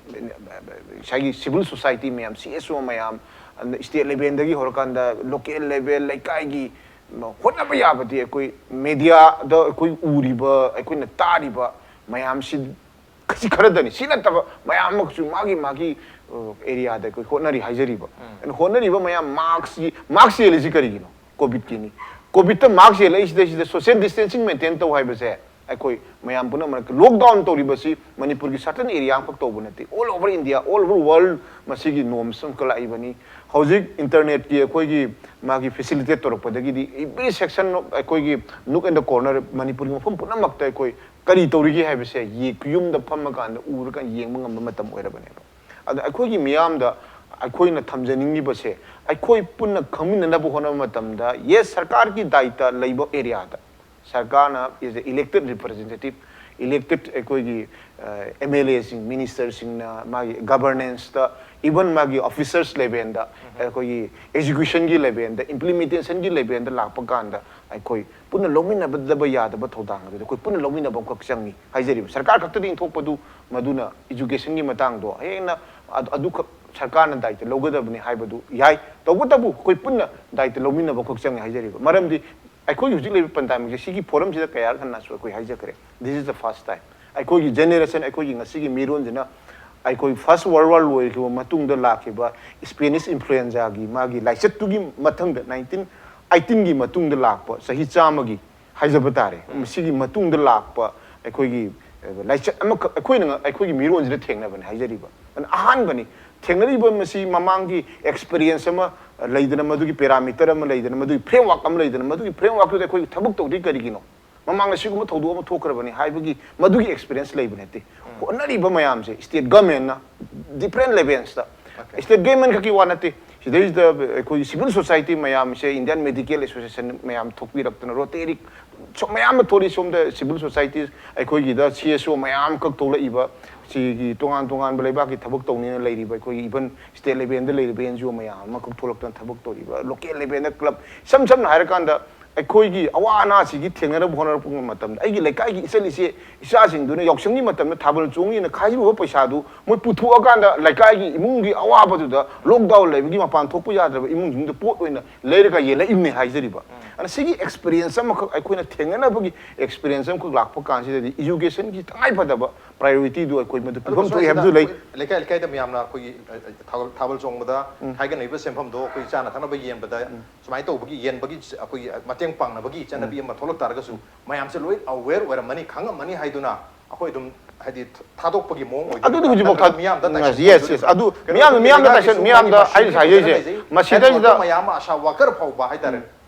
ꯉꯁꯥꯏꯒꯤ civil society ꯃꯌꯥꯝ, C S O ꯃꯌꯥꯝ, ꯑꯗ state levelꯗꯒꯤ ꯍꯧꯔꯀꯥꯟꯗ local level, ꯂꯩꯀꯥꯏꯒꯤ ꯍꯣꯠꯅꯕ ꯌꯥꯕꯗꯤ ꯑꯩꯈꯣꯏ mediaꯗ ꯑꯩꯈꯣꯏ ꯎꯔꯤꯕ, ꯑꯩꯈꯣꯏꯅ ꯇꯥꯔꯤꯕ ꯃꯌꯥꯝꯁꯤ ꯁꯤ ꯈꯔꯗꯅꯤ꯫ ꯁꯤ ꯅꯠꯇꯕ ꯃꯌꯥꯝ ꯑꯃꯁꯨ ꯃꯥꯒꯤ ꯃꯥꯒꯤ, ꯑ, areaꯗ ꯑꯩꯈꯣꯏ ꯍꯣꯠꯅꯔꯤ ꯍꯥꯏꯖꯔꯤꯕ꯫ ꯑꯗꯨꯅ ꯍꯣꯠꯅꯔꯤꯕ ꯃꯌꯥꯝ mask, mask ꯌꯦꯜꯂꯤꯁꯤ ꯀꯔꯤꯒꯤꯅꯣ? ꯀꯣꯚꯤꯗꯀꯤꯅꯤ꯫ ꯀꯣꯚꯤꯗꯇ mask ꯌꯦꯜꯂꯛꯏꯁꯤꯗꯩꯁꯤꯗ social distancing maintain ꯇꯧ ꯍꯥꯏꯕꯁꯦ ꯑꯩꯈꯣꯏ ꯃꯌꯥꯝ ꯄꯨꯝꯅꯃꯛ lockdown ꯇꯧꯔꯤꯕꯁꯤ ꯃꯅꯤꯄꯨꯔꯒꯤ certain area ꯑꯃꯈꯛ ꯇꯧꯕ ꯅꯠꯇꯦ, all over India, all over world ꯃꯁꯤꯒꯤ norms ꯑꯃꯈꯛ ꯂꯥꯛꯏꯕꯅꯤ꯫ ꯍꯧꯖꯤꯛ internetꯀꯤ ꯑꯩꯈꯣꯏꯒꯤ ꯃꯥꯒꯤ facilitate ꯇꯧꯔꯛꯄꯗꯒꯤꯗꯤ every section ꯑꯩꯈꯣꯏꯒꯤ nook and the corner ꯃꯅꯤꯄꯨꯔꯒꯤ ꯃꯐꯝ ꯄꯨꯝꯅꯃꯛꯇ ꯑꯩꯈꯣꯏ ꯀꯔꯤ ꯇꯧꯔꯤꯒꯦ ꯍꯥꯏꯕꯁꯦ ꯌꯦ- ꯌꯨꯝꯗ ꯐꯝꯃꯀꯥꯟꯗ ꯎꯔꯀꯥꯟꯗ ꯌꯦꯡꯕ ꯉꯝꯕ ꯃꯇꯝ ꯑꯣꯏꯔꯕꯅꯦꯕ꯫ ꯑꯗ ꯑꯩꯈꯣꯏꯒꯤ ꯃꯤꯌꯥꯝꯗ ꯑꯩꯈꯣꯏꯅ ꯊꯝꯖꯅꯤꯡꯉꯤꯕꯁꯦ, ꯑꯩꯈꯣꯏ ꯄꯨꯟꯅ ꯈꯪꯃꯤꯟꯅꯅꯕ ꯍꯣꯠꯅꯕ ꯃꯇꯝꯗ, yes, ꯁꯔꯀꯥꯔꯒꯤ ꯗꯥꯏꯇ ꯂꯩꯕ areaꯗ ꯁꯔꯀꯥꯔꯅ is a elected representative, elected ꯑꯩꯈꯣꯏꯒꯤ ꯑꯦꯝ ꯑꯦꯜ ꯑꯦꯁꯤꯡ, ꯃꯤꯅꯤꯁꯇꯔꯁꯤꯡꯅ ꯃꯥꯒꯤ governanceꯇ, even ꯃꯥꯒꯤ officers levelꯗ, ꯑꯩꯈꯣꯏꯒꯤ executionꯒꯤ levelꯗ, implementationꯒꯤ levelꯗ ꯂꯥꯛꯄ ꯀꯥꯟꯗ ꯑꯩꯈꯣꯏ ꯄꯨꯟꯅ ꯂꯧꯃꯤꯟꯅꯗꯕ ꯌꯥꯗꯕ ꯊꯧꯗꯥꯡ ꯑꯗꯨꯗꯤ ꯑꯩꯈꯣꯏ ꯄꯨꯟꯅ ꯂꯧꯃꯤꯟꯅꯕ ꯑꯃꯈꯛ ꯆꯪꯉꯤ ꯍꯥꯏꯖꯔꯤꯕ꯫ ꯁꯔꯀꯥꯔ ꯈꯛꯇꯗ ꯏꯟꯊꯣꯛꯄꯗꯨ, ꯃꯗꯨꯅ educationꯒꯤ ꯃꯇꯥꯡꯗꯣ ꯍꯌꯦꯡꯅ ꯑꯗꯨ- ꯑꯗꯨꯈꯛ ꯁꯔꯀꯥꯔꯅ ꯗꯥꯏꯇ ꯂꯧꯒꯗꯕꯅꯤ ꯍꯥꯏꯕꯗꯨ ꯌꯥꯏ, ꯇꯧꯕꯇꯕꯨ ꯑꯩꯈꯣꯏ ꯄꯨꯟꯅ ꯗꯥꯏꯇ ꯂꯧꯃꯤꯟꯅꯕ ꯑꯃꯈꯛ ꯆꯪꯉꯤ ꯍꯥꯏꯖꯔꯤꯕ꯫ ꯃꯔꯝꯗꯤ ꯑꯩꯈꯣꯏꯒꯤ ꯍꯧꯖꯤꯛ ꯂꯩꯔꯤꯕ pandemicꯁꯦ, ꯁꯤꯒꯤ forumꯁꯤꯗ ꯀꯌꯥꯔꯛ ꯍꯟꯅꯁꯨ ꯑꯩꯈꯣꯏ ꯍꯥꯏꯖꯈ꯭ꯔꯦ, this is the first time꯫ ꯑꯩꯈꯣꯏꯒꯤ generation, ꯑꯩꯈꯣꯏꯒꯤ ꯉꯁꯤꯒꯤ ꯃꯤꯔꯣꯟꯁꯤꯅ ꯑꯩꯈꯣꯏ First World War ꯂꯣꯏꯈꯤꯕ ꯃꯇꯨꯡꯗ ꯂꯥꯛꯈꯤꯕ Spanish influenzaꯒꯤ ꯃꯥꯒꯤ ꯂꯥꯏꯆꯠꯇꯨꯒꯤ ꯃꯊꯪꯗ, nineteen eighteenꯒꯤ ꯃꯇꯨꯡꯗ ꯂꯥꯛꯄ ꯆꯍꯤ ꯆꯥꯝꯃꯒꯤ ꯍꯥꯏꯖꯕ ꯇꯥꯔꯦ, ꯃꯁꯤꯒꯤ ꯃꯇꯨꯡꯗ ꯂꯥꯛꯄ ꯑꯩꯈꯣꯏꯒꯤ, ꯑ, ꯂꯥꯏꯆꯠ ꯑꯃꯈꯛ, ꯑꯩꯈꯣꯏꯅ ꯉ- ꯑꯩꯈꯣꯏꯒꯤ ꯃꯤꯔꯣꯟꯁꯤꯗ ꯊꯦꯡꯅꯕꯅꯤ ꯍꯥꯏꯖꯔꯤꯕ꯫ ꯑꯗꯨꯅ ꯑꯍꯥꯟꯕꯅꯤ꯫ ꯊꯦꯡꯅꯔꯤꯕ ꯃꯁꯤ ꯃꯃꯥꯡꯒꯤ experience ꯑꯃ ꯂꯩꯗꯅ, ꯃꯗꯨꯒꯤ parameter ꯑꯃ ꯂꯩꯗꯅ, ꯃꯗꯨꯒꯤ framework ꯑꯃ ꯂꯩꯗꯅ, ꯃꯗꯨꯒꯤ frameworkꯇꯨꯗ ꯑꯩꯈꯣꯏ ꯊꯕꯛ ꯇꯧꯗ꯭ꯔꯤ ꯀꯔꯤꯒꯤꯅꯣ? ꯃꯃꯥꯡꯗ ꯁꯤꯒꯨꯝꯕ ꯊꯧꯗꯣꯛ ꯑꯃ ꯊꯣꯛꯈ꯭ꯔꯕꯅꯤ ꯍꯥꯏꯕꯒꯤ ꯃꯗꯨꯒꯤ experience ꯂꯩꯕ ꯅꯠꯇꯦ꯫ ꯍꯣꯠꯅꯔꯤꯕ ꯃꯌꯥꯝꯁꯦ state governmentꯅ different levelsꯇ, state government ꯈꯛꯀꯤ ꯋꯥ ꯅꯠꯇꯦ, ꯁꯤꯗꯩꯁꯤꯗ ꯑꯩꯈꯣꯏꯒꯤ civil society ꯃꯌꯥꯝꯁꯦ, Indian Medical Association ꯃꯌꯥꯝ ꯊꯣꯛꯄꯤꯔꯛꯇꯅ, Rotary, ꯁꯣ- ꯃꯌꯥꯝ ꯑꯃ ꯊꯣꯛꯂꯤ꯫ ꯁꯣꯝꯗ civil society, ꯑꯩꯈꯣꯏꯒꯤꯗ C S O ꯃꯌꯥꯝ ꯑꯃꯈꯛ ꯊꯣꯛꯂꯛꯏꯕ, ꯁꯤꯒꯤ ꯇꯣꯉꯥꯟ ꯇꯣꯉꯥꯟꯕ ꯂꯩꯕꯥꯛꯀꯤ ꯊꯕꯛ ꯇꯧꯅꯤꯅ ꯂꯩꯔꯤꯕ, ꯑꯩꯈꯣꯏꯒꯤ even state levelꯗ ꯂꯩꯔꯤꯕ N G O ꯃꯌꯥꯝ ꯑꯃꯈꯛ ꯊꯣꯛꯂꯛꯇꯅ ꯊꯕꯛ ꯇꯧꯔꯤꯕ, local levelꯗ club, ꯏꯁꯝ ꯁꯝꯅ ꯍꯥꯏꯔꯀꯥꯟꯗ ꯑꯩꯈꯣꯏꯒꯤ ꯑꯋꯥ ꯑꯅꯥꯁꯤꯒꯤ ꯊꯦꯡꯅꯅꯕ ꯍꯣꯠꯅꯔꯛꯄ ꯃꯇꯝꯗ, ꯑꯩꯒꯤ ꯂꯩꯀꯥꯏꯒꯤ ꯏꯆꯜ ꯏꯆꯦ ꯏꯆꯥꯁꯤꯡꯗꯨꯅ ꯌꯥꯎꯁꯪꯒꯤ ꯃꯇꯝꯗ ꯊꯥꯕꯜ ꯆꯣꯡꯉꯤꯅ ꯈꯥꯏꯖꯤꯜꯂꯨꯕ ꯄꯩꯁꯥꯗꯨ ꯃꯣꯏ ꯄꯨꯊꯣꯛꯑꯀꯥꯟꯗ ꯂꯩꯀꯥꯏꯒꯤ ꯏꯃꯨꯡꯒꯤ ꯑꯋꯥꯕꯗꯨꯗ, lockdown ꯂꯩꯕꯒꯤ ꯃꯄꯥꯟ ꯊꯣꯛꯄ ꯌꯥꯗ꯭ꯔꯕ ꯏꯃꯨꯡꯁꯤꯡꯗ ꯄꯣꯠ ꯑꯣꯏꯅ ꯂꯩꯔꯒ ꯌꯦꯜꯂꯛꯏꯕꯅꯤ ꯍꯥꯏꯖꯔꯤꯕ꯫ ꯑꯗꯨꯅ ꯁꯤꯒꯤ experience ꯑꯃꯈꯛ, ꯑꯩꯈꯣꯏꯅ ꯊꯦꯡꯅꯅꯕꯒꯤ experience ꯑꯃꯈꯛ ꯂꯥꯛꯄ ꯀꯥꯟꯁꯤꯗꯗꯤ educationꯒꯤ ꯇꯉꯥꯏ ꯐꯗꯕ priorityꯗꯨ ꯑꯩꯈꯣꯏ ꯃꯗꯨ ꯑꯗꯨꯒ ꯄꯤꯐꯝ ꯊꯣꯛꯏ ꯁ꯭ꯋꯥꯏꯁꯤꯗ ꯍꯥꯏꯕꯗꯨ ꯂꯩ꯫ ꯑꯩꯈꯣꯏ ꯂꯩꯀꯥꯏ ꯂꯩꯀꯥꯏꯗ ꯃꯌꯥꯝꯅ ꯑꯩꯈꯣꯏꯒꯤ, ꯑ, ꯑ, ꯊꯥꯕꯜ, ꯊꯥꯕꯜ ꯆꯣꯡꯕꯗ ꯎꯝ꯫ ꯈꯥꯏꯒꯠꯅꯔꯤꯕ ꯁꯦꯟꯐꯝꯗꯣ ꯑꯩꯈꯣꯏ ꯆꯥꯅ ꯊꯛꯅꯕ ꯌꯦꯟꯕꯗ ꯎꯝ꯫ ꯁꯨꯃꯥꯏꯅ ꯇꯧꯕꯒꯤ, ꯌꯦꯟꯕꯒꯤ ꯑꯩꯈꯣꯏꯒꯤ ꯃꯇꯦꯡ ꯄꯥꯡꯅꯕꯒꯤ ꯆꯠꯅꯕꯤ ꯎꯝ꯫ ꯑꯃ ꯊꯣꯛꯂꯛ ꯇꯥꯔꯒꯁꯨ ꯃꯌꯥꯝꯁꯦ ꯂꯣꯏ aware ꯑꯣꯏꯔꯝꯃꯅꯤ, ꯈꯪꯉꯝꯃꯅꯤ ꯍꯥꯏꯗꯨꯅ ꯑꯩꯈꯣꯏ ꯑꯗꯨꯝ ꯍꯥꯏꯗꯤ ꯊꯥꯗꯣꯛꯄꯒꯤ ꯃꯑꯣꯡ ꯑꯣꯏꯗꯣꯏꯅꯤ꯫ ꯑꯗꯨꯗꯤ ꯍꯧꯖꯤꯛꯐꯥꯎ ꯅꯠꯇ꯭ꯔꯒ ꯊꯥ- ꯃꯤꯌꯥꯝꯗ ꯎꯝ, yes, ꯇꯥꯏꯁꯟꯕ yes, ꯑꯣꯏꯗꯣꯏꯅꯤ꯫ ꯑꯗꯨ ꯀꯩꯅꯣ ꯃꯤꯌꯥꯝ- ꯇꯧꯗꯣꯏꯅꯤ, ꯃꯤꯌꯥꯝꯗ ꯂꯩꯉꯥꯛꯀꯤꯁꯨ ꯇꯥꯏꯁꯟ- ꯃꯤꯌꯥꯝꯗ ꯃꯤꯌꯥꯝꯗ ꯑꯩꯅ ꯉꯁꯥꯏ ꯍꯥꯏꯖꯩꯁꯦ, ꯐꯖꯅ ꯂꯩꯖꯩ꯫ ꯃꯁꯤꯗꯩꯁꯤꯗ- Headquarter ꯃꯌꯥꯝ ꯑꯃ ꯑꯁꯥ worker ꯐꯥꯎꯕ ꯍꯥꯏꯇꯥꯔꯦ꯫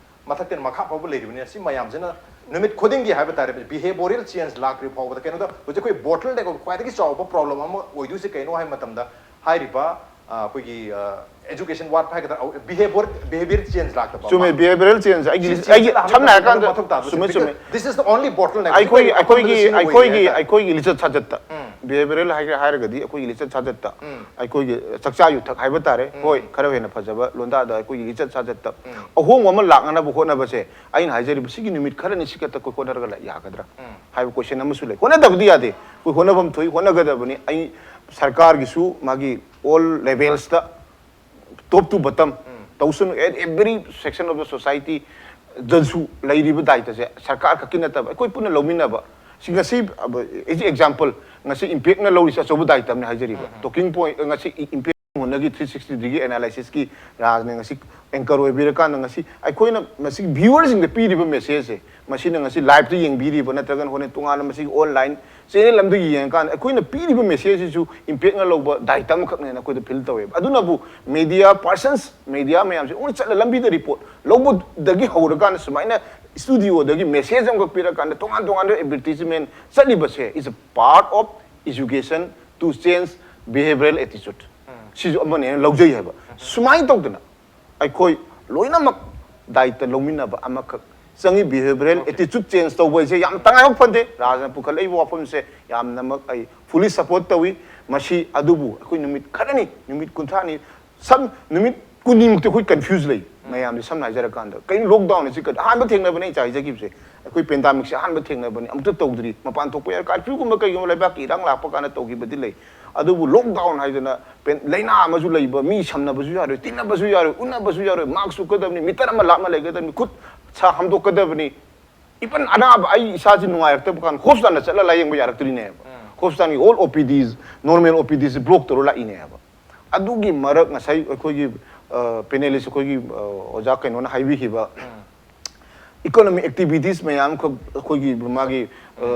ꯃꯊꯛꯇꯩꯅ ꯃꯈꯥ ꯐꯥꯎꯕ ꯂꯩꯔꯤꯕꯅꯤꯅ ꯁꯤ ꯃꯌꯥꯝꯁꯤꯅ ꯅꯨꯃꯤꯠ ꯈꯨꯗꯤꯡꯒꯤ ꯍꯥꯏꯕ ꯇꯥꯔꯦ behavioural change ꯂꯥꯛꯇ꯭ꯔꯤ ꯐꯥꯎꯕꯗ ꯀꯩꯅꯣꯗ ꯍꯧꯖꯤꯛ ꯑꯩꯈꯣꯏ bottleneck ꯈ꯭ꯋꯥꯏꯗꯒꯤ ꯆꯥꯎꯕ problem ꯑꯃ ꯑꯣꯏꯗꯣꯏꯁꯦ ꯀꯩꯅꯣ ꯍꯥꯏꯕ ꯃꯇꯝꯗ ꯍꯥꯏꯔꯤꯕ ꯑ, ꯑꯩꯈꯣꯏꯒꯤ education ꯋꯥꯠꯄ ꯍꯥꯏꯒꯗ꯭ꯔꯥ behaviour behaviour change ꯂꯥꯛꯇꯕ ꯆꯨꯝꯃꯦ꯫ ꯑꯃ꯫ Behavioural change ꯑꯩꯒꯤ ꯁꯤ ꯂꯤꯁ- change ꯑꯩꯒꯤ ꯂꯥꯛꯍꯟꯕ ꯁꯝꯅ ꯃꯇꯝꯗ ꯍꯥꯏꯔꯀꯥꯟꯗ ꯃꯊꯧ ꯇꯥꯕꯁꯦ ꯆꯨꯝꯃꯦ because ꯆꯨꯝꯃꯦ꯫ this is the only bottleneck ꯑꯩꯈꯣꯏꯒꯤ ꯍꯧꯖꯤꯛ ꯑꯩꯈꯣꯏꯒꯤ ꯑꯄꯨꯟꯕꯗ ꯁꯤ ꯑꯩꯈꯣꯏꯒꯤ ꯑꯣꯏꯔꯦ ꯑꯩꯈꯣꯏꯒꯤ ꯍꯥꯏꯇꯥꯔꯦ꯫ ꯑꯩꯈꯣꯏꯒꯤ ꯑꯩꯈꯣꯏꯒꯤ ꯂꯤꯆꯠ ꯁꯥꯖꯠꯇ behavioural ꯍꯥꯏꯒ ꯍꯥꯏꯔꯒꯗꯤ ꯑꯩꯈꯣꯏꯒꯤ ꯂꯤꯆꯠ ꯁꯥꯖꯠꯇ ꯑꯩꯈꯣꯏꯒꯤ ꯆꯥꯛꯆꯥ ꯌꯨꯊꯛ ꯍꯥꯏꯕ ꯇꯥꯔꯦ꯫ ꯍꯣꯏ, ꯈꯔ ꯍꯦꯟꯅ ꯐꯖꯕ ꯂꯣꯟꯗꯥꯗ ꯑꯩꯈꯣꯏꯒꯤ ꯂꯤꯆꯠ ꯁꯥꯖꯠꯇ ꯑꯍꯣꯡꯕ ꯑꯃ ꯂꯥꯛꯅꯅꯕ ꯍꯣꯠꯅꯕꯁꯦ ꯑꯩꯅ ꯍꯥꯏꯖꯔꯤꯕ ꯁꯤꯒꯤ ꯅꯨꯃꯤꯠ ꯈꯔꯅꯤ ꯁꯤ ꯈꯛꯇ ꯑꯩꯈꯣꯏ ꯍꯣꯠꯅꯔꯒ ꯂꯩ ꯌꯥꯒꯗ꯭ꯔꯥ ꯍꯥꯏꯕ question ꯑꯃꯁꯨ ꯂꯩ꯫ ꯍꯣꯠꯅꯗꯕꯗꯤ ꯌꯥꯗꯦ, ꯑꯩꯈꯣꯏ ꯍꯣꯠꯅꯐꯝ ꯊꯣꯛꯏ, ꯍꯣꯠꯅꯒꯗꯕꯅꯤ꯫ ꯑꯩ ꯁꯔꯀꯥꯔꯒꯤꯁꯨ ꯃꯥꯒꯤ all levelsꯇ top to bottom ꯇꯧꯁꯅꯨ, at every section of the society ꯗꯁꯨ ꯂꯩꯔꯤꯕ ꯗꯥꯏꯇꯁꯦ ꯁꯔꯀꯥꯔ ꯈꯛꯀꯤ ꯅꯠꯇꯕ ꯑꯩꯈꯣꯏ ꯄꯨꯟꯅ ꯂꯧꯃꯤꯟꯅꯕ꯫ ꯁꯤ ꯉꯁꯤ ꯑꯩꯁꯤ example, ꯉꯁꯤ ꯏꯝꯄꯦꯛꯅ ꯂꯧꯔꯤꯁꯦ ꯑꯆꯧꯕ ꯗꯥꯏꯇ ꯑꯃꯅꯤ ꯍꯥꯏꯖꯔꯤꯕ꯫ Talking point ꯉꯁꯤ ꯏꯝꯄꯦꯛ ꯍꯣꯟꯅꯒꯤ three sixty degree analysisꯀꯤ ꯔꯥꯖꯅ ꯉꯁꯤ anchor ꯑꯣꯏꯕꯤꯔꯀꯥꯟꯗ ꯉꯁꯤ ꯑꯩꯈꯣꯏꯅ ꯃꯁꯤ viewerꯁꯤꯡꯗ ꯄꯤꯔꯤꯕ messageꯁꯦ, ꯃꯁꯤꯅ ꯉꯁꯤ liveꯇ ꯌꯦꯡꯕꯤꯔꯤꯕ ꯅꯠꯇ꯭ꯔꯒꯅ ꯍꯣꯔꯦꯟ ꯇꯣꯉꯥꯟꯅ ꯃꯁꯤꯒꯤ online channel ꯑꯃꯗ ꯌꯦꯡꯉꯀꯥꯟꯗ ꯑꯩꯈꯣꯏꯅ ꯄꯤꯔꯤꯕ messageꯁꯤꯁꯨ impactꯅ ꯂꯧꯕ ꯗꯥꯏꯇ ꯑꯃꯈꯛꯅꯦꯅ ꯑꯩꯈꯣꯏꯗ feel ꯇꯧꯋꯦꯕ꯫ ꯑꯗꯨꯅꯕꯨ media persons, media ꯃꯌꯥꯝꯁꯦ ꯑꯃꯨꯛ ꯆꯠꯂ ꯂꯝꯕꯤꯗ report ꯂꯧꯕꯗꯒꯤ ꯍꯧꯔꯀꯥꯟꯗ ꯁꯨꯃꯥꯏꯅ studioꯗꯒꯤ message ꯑꯃꯈꯛ ꯄꯤꯔꯀꯥꯟꯗ ꯇꯣꯉꯥꯟ ꯇꯣꯉꯥꯟꯕ advertisement ꯆꯠꯂꯤꯕꯁꯦ is a part of education to change behavioral attitude꯫ ꯁꯤꯁꯨ ꯑꯃꯅꯦꯅ ꯂꯧꯖꯩ ꯍꯥꯏꯕ꯫ ꯁꯨꯃꯥꯏꯅ ꯇꯧꯗꯅ ꯑꯩꯈꯣꯏ ꯂꯣꯏꯅꯃꯛ ꯗꯥꯏꯇ ꯂꯧꯃꯤꯟꯅꯕ ꯑꯃꯈꯛ ꯆꯪꯉꯤ꯫ Behavioral attitude change ꯇꯧꯕ ꯍꯥꯏꯁꯦ ꯌꯥꯝ ꯇꯉꯥꯏꯐ ꯐꯗꯦ꯫ ꯔꯥꯖꯅ ꯄꯨꯈꯠꯂꯛꯏꯕ ꯋꯥꯐꯝꯁꯦ ꯌꯥꯝꯅꯃꯛ ꯑꯩ fully support ꯇꯧꯏ꯫ ꯃꯁꯤ ꯑꯗꯨꯕꯨ ꯑꯩꯈꯣꯏ ꯅꯨꯃꯤꯠ ꯈꯔꯅꯤ, ꯅꯨꯃꯤꯠ ꯀꯨꯟꯊ꯭ꯔꯥꯅꯤ, ꯁꯝ ꯅꯨꯃꯤꯠ ꯀꯨꯟꯅꯤꯃꯨꯛꯇꯤ ꯑꯩꯈꯣꯏ confuse ꯂꯩ꯫ ꯃꯌꯥꯝꯁꯦ ꯁꯝꯅ ꯍꯥꯏꯖꯔꯀꯥꯟꯗ ꯀꯩꯅꯣ lockdown ꯑꯁꯤ ꯀꯔꯤ? ꯑꯍꯥꯟꯕ ꯊꯦꯡꯅꯕꯅꯦ ꯑꯩ ꯍꯥꯏꯖꯈꯤꯕꯁꯦ꯫ ꯑꯩꯈꯣꯏ pandemicꯁꯦ ꯑꯍꯥꯟꯕ ꯊꯦꯡꯅꯕꯅꯤ, ꯑꯃꯨꯛꯇ ꯇꯧꯗ꯭ꯔꯤ꯫ ꯃꯄꯥꯟ ꯊꯣꯛꯄ ꯌꯥꯔꯣꯏ, curfewꯒꯨꯝꯕ ꯀꯩꯒꯨꯝꯕ ꯂꯩꯕꯥꯛꯀꯤ ꯏꯔꯥꯡ ꯂꯥꯛꯄ ꯀꯥꯟꯗ ꯇꯧꯈꯤꯕꯗꯤ ꯂꯩ꯫ ꯑꯗꯨꯕꯨ lockdown ꯍꯥꯏꯗꯅ ꯄꯦꯟ- ꯂꯥꯏꯅꯥ ꯑꯃꯁꯨ ꯂꯩꯕ, ꯃꯤ ꯁꯝꯅꯕꯁꯨ ꯌꯥꯔꯣꯏ, ꯇꯤꯟꯅꯕꯁꯨ ꯌꯥꯔꯣꯏ, ꯎꯅꯕꯁꯨ ꯌꯥꯔꯣꯏ, mask ꯎꯞꯀꯗꯕꯅꯤ, meter ꯑꯃ ꯂꯥꯞꯅ ꯂꯩꯒꯗꯕꯅꯤ, ꯈꯨꯠ ꯁꯥ ꯍꯥꯝꯗꯣꯛꯀꯗꯕꯅꯤ꯫ Even ꯑꯅꯥꯕ ꯑꯩ ꯏꯁꯥꯁꯤ ꯅꯨꯡꯉꯥꯏꯔꯛꯇꯕ ꯀꯥꯟꯗ hospitalꯗ ꯆꯠꯂ ꯂꯥꯏꯌꯦꯡꯕ ꯌꯥꯔꯛꯇ꯭ꯔꯤꯅꯦꯕ꯫ Hospitalꯒꯤ all OPDs, normal OPDꯁꯤ block ꯇꯧꯔ ꯂꯥꯛꯏꯅꯦꯕ꯫ ꯑꯗꯨꯒꯤ ꯃꯔꯛ ꯉꯁꯥꯏ ꯑꯩꯈꯣꯏꯒꯤ ꯑ, panelist ꯑꯩꯈꯣꯏꯒꯤ ꯑ, ꯑꯣꯖꯥ ꯀꯩꯅꯣꯅ ꯍꯥꯏꯕꯤꯈꯤꯕ Economic activities ꯃꯌꯥꯝ ꯈꯛ ꯑꯩꯈꯣꯏꯒꯤ ꯃꯥꯒꯤ ꯑ,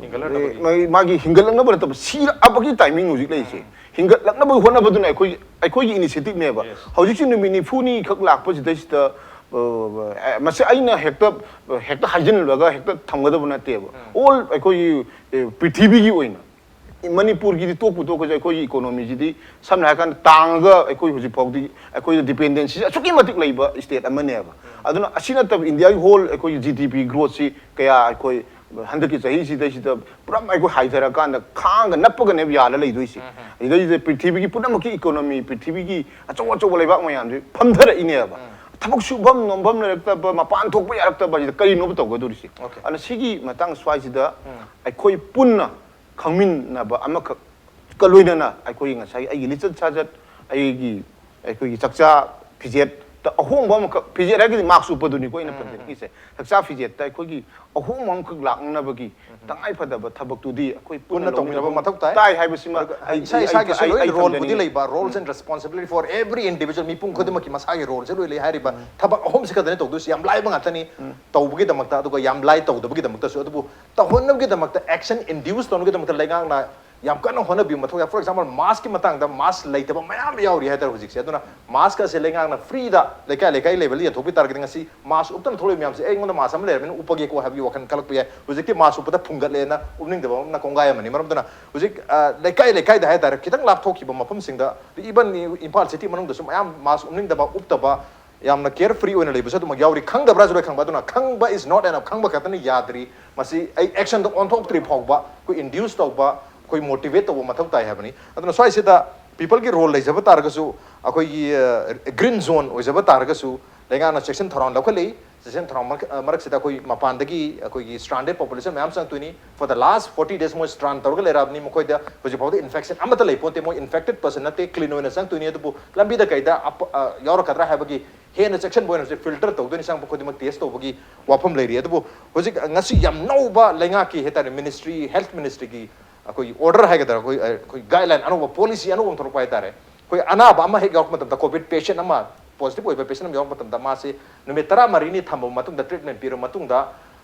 ꯍꯤꯡꯒꯠꯂꯛꯅꯕꯒꯤ꯫ ꯃꯥꯒꯤ ꯃꯥꯒꯤ ꯍꯤꯡꯒꯠꯂꯛꯅꯕ ꯅꯠꯇꯕ, ꯁꯤꯔꯛꯑꯕꯒꯤ ꯇꯥꯏꯃꯤꯡ ꯍꯧꯖꯤꯛ ꯂꯩꯔꯤꯁꯦ꯫ ꯍꯤꯡꯒꯠꯂꯛꯅꯕꯒꯤ ꯍꯣꯠꯅꯕꯗꯨꯅ ꯑꯩꯈꯣꯏ ꯑꯩꯈꯣꯏꯒꯤ ꯏꯅꯤꯁꯤꯌꯦꯇꯤꯚꯅꯦꯕ꯫ Yes. ꯍꯧꯖꯤꯛꯁꯤ ꯅꯨꯃꯤꯠ ꯅꯤꯐꯨꯅꯤ ꯈꯛ ꯂꯥꯛꯄꯁꯤꯗꯩꯁꯤꯗ ꯑ, ꯃꯁꯤ ꯑꯩꯅ ꯍꯦꯛꯇ ꯍꯦꯛꯇ ꯍꯥꯏꯖꯤꯜꯂꯒ ꯍꯦꯛꯇ ꯊꯝꯒꯗꯕ ꯅꯠꯇꯦꯕ꯫ ꯑꯣꯜ ꯑꯩꯈꯣꯏꯒꯤ ꯑ, ꯄ꯭ꯔꯤꯊꯤꯕꯤꯒꯤ ꯑꯣꯏꯅ ꯃꯅꯤꯄꯨꯔꯒꯤꯗꯤ ꯇꯣꯛꯄꯨ ꯇꯣꯛꯈ꯭ꯔꯁꯦ, ꯑꯩꯈꯣꯏꯒꯤ ꯏꯀꯣꯅꯣꯃꯤꯁꯤꯗꯤ ꯁꯝꯅ ꯍꯥꯏꯔꯀꯥꯟꯗ ꯇꯥꯡꯉꯒ ꯑꯩꯈꯣꯏ ꯍꯧꯖꯤꯛ ꯐꯥꯎꯗꯤ ꯑꯩꯈꯣꯏꯗ ꯗꯤꯄꯦꯟꯗꯦꯟꯁꯤ ꯑꯁꯨꯛꯀꯤ ꯃꯇꯤꯛ ꯂꯩꯕ ꯁ꯭ꯇꯦꯠ ꯑꯃꯅꯦꯕ꯫ ꯑꯗꯨꯅ ꯑꯁꯤ ꯅꯠꯇꯕ ꯏꯟꯗꯤꯌꯥꯒꯤ ꯍꯣꯜ ꯑꯩꯈꯣꯏꯒꯤ ꯖꯤ ꯗꯤ ꯄꯤ ꯒ꯭ꯔꯣꯠꯁꯤ ꯀꯌꯥ ꯑꯩꯈꯣꯏ ꯍꯟꯗꯛꯀꯤ ꯆꯍꯤꯁꯤꯗꯩꯁꯤꯗ ꯄꯨꯔꯥ ꯑꯩꯈꯣꯏ ꯍꯥꯏꯊꯔꯀꯥꯟꯗ ꯈꯥꯡꯒ ꯅꯞꯄꯒꯅꯦꯕ ꯌꯥꯜꯂ ꯂꯩꯗꯣꯏꯁꯦ꯫ ꯑꯗꯨꯗꯩꯁꯤꯗ ꯄ꯭ꯔꯤꯊꯤꯕꯤꯒꯤ ꯄꯨꯝꯅꯃꯛꯀꯤ ꯏꯀꯣꯅꯣꯃꯤ, ꯄ꯭ꯔꯤꯊꯤꯕꯤꯒꯤ ꯑꯆꯧ ꯑꯆꯧꯕ ꯂꯩꯕꯥꯛ ꯃꯌꯥꯝꯁꯦ ꯐꯝꯊꯔꯛꯏꯅꯦꯕ꯫ ꯊꯕꯛ ꯁꯨꯐꯝ ꯅꯣꯝꯐꯝ ꯂꯩꯔꯛꯇꯕ, ꯃꯄꯥꯟ ꯊꯣꯛꯄ ꯌꯥꯔꯛꯇꯕ ꯍꯥꯏꯁꯤꯗ ꯀꯔꯤꯅꯣꯕ ꯇꯧꯒꯗꯧꯔꯤꯁꯦ? Okay. ꯑꯗꯨꯅ ꯁꯤꯒꯤ ꯃꯇꯥꯡ ꯁ꯭ꯋꯥꯏꯁꯤꯗ ꯑꯩꯈꯣꯏ ꯄꯨꯟꯅ ꯈꯪꯃꯤꯟꯅꯕ ꯑꯃꯈꯛꯀ ꯂꯣꯏꯅꯅ ꯑꯩꯈꯣꯏꯒꯤ ꯉꯁꯥꯏ ꯑꯩꯒꯤ ꯂꯤꯆꯠ ꯁꯥꯖꯠ, ꯑꯩꯒꯤ ꯑꯩꯈꯣꯏꯒꯤ ꯆꯥꯛꯆꯥ ꯐꯤꯖꯦꯠꯇ ꯑꯍꯣꯡꯕ ꯑꯃꯈꯛ, ꯐꯤꯖꯦꯠ ꯍꯥꯏꯔꯒꯗꯤ ꯃꯥꯛꯁ ꯎꯞꯄꯗꯨꯅꯤꯀꯣ ꯑꯩꯅ ꯄꯟꯖꯅꯤꯡꯉꯤꯁꯦ꯫ ꯆꯥꯛꯆꯥ ꯐꯤꯖꯦꯠꯇ ꯑꯩꯈꯣꯏꯒꯤ ꯑꯍꯣꯡꯕ ꯑꯃꯈꯛ ꯂꯥꯛꯅꯕꯒꯤ ꯇꯉꯥꯏ ꯐꯗꯕ ꯊꯕꯛꯇꯨꯗꯤ ꯑꯩꯈꯣꯏ ꯄꯨꯟꯅ ꯄꯨꯟꯅ ꯇꯧꯃꯤꯟꯅꯕ ꯂꯧꯃꯤꯟꯅꯕ ꯃꯊꯧ ꯇꯥꯏ꯫ ꯇꯥꯏ ꯍꯥꯏꯕꯁꯤꯃ ꯑꯗꯨꯒ ꯑꯩ- ꯏꯁꯥ ꯑꯩ- ꯏꯁꯥꯒꯤꯁꯨ ꯑꯩ- ꯂꯣꯏ ꯑꯩ ꯔꯣꯜꯕꯨꯗꯤ ꯊꯝꯖꯅꯤꯡꯉꯤ꯫ ꯂꯩꯕ, roles um. and responsibility for every individual, ꯃꯤꯄꯨꯝ ꯈꯨꯗꯤꯡꯃꯛꯀꯤ ꯃꯁꯥꯒꯤ ꯔꯣꯜꯁꯦ ꯂꯣꯏ ꯂꯩ ꯍꯥꯏꯔꯤꯕ ꯊꯕꯛ ꯑꯍꯨꯝꯁꯤ ꯈꯛꯇꯅꯤ ꯇꯧꯗꯣꯏꯁꯤ꯫ ꯌꯥꯝ ꯂꯥꯏꯕ ꯉꯥꯛꯇꯅꯤ ꯇꯧꯕꯒꯤꯗꯃꯛꯇ, ꯑꯗꯨꯒ ꯌꯥꯝ ꯂꯥꯏ ꯇꯧꯗꯕꯒꯤꯗꯃꯛꯇꯁꯨ꯫ ꯑꯗꯨꯕꯨ ꯇꯧꯍꯟꯅꯕꯒꯤꯗꯃꯛꯇ, action induce ꯇꯧꯅꯕꯒꯤꯗꯃꯛꯇ ꯂꯩꯉꯥꯛꯅ ꯌꯥꯝ ꯀꯟꯅ ꯍꯣꯠꯅꯕꯤꯕ ꯃꯊꯧ ꯌꯥꯏ꯫ For example, mask ꯀꯤ ꯃꯇꯥꯡꯗ mask ꯂꯩꯇꯕ ꯃꯌꯥꯝ ꯌꯥꯎꯔꯤ ꯍꯥꯏꯇꯥꯔꯦ ꯍꯧꯖꯤꯛꯁꯦ꯫ ꯑꯗꯨꯅ mask ꯑꯁꯦ ꯂꯩꯉꯥꯛꯅ free ꯗ ꯂꯩꯀꯥꯏ ꯂꯩꯀꯥꯏ level ꯗ ꯌꯦꯟꯊꯣꯛꯄꯤ ꯇꯥꯔꯒꯗꯤ ꯉꯁꯤ mask ꯎꯞꯇꯅ ꯊꯣꯛꯂꯛꯏ ꯃꯌꯥꯝꯁꯦ, "ꯑꯦ, ꯑꯩꯉꯣꯟꯗ mask ꯑꯃ ꯂꯩꯔꯕꯅꯤꯅ ꯎꯞꯄꯒꯦꯀꯣ" ꯍꯥꯏꯕꯒꯤ ꯋꯥꯈꯜ ꯈꯜꯂꯛꯄ ꯌꯥꯏ꯫ ꯍꯧꯖꯤꯛꯇꯤ mask ꯎꯞꯄꯗ ꯐꯨꯡꯒꯠꯂꯦꯅ ꯎꯞꯅꯤꯡꯗꯕ ꯑꯃꯅ ꯀꯣꯡꯒꯥꯏ ꯑꯃꯅꯤ꯫ ꯃꯔꯝ ꯑꯗꯨꯅ ꯍꯧꯖꯤꯛ, ꯑ, ꯂꯩꯀꯥꯏ ꯂꯩꯀꯥꯏꯗ ꯍꯥꯏꯇꯥꯔꯦ, ꯈꯤꯇꯪ ꯂꯥꯞꯊꯣꯛꯈꯤꯕ ꯃꯐꯝꯁꯤꯡꯗ, even ꯏꯝꯐꯥꯜ city ꯃꯅꯨꯡꯗꯁꯨ ꯃꯌꯥꯝ mask ꯎꯞꯅꯤꯡꯗꯕ, ꯎꯞꯇꯕ, ꯌꯥꯝꯅ care free ꯑꯣꯏꯅ ꯂꯩꯕꯁꯨ ꯑꯗꯨꯃꯛ ꯌꯥꯎꯔꯤ꯫ ꯈꯪꯗꯕ꯭ꯔꯥꯁꯨ ꯂꯣꯏ ꯈꯪꯕ꯫ ꯑꯗꯨꯅ ꯈꯪꯕ is not enough, ꯈꯪꯕ ꯈꯛꯇꯅ ꯌꯥꯗ꯭ꯔꯤ꯫ ꯃꯁꯤ ꯑꯩ action ꯗ ꯑꯣꯟꯊꯣꯛꯇ꯭ꯔꯤ ꯐꯥꯎꯕ ꯑꯩꯈꯣꯏ induce ꯇꯧꯕ, ꯑꯩꯈꯣꯏ motivate ꯇꯧꯕ ꯃꯊꯧ ꯇꯥꯏ ꯍꯥꯏꯕꯅꯤ꯫ ꯑꯗꯨꯅ ꯁ꯭ꯋꯥꯏꯁꯤꯗ people ꯒꯤ role ꯂꯩꯖꯕ ꯇꯥꯔꯒꯁꯨ, ꯑꯩꯈꯣꯏꯒꯤ, ꯑ, green zone ꯑꯣꯏꯖꯕ ꯇꯥꯔꯒꯁꯨ, ꯂꯩꯉꯥꯛꯅ ꯆꯦꯛꯁꯤꯟ ꯊꯧꯔꯥꯡ ꯂꯧꯈꯠꯂꯤ꯫ ꯆꯦꯛꯁꯤꯟ ꯊꯧꯔꯥꯡ ꯃꯔꯛ-, ꯑ, ꯃꯔꯛꯁꯤꯗ ꯑꯩꯈꯣꯏ ꯃꯄꯥꯟꯗꯒꯤ ꯑꯩꯈꯣꯏꯒꯤ stranded population ꯃꯌꯥꯝ ꯆꯪꯉꯛꯇꯣꯏꯅꯤ꯫ For the last forty days ꯃꯣꯏ strand ꯇꯧꯔꯒ ꯂꯩꯔꯛꯑꯕꯅꯤ꯫ ꯃꯈꯣꯏꯗ ꯍꯧꯖꯤꯛ ꯐꯥꯎꯗ infection ꯑꯃꯠꯇ ꯂꯩꯄꯣꯟꯇꯦ꯫ ꯃꯣꯏ infected person ꯅꯠꯇꯦ, clean ꯑꯣꯏꯅ ꯆꯪꯉꯛꯇꯣꯏꯅꯤ꯫ ꯑꯗꯨꯕꯨ ꯂꯝꯕꯤꯗ ꯀꯩꯗ ꯑꯄ-, ꯑ, ꯌꯥꯎꯔꯛꯀꯗ꯭ꯔꯥ ꯍꯥꯏꯕꯒꯤ ꯍꯦꯟꯅ ꯆꯦꯛꯁꯤꯟꯕ ꯑꯣꯏꯅ ꯍꯧꯖꯤꯛ filter ꯇꯧꯗꯣꯏꯅꯤ꯫ ꯆꯪꯉꯛꯄ ꯈꯨꯗꯤꯡꯃꯛ test ꯇꯧꯕꯒꯤ ꯋꯥꯐꯝ ꯂꯩꯔꯤ꯫ ꯑꯗꯨꯕꯨ ꯍꯧꯖꯤꯛ ꯉꯁꯤ ꯌꯥꯝ ꯅꯧꯕ ꯂꯩꯉꯥꯛꯀꯤ ꯍꯥꯏꯇꯥꯔꯦ, ministry, health ministry ꯒꯤ ꯑꯩꯈꯣꯏꯒꯤ order ꯍꯥꯏꯒꯗ꯭ꯔꯥ, ꯑꯩꯈꯣꯏ, ꯑꯩꯈꯣꯏ guideline ꯑꯅꯧꯕ, policy ꯑꯅꯧꯕ ꯑꯃ ꯊꯣꯛꯂꯛꯄ ꯍꯥꯏꯇꯥꯔꯦ꯫ ꯑꯩꯈꯣꯏ ꯑꯅꯥꯕ ꯑꯃ ꯍꯦꯛ ꯌꯥꯎꯔꯛꯄ ꯃꯇꯝꯗ, COVID patient ꯑꯃ positive ꯑꯣꯏꯕ patient ꯑꯃ ꯌꯥꯎꯔꯛꯄ ꯃꯇꯝꯗ ꯃꯥꯁꯤ ꯅꯨꯃꯤꯠ ꯇꯔꯥꯃꯔꯤꯅꯤ ꯊꯝꯕ ꯃꯇꯨꯡꯗ, treatment ꯄꯤꯔꯕ ꯃꯇꯨꯡꯗ,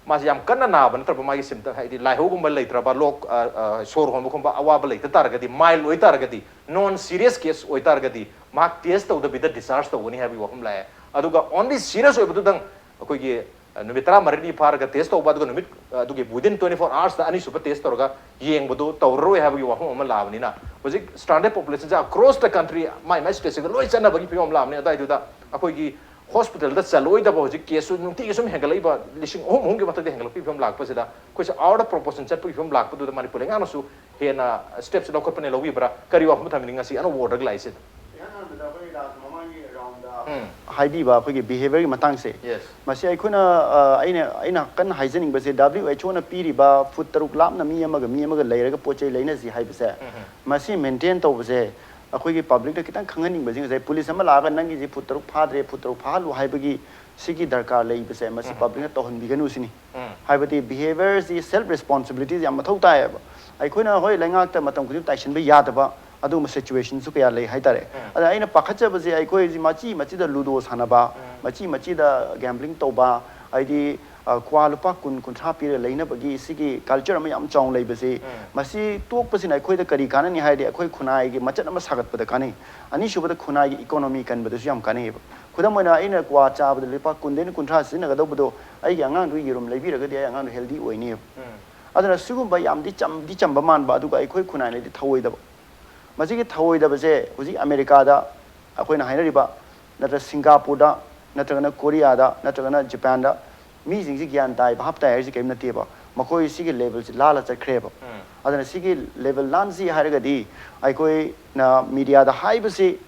ꯃꯥꯁꯤ ꯌꯥꯝ ꯀꯟꯅ ꯅꯥꯕ ꯅꯠꯇ꯭ꯔꯕ, ꯃꯥꯒꯤ symptom ꯍꯥꯏꯗꯤ ꯂꯥꯏꯍꯧꯒꯨꯝꯕ ꯂꯩꯇ꯭ꯔꯕ, ꯂꯣꯛ ꯑ, ꯑ, ꯁꯣꯔ ꯍꯣꯟꯕꯒꯨꯝꯕ ꯑꯋꯥꯕ ꯂꯩꯇ ꯇꯥꯔꯒꯗꯤ, mild ꯑꯣꯏꯇꯥꯔꯒꯗꯤ, non serious case ꯑꯣꯏꯇꯥꯔꯒꯗꯤ, ꯃꯍꯥꯛ test ꯇꯧꯗꯕꯤꯗ discharge ꯇꯧꯒꯅꯤ ꯍꯥꯏꯕꯒꯤ ꯋꯥꯐꯝ ꯂꯥꯛꯑꯦ꯫ ꯑꯗꯨꯒ only serious ꯑꯣꯏꯕꯗꯨꯗꯪ ꯑꯩꯈꯣꯏꯒꯤ, ꯑ, ꯅꯨꯃꯤꯠ ꯇꯔꯥꯃꯔꯤꯅꯤ ꯐꯥꯔꯒ test ꯇꯧꯕ, ꯑꯗꯨꯒ ꯅꯨꯃꯤꯠ, ꯑ, ꯑꯗꯨꯒꯤ within twenty four hours ꯇ ꯑꯅꯤꯁꯨꯕ test ꯇꯧꯔꯒ ꯌꯦꯡꯕꯗꯨ ꯇꯧꯔꯔꯣꯏ ꯍꯥꯏꯕꯒꯤ ꯋꯥꯐꯝ ꯑꯃ ꯂꯥꯛꯑꯕꯅꯤꯅ, ꯍꯧꯖꯤꯛ stranded population say across the country my my state ꯁꯤꯡꯗ ꯂꯣꯏ ꯆꯠꯅꯕꯒꯤ ꯐꯤꯕꯝ ꯂꯥꯛꯑꯕꯅꯤ꯫ ꯑꯗꯨꯋꯥꯏꯗꯨꯗ ꯑꯩꯈꯣꯏꯒꯤ hospital ꯗ ꯆꯠꯂꯣꯏꯗꯕ ꯍꯧꯖꯤꯛ case ꯁꯨ ꯅꯨꯡꯇꯤꯒꯤ ꯁꯨꯝ ꯍꯦꯟꯒꯠꯂꯛꯏꯕ, ꯂꯤꯁꯤꯡ ꯑꯍꯨꯝ, ꯑꯍꯨꯝꯒꯤ ꯃꯊꯛꯇ ꯍꯦꯟꯒꯠꯂꯛꯄꯒꯤ ꯐꯤꯕꯝ ꯂꯥꯛꯄꯁꯤꯗ, ꯑꯩꯈꯣꯏꯁꯦ out of proportion ꯆꯠꯄꯒꯤ ꯐꯤꯕꯝ ꯂꯥꯛꯄꯗꯨꯗ ꯃꯅꯤꯄꯨꯔ ꯂꯩꯉꯥꯛꯅꯁꯨ ꯍꯦꯟꯅ steps ꯂꯧꯈꯠꯄꯅꯦ ꯂꯧꯕꯤꯕ꯭ꯔꯥ? ꯀꯔꯤ ꯋꯥꯐꯝ ꯊꯝꯕꯤꯅꯤꯡꯉꯤ ꯉꯁꯤ ꯑꯅꯧꯕ order ꯒ ꯂꯥꯛꯏꯁꯤꯗ? ꯏꯍꯥꯟ ꯍꯥꯟꯕꯗ ꯑꯩꯈꯣꯏ ꯔꯥꯖ ꯃꯃꯥꯡꯒꯤ round ꯗ ꯎꯝ꯫ ꯍꯥꯏꯕꯤꯕ ꯑꯩꯈꯣꯏꯒꯤ behaviour ꯒꯤ ꯃꯇꯥꯡꯁꯦ, Yes. ꯃꯁꯤ ꯑꯩꯈꯣꯏꯅ, ꯑ, ꯑꯩꯅ, ꯑꯩꯅ ꯀꯟꯅ ꯍꯥꯏꯖꯅꯤꯡꯕꯁꯦ, W H O ꯅ ꯄꯤꯔꯤꯕ foot ꯇꯔꯨꯛ ꯂꯥꯞꯅ ꯃꯤ ꯑꯃꯒ ꯃꯤ ꯑꯃꯒ ꯂꯩꯔꯒ ꯄꯣꯠ ꯆꯩ ꯂꯩꯅꯁꯤ ꯍꯥꯏꯕꯁꯦ, ꯎꯝ꯫ ꯃꯁꯤ maintain ꯇꯧꯕꯁꯦ ꯑꯩꯈꯣꯏꯒꯤ public ꯇ ꯈꯤꯇꯪ ꯈꯪꯍꯟꯅꯤꯡꯕꯁꯦ, ꯉꯁꯥꯏ police ꯑꯃ ꯂꯥꯛꯑꯒ ꯅꯪꯒꯤꯁꯤ foot ꯇꯔꯨꯛ ꯐꯥꯗ꯭ꯔꯦ, foot ꯇꯔꯨꯛ ꯐꯥꯍꯜꯂꯨ ꯍꯥꯏꯕꯒꯤ ꯁꯤꯒꯤ ꯗꯔꯀꯥꯔ ꯂꯩꯕꯁꯦ, ꯃꯁꯤ ꯎꯝ꯫ Public ꯅ ꯇꯧꯍꯟꯕꯤꯒꯅꯨ ꯁꯤꯅꯤ꯫ ꯎꯝ꯫ ꯍꯥꯏꯕꯗꯤ behaviour ꯁꯤ self responsibility ꯁꯤ ꯌꯥꯝ ꯃꯊꯧ ꯇꯥꯏꯌꯦꯕ꯫ ꯑꯩꯈꯣꯏꯅ ꯍꯣꯏ ꯂꯩꯉꯥꯛꯇ ꯃꯇꯝ ꯈꯨꯗꯤꯡ ꯇꯥꯏꯁꯤꯟꯕ ꯌꯥꯗꯕ ꯑꯗꯨꯒꯨꯝꯕ situation ꯁꯨ ꯀꯌꯥ ꯂꯩ ꯍꯥꯏꯇꯥꯔꯦ꯫ ꯎꯝ꯫ ꯑꯗ ꯑꯩꯅ ꯄꯥꯈꯠꯆꯕꯁꯦ ꯑꯩꯈꯣꯏ ꯍꯧꯖꯤꯛ ꯃꯆꯤ ꯃꯆꯤꯗ ludo ꯁꯥꯟꯅꯕ, ꯎꯝ꯫ ꯃꯆꯤ ꯃꯆꯤꯗ gambling ꯇꯧꯕ, ꯍꯥꯏꯗꯤ, ꯑ, ꯀ꯭ꯋꯥ ꯂꯨꯄꯥ ꯀꯨꯟ, ꯀꯨꯟꯊ꯭ꯔꯥ ꯄꯤꯔꯒ ꯂꯩꯅꯕꯒꯤ ꯁꯤꯒꯤ culture ꯑꯃ ꯌꯥꯝ ꯆꯥꯎꯅ ꯂꯩꯕꯁꯤ, ꯎꯝ꯫ ꯃꯁꯤ ꯇꯣꯛꯄꯁꯤꯅ ꯑꯩꯈꯣꯏꯗ ꯀꯔꯤ ꯀꯥꯟꯅꯅꯤ ꯍꯥꯏꯔꯗꯤ ꯑꯩꯈꯣꯏ ꯈꯨꯟꯅꯥꯏꯒꯤ ꯃꯆꯠ ꯑꯃ ꯁꯥꯒꯠꯄꯗ ꯀꯥꯟꯅꯩ꯫ ꯑꯅꯤꯁꯨꯕꯗ ꯈꯨꯟꯅꯥꯏꯒꯤ economy ꯀꯟꯕꯗꯁꯨ ꯌꯥꯝ ꯀꯥꯟꯅꯩꯌꯦꯕ꯫ ꯈꯨꯗꯝ ꯑꯣꯏꯅ ꯑꯩꯅ ꯀ꯭ꯋꯥ ꯆꯥꯕꯗ ꯂꯨꯄꯥ ꯀꯨꯟꯗꯩꯅ ꯀꯨꯟꯊ꯭ꯔꯥ ꯁꯤꯖꯤꯟꯅꯒꯗꯧꯕꯗꯣ ꯑꯩꯒꯤ ꯑꯉꯥꯡꯗꯨ ꯌꯦꯔꯨꯝ ꯂꯩꯕꯤꯔꯒꯗꯤ ꯑꯩ ꯑꯉꯥꯡꯗꯨ healthy ꯑꯣꯏꯅꯦꯕ꯫ ꯎꯝ꯫ ꯑꯗꯨꯅ ꯁꯤꯒꯨꯝꯕ ꯌꯥꯝꯗꯤ ꯆꯝ-, ꯗꯤ ꯆꯝꯕ ꯃꯥꯟꯕ, ꯑꯗꯨꯒ ꯑꯩꯈꯣꯏ ꯈꯨꯟꯅꯥꯏꯅꯗꯤ ꯊꯧꯑꯣꯏꯗꯕ꯫ ꯃꯁꯤꯒꯤ ꯊꯧꯑꯣꯏꯗꯕꯁꯦ ꯍꯧꯖꯤꯛ ꯑꯃꯦꯔꯤꯀꯥꯗ ꯑꯩꯈꯣꯏꯅ ꯍꯥꯏꯅꯔꯤꯕ, ꯅꯠꯇ꯭ꯔ ꯁꯤꯡꯒꯥꯄꯨꯔꯗ, ꯅꯠꯇ꯭ꯔꯒꯅ ꯀꯣꯔꯤꯌꯥꯗ, ꯅꯠꯇ꯭ꯔꯒꯅ ꯖꯄꯥꯟꯗ ꯃꯤꯁꯤꯡꯁꯤ ꯒ꯭ꯌꯥꯟ ꯇꯥꯏ, ꯚꯥꯞ ꯇꯥꯏ ꯍꯥꯏꯔꯤꯁꯤ ꯀꯔꯤꯝ ꯅꯠꯇꯦꯕ꯫ ꯃꯈꯣꯏ ꯁꯤꯒꯤ level ꯁꯤ ꯂꯥꯜꯂ ꯆꯠꯈ꯭ꯔꯦꯕ꯫ ꯎꯝ꯫ ꯑꯗꯨꯅ ꯁꯤꯒꯤ level ꯂꯥꯟꯁꯤ ꯍꯥꯏꯔꯒꯗꯤ ꯑꯩꯈꯣꯏꯅ media ꯗ ꯍꯥꯏꯕꯁꯤ